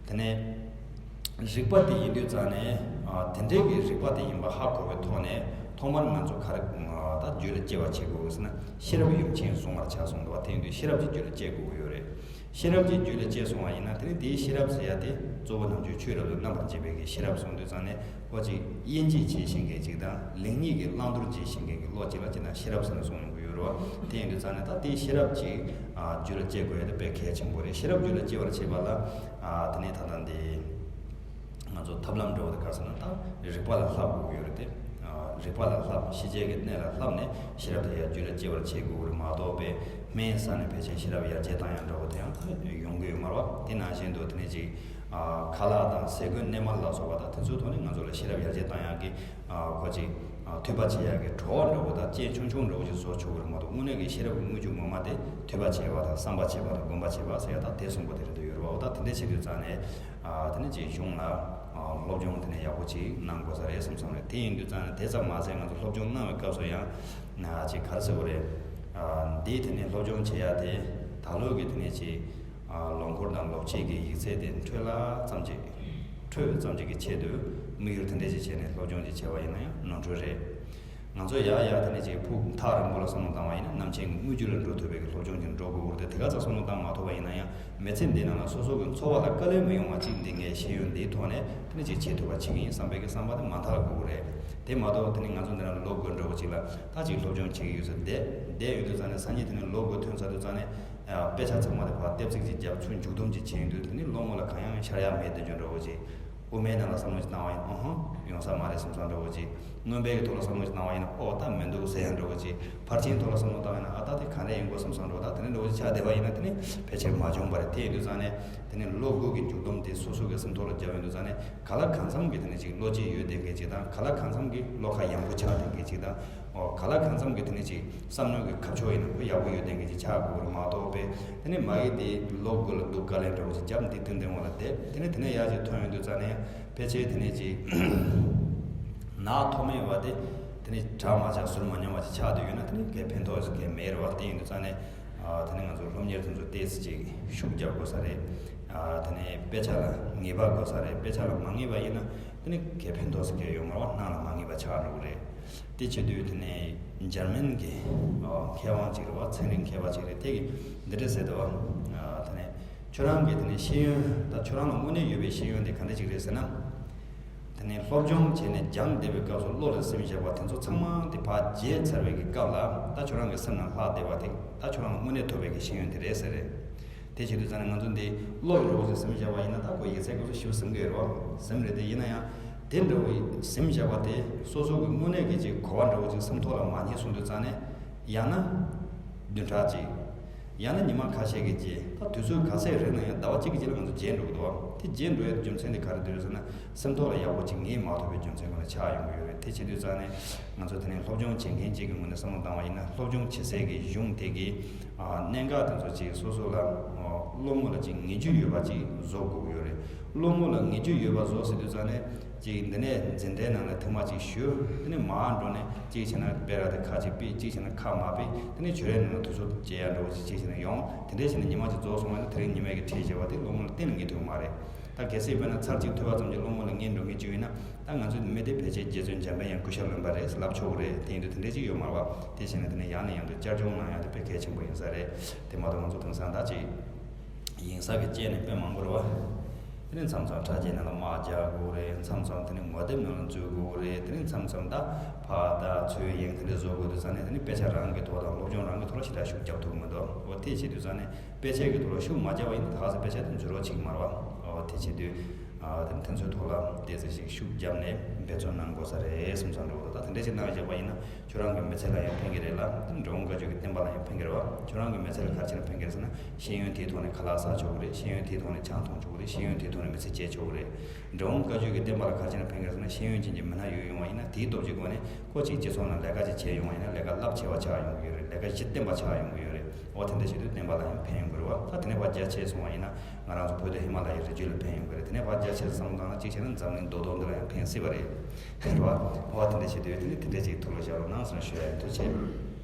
དེ་ནས་རིག་པ་དེ་ཡིན་དུས་ཙང་ནས། ཨ། དེ་འདྲའི་གི་རིག་པ་དེ་ཡིན་པ་ཧ་གོ་བའི་ཐོག་ནས། ཐོག་མར་ང་ཚོ་ག་རེ། ཨ། ད་རྒྱུད་ལ་སྐྱེ་བ་བྱེད་དགོས་ཟེར་ན། ཤེས་རབ་ཡུམ་ཆེན་བཟུང་བར་བྱ་གསུངས་འདུག་བ། དེ་ཡིན་དུས་ཤེས་རབ་ཀྱི་རྒྱུད་ལ་སྐྱེ་དགོས་ཀྱི་ཡོད་རེད། ཤེས་རབ་ཀྱི་རྒྱུད་ལ་སྐྱེས་སོང་བ་ཡིན་ན། དེ་ནི་དེའི་ཤེས་རབ་ཟེར་ཡ་དེ་གཙོ་བོ་ནམ་རྒྱུན་ཆོས་རབ་ཏུ་རྣམ་པར་འབྱེད་པའི་གི་ཤེས་རབ་གསུངས་དུས་ཙང་ནས། ཁོ་ཅིག་དབྱེ་འབྱེད་བྱེད་ཤེས་མཁན་ཅིག་དང་། ལེགས་ཉེས་ཀྱི་བླང་དོར་འབྱེད་ཤེས་མཁན་གྱི་བློ་ཅིག་ལ་བྱས་ན་ཤེས་རབ་ཟེར་ནས་གསུངས་ཡོང་གི་ཡོད་རེད་བ། དེ་ཡིན་དུས་ཙང་ནས་ད་དེའི་ཤེས་རབ་ཅིག་ཨ། རྒྱུད་ལ་སྐྱེ་དགོས་ཡ་དེ་དཔེ་གལ་ཆེན་པོ་རེད། ཤེས་རབ་རྒྱུད་ལ་སྐྱེ་བར་བྱེད་པ་ལ། ཨ། དེ་ནས་ད་ལྟ་འདི་ང་ཚོ་ཐབས་ལམ་འདྲ་བོ་དེ་ག་རེ་ཟེར་ན། ད་རིག་པ་ལ་བསླབ་དགོས་ཀྱི་ཡོད་རེད་དེ། ཨ། རིག་པ་ལ་བསླབ། ཤེས་བྱའི་གི་གནས་ལ་བསླབས་ནས་ཤེས་རབ་དེ་ཡར་རྒྱུད་ལ་སྐྱེ་བར་བྱེད་དགོས་ཀྱི་རེད་མ་གཏོགས། དཔེ་སྨན་ཟ་ནས་ཕལ་ཆེར་ཤེས་རབ་ཡར་རྒྱས་བཏང་ཡ་འདྲ་བོ་དེ་ཡང་ད་ཡོང་གི་ཡོད་མ་རེད་བ། དེ་ནང་བཞིན་དུ་དེ་ནས་ཅིག་ཨ། ཁ་ལག་དང་ཟས་གོས་གནས་མལ་ལ་སོགས་པ་དང་། དེ་ཚོའི་ཐོག་ནས་ང་ཚོ་ལ་ཤེས་རབ་ཡར་རྒྱས་བཏང་ཡག་གི། ཨ། ཁོ་ཅིག་ཨ། འཐུས་པ་བྱེད་ཡག་གི་གྲོགས་འདྲ་བོ་དང་། རྐྱེན་ཆུང་ཆུང་འདྲ་བོ་ཅིག་བཟོ་ཆོག་གི་རེད་མ་གཏོགས། དངོས་གནས་ཀྱི་ཤེས་རབ་ཀྱི་དངོས་རྒྱུ་ངོ་མ་དེ་འཐུས་པ་བྱེད་པ་དང་། བསམ་པ་བྱེད་པ་དང་། སྒོམ་པ་བྱེད་པ་ཟེར་ཡ་དང་། དེ་གསུམ་པོ་དེ་རེད་འདུག་ཡོད་རེད་བ། འོ་ད་དེ་འདྲ་བྱེད་དུས་ཙང་ནས། ཨ། དེ་ནས་ཅིག་གཞུང་ལ། ཨ། སློབ་སྦྱོང་དེ་ནས་ཡག་པོ་ཅིག་གནང་དགོས་ས་རེད་བསམ་བསམ་རེད། དེ་ཡིན་དུས་ཙང་ནས་དེ་ཙམ་མ་ཟད། ང་ཚོ་སློབ་སྦྱོང་གནང་བའི་སྐབས་སུ་ཡང་། ཨ། ཅིག་ག་རེ་ཟེར་དགོས་རེད། ཨ། འདི་དེ་ནས་སློབ་སྦྱོང་བྱེད་ཡ་དེ་ད་ལོ་གི་དེ་ནས་ཅིག་ཨ། ལོ་འཁོར་དང་ལོ་ཕྱེད་ཀྱི་ཡིག་ཚད་དེ་འཕྲོད་ལ་ཙམ་ཅིག་འཕྲོད་ཙམ་ཅིག་གི་ཆེད་དུ་དམིགས་ཡུལ་དེ་འདྲ་ཞིག་བྱས་ནས་སློབ་སྦྱོང་ཅིག་བྱས་པ་ཡིན་ན་ཡང་ནོར་འཁྲུལ་རེད། ང་ཚོ་ཡག་ཡག་དེ་འདྲ་ཅིག་ཕུགས་ཐག་རིང་པོ་ལ་བསམ་བློ་བཏང་བ་ཡིན་ན། ནམ་ཕྱེད་ཀྱི་དངུལ་རྒྱུ་ལ་འགྲོ་ཐུབ་པའི་གི་སློབ་སྦྱོང་ཅིག་འགྲོ་དགོས་ཀྱི་རེད་དེ། དེ་ག་ཚོད་བསམ་བློ་བཏང་མ་ཐུབ་པ་ཡིན་ན་ཡང་། མི་ཚེ་འདི་ནང་ལ་སོ་སོ་གི་འཚོ་བ་ལ་དཀའ་ལས་མི་ཡོང་བ་ཅིག་འདི་ངའི་ཤེས་ཡོན་འདིའི་ཐོག་ནས་དེ་འདྲ་ཅིག་བྱེད་ཐུབ་པ་བྱེད་ཀྱི་ཡིན་བསམ་པའི་གི་བསམ་པ་དེ་མ་འཐག་དགོས་ཀྱི་རེད། དེ་མ་གཏོགས་དེ་ནས་ང་ཚོ་འདི་ནང་ལོ་དགུ་འདྲ་བོ་ཅིག་ལ་ད་ཅིག་སློབ་སྦྱོང་བྱེད་ཀྱི་ཡོད་ས་བསྡད་བསྡད་ཡོད་དུས་ཙང་ནས། སང་ཉིན་དེ་ནས་ལོ་དགུ་ཐོན་ཚར་དུས་ཙང་ནས། ཨ། དཔེ་ཆ་ཚང་མ་དེ་ཕར་ལྟེབ་རྩེག་ཅིག་བརྒྱབ། ཚུར་མཇུག་བསྡོམས་ཅིག་བྱེད་ཡོང་དུས། དེ་ནས་ལོ་སྔོན་ལ་གང་ཡང་ཤར་ཡག་མེད་དེ་འདྲ་བོ་ཅིག་དབུ་མའི་ནང་ལ་བསམ་བློ་ཅིག་བཏང་བ་ཡིན་ན། ཨོ་ཧོ། ཡོང་ས་མ་རེད་བསམ་བསམ་འདྲ་བོ་ཅིག་མངོན་པའི་གི་ཐོག་ལ་བསམ་བློ་ཅིག་བཏང་བ་ཡིན་ན། ཨོ། ད་མི་འདུག་ཟེར་ཡག་འདྲ་བོ་ཅིག་ཕར་ཕྱིན་ཐོག་ལ་བསམ་བློ་བཏང་བ་ཡིན་ན། ཨ། ད་དེ་ག་འདྲ་ཡིན་དགོས་བསམ་བསམ་འདྲ་བོ། ད་དེ་འདྲ་འདྲ་བོ་ཅིག་ཆགས་བསྡད་པ་ཡིན་ན། དེ་ནི་ཕལ་ཆེར་མ་བྱུང་བ་རེད། དེ་ཡིན་དུས་ཙང་ནས་དེ་ནས་ལོ་དགུ་གི་མཇུག་བསྡོམས་དེ་སོ་སོ་གི་སེམས་ཐོག་ལ་བརྒྱབ་ཡོང་དུས་ཙང་ནས། ག་ལ་གང་འཚམ་གྱི་དེ་ནས་ཅིག་བློ་སྐྱེད་ཡོད་བསྡད་མཁན་ཅིག་དང་། ག་ལ་གང་འཚམ་གྱི་བློ་ཁ་ཡངས་པོ་ཆགས་བསྡད་མཁན་ཅིག་དང་། ཨོ། ག་ལ་གང་འཚམ་གྱི་དེ་ནས་ཅིག་བསམ་མནོ་གི་ཁ་ཕྱོགས་ཡིན་ན་ཁོ་ཡག་པོ་ཡོད་བསྡད་མཁན་ཅིག་ཆགས་དགོས་པ་རེད་མ་གཏོགས། དཔེ་དེ་ནས་མ་གི་དེ་ལོ་དགུ་ལ་སྡུག་དཀའ་ལས་འདྲ་བོ་ཅིག་བརྒྱབ། འདི་སྟེང་སྟེང་བ་ལ་བསྡད། དེ་ནས་དེ་ནས་ཡར་ཅིག་ཐོན་ཡོང་དུས་ཙང་ནས། ཕལ་ཆེར་དེ་ནས་ཅིག་ནག་ཐོགས་མེད་པ་དེ། དེ་ནས་དྲག་མ་ཆགས་ཟུར་མ་ཉམས་པ་ཅིག་ཆགས་བསྡད་ཡོད་ན། དེ་ནས་གའི་ཕན་ཐོགས་ཟེར་གའི་མེད་རེད་བ། དེ་ཡིན་དུས་ཙང་ནས། ཨ། དེ་ནས་ང་ཚོ་སློབ་གཉེར་དེ་ཚོ་ཏོག་ཙམ་ཅིག་ཤུགས་རྒྱབ་དགོས་ས་རེད། ཨ། དེ་ནས་དཔེ་ཆ་ལ་ངེས་པ་དགོས་ས་རེད། དཔེ་ཆ་ལ་མ་ངེས་པ་ཡིན་ན་དེ་ནས་གའི་ཕན་ཐོགས་ཟེར་གའི་ཡོད་མ་རེད་བ། སྣང་ལ་མ་ངེས་པ་ཆགས་འགྲོ་གི་རེད། དེ་བྱེད་དུས་དེ་ནས་འཇར་མན་གྱི། ཨ། མཁས་དབང་ཅིག་རེད་བ། ཚན་རིག་མཁས་པ་ཅིག་རེད། དེ་གིས་འདི་འདྲ་ཟེར་འདུག་བ། ཨ། དེ་ནས་ཁྱོད་རང་གི་དེ་ནས་ཤེས་ཡོན། ད་ཁྱོད་རང་ལ་དངོས་གནས་ཡོད་པའི་ཤེས་ཡོན་དེ་ག་འདྲ་ཅིག་རེད་ཟེར་ན། དེ་ནས་སློབ་སྦྱོང་བྱས་ནས་སྦྱངས་བསྡད་པའི་སྐབས་སུ་བློ་ལ་ཟིན་བཞག་པ་དེ་ཚོ་ཚང་མ་དེ་ཕར་བརྗེད་ཚར་བའི་གི་སྐབས་ལ། ད་ཁྱོད་རང་གི་སེམས་ནང་ལྷག་བསྡད་པ་དེ། ད་ཁྱོད་རང་ལ་དངོས་གནས་ཐོབ་པའི་གི་ཤེས་ཡོན་དེ་རེད་ཟེར་རེད། དེ་བྱེད་དུས་ཙང་ནས་ང་ཚོ་འདི་བློ་ཡི་འགྲོ་སྟངས་ཟིན་བཞག་པ་ཡིན་ན། ད་ཁོ་ཡིག་ཚད་སྐབས་སུ་ཞིབ་ཟིན་གི་རེད་བ། ཟིན་རེད། དེ་ཡིན་ན་ཡང་དེ་འདྲ་བོ་ཟིན་བཞག་པ་དེ་སོ་སོ་གི་དངོས་གནས་ཀྱི་ཅིག་གོ་བ་འདྲ་བོ་ཅིག་སེམས་ཐོག་ལ་མ་རྙེད་སོང་དུས་ཙང་ནས། ཡང་ན་བདུན་ཕྲག་གཅིག་ཡང་ན་ཉི་མ་ཁ་ཤས་ཀྱི་རྗེས། ད་དུས་ཚོད་ག་ཚད་རིང་ན་ཡང་ཟླ་བ་གཅིག་གི་རྗེས་ལ་ང་ཚོ་བརྗེད་འགྲོ་གི་འདུག་བ། དེ་བརྗེད་འགྲོ་ཡའི་རྒྱུ་མཚན་དེ་ག་རེ་འདུག་ཟེར་ན། སེམས་ཐོག་ལ་ཡག་པོ་ཅིག་ངེས་མ་ཐུབ་པའི་རྒྱུ་མཚན་ཁོ་ན་ཆགས་ཡོང་གི་ཡོད་རེད། དེ་བྱེད་དུས་ཙང་ནས་ང་ཚོ་དེ་ནས་སློབ་སྦྱོང་བྱེད་མཁན་གཅིག་གི་ངོས་ནས་བསམ་བློ་བཏང་བ་ཡིན་ན། སློབ་སྦྱོང་བྱེད་སའི་གི་གཞུང་དེ་གི། ཨ། གནད་འགག་དེ་ཚོ་ཅིག་སོ་སོ་ལ། ཨ། བློ་ངོ་ལ་ཅིག་ངེས་རྒྱུ་ཡོད་པ་ཅིག་བཟོ་དགོས་ཀྱི་ཡོད་རེད། བློ་ངོ་ལ་ངེས་རྒྱུ་ཡོད་པ་བཟོ་ཟེར་དུས་ཙང་ནས། ཅིག་འདི་ནས་འཛིན་གྲྭའི་ནང་ལ་ཐེངས་མ་གཅིག་ཞུགས། དེ་ནས་མར་འགྲོ་ནས་གཅིག་བྱས་ན་དཔེ་ར་དེ་ཁ་ཅིག་ཕུད། གཅིག་བྱས་ན་ཁ་མ་ཕུད། དེ་ནས་བྱུ་རའི་ནང་ལ་དུས་ཚོད་བསྐྱལ་ཡ་འདྲ་བོ་ཅིག་གཅིག་བྱས་ན་ཡོང་། དེ་འདྲ་བྱས་ནས་ཉི་མ་གཅིག་རྫོགས་སོང་བ་ཡིན་ན། དེ་རིང་ཉི་མའི་གི་ཁྲིད་བྱས་པ་དེ་བློ་ངོ་ལ་གཏན་ནས་ངེས་ཐུབ་མ་རེད། ད་གལ་སྲིད་དཔེར་ན་ཚར་གཅིག་ཐུབ་པ་ཙམ་གྱིས་བློ་ངོ་ལ་ངེས་འགྲོ་མཁན་ཅིག་ཡིན་ན། ད་ང་ཚོའི་མི་དེ་ཕལ་ཆེར་རྗེ་བཙུན་འཇམ་དཔལ་དབྱངས་སྐུ་ཞབས་ལོན་པ་རེད་ལབ་ཆོག་གི་རེད། དེ་ཡིན་དུས་དེ་འདྲ་ཅིག་ཡོད་མ་རེད་བ། དེ་བྱས་ནས་དེ་ནས་ཡང་ནས་ཡང་དུ་བསྐྱར་སྦྱོང་གནང་ཡ་དེ་དཔེ་གལ་ཆེན་པོ་ཡིན་ས་རེད། དེ་མ་གཏོགས་ང་ཚོ་དེང་སང་ད་ཅིག་ཡིན་ས་གི་སྐྱེས་ནས་དཔེ་མང་པོ་རེད་བ། དེ་ནས་མཚམས་མཚམས་དྲ་རྒྱའི་ནང་ལ་དམག་རྒྱག་དགོས་རེད། མཚམས་མཚམས་དེ་ནས་ངོ་དེབ་ནང་ལ་འཛུལ་དགོས་རེད། དེ་ནས་མཚམས་མཚམས་ད་ཕར་ད་ཚོས་ཡིན་དེ་འདྲ་བཟོ་དགོས་དུས་ཙང་ནས། དེ་ནས་དཔེ་ཆ་རང་གི་ཐོག་དང་སློབ་སྦྱོང་རང་གི་ཐོག་ལ་ཞེ་དྲག་ཤུགས་རྒྱབ་ཐུབ་མི་འདུག་འོ། དེ་བྱེད་དུས་ཙང་ནས་དཔེ་ཆ་གི་ཐོག་ལ་ཤུགས་མ་རྒྱབ་པ་ཡིན་ན། ད་ག་ས་དཔེ་ཆ་དེ་འཛུལ་རོགས་བྱེད་ཀྱི་མ་རེད་བ། འོ། དེ་བྱེད་དུས། ཨ། དེ་ནས་དེ་ཚོའི་ཐོག་ལ་ཏོག་ཙམ་ཞིག་ཤུགས་བརྒྱབ་ནས་འབད་བརྩོན་གནང་དགོས་ས་རེད་བསམ་བསམ་འགྲོ་གི་འདུག་ད་ དེ་འདྲ་ཞིག་གནང་བཞག་པ་ཡིན་ན་ཁྱོད་རང་གི་མི་ཚེ་ལ་ཡང་ཕན་གྱི་རེད་ལ། འབྲི་གུང་བཀའ་བརྒྱུད་ཀྱི་བསྟན་པ་ལ་ཡང་ཕན་གྱི་རེད་བ། ཁྱོད་རང་གི་མི་ཚེ་ལ་ག་རེ་བྱས་ན་ཕན་གྱི་རེད་ཟེར་ན། ཤེས་ཡོན་དེའི་ཐོག་ནས་ཁ་ལག་ཟ་ཆོག་གི་རེད། ཤེས་ཡོན་དེའི་ཐོག་ནས་ཆང་འཐུང་ཆོག་གི་རེད། ཤེས་ཡོན་དེའི་ཐོག་ནས་མི་ཚེ་སྐྱེལ་ཆོག་གི་རེད། འབྲི་གུང་བཀའ་བརྒྱུད་ཀྱི་བསྟན་པ་ལ་ག་རེ་བྱས་ན་ཕན་གྱི་རེད་ཟེར་ན། ཤེས་ཡོན་ཅན་གྱི་མི་སྣ་ཡོད་ཡོང་བ་ཡིན་ན། དེའི་སྟོབས་ཀྱི་སྒོ་ནས་ཁོ་གཅིག་སྤྱི་ཚོགས་ནང་ལས་ཀ་ཅིག་བྱས་ཡོང་བ་ཡིན་ན། ལས་ཀ་རླབས་ཆེ་བ་ཆགས་ཡོང་གི་ཡོད་རེད། ལས་ཀ་གཞི་བརྟན་པ་ཆགས་ཡོང་གི་ཡོད་རེད། འོ་དེ་འདྲ་བྱེད་དུས་བསྟན་པ་ལ་ཡང་ཕན་ཡོང་གི་རེད་བ། ད་དེ་ནས་ཕར་རྒྱ་ཆེ་སོང་བ་ཡིན་ན། ང་རང་ཚོ་བོད་དུ་ཧི་མ་ལ་ཡའི་རི་རྒྱུད་ལ་ཕན་ཡོང་གི་རེད། དེ་ནས་ཕར་རྒྱ་ཆེ་བསམ་བློ་བཏང་ན། གཅིག་བྱས་ན་འཛམ་གླིང་རྡོག་རྡོག་འདི་ལ་ཡང་ཕན་སྲིད་པ་རེད། རེད་བ། འོ་དེ་འདྲ་བྱེད་དུས་དེ་ནས་དེ་འདྲ་ཅིག་ཐུགས་ལ་བཞག་རོགས་གནང་ཟེར་ཞུ་ཡ་ཡིན། ཐུགས་རྗེ་ཆེ།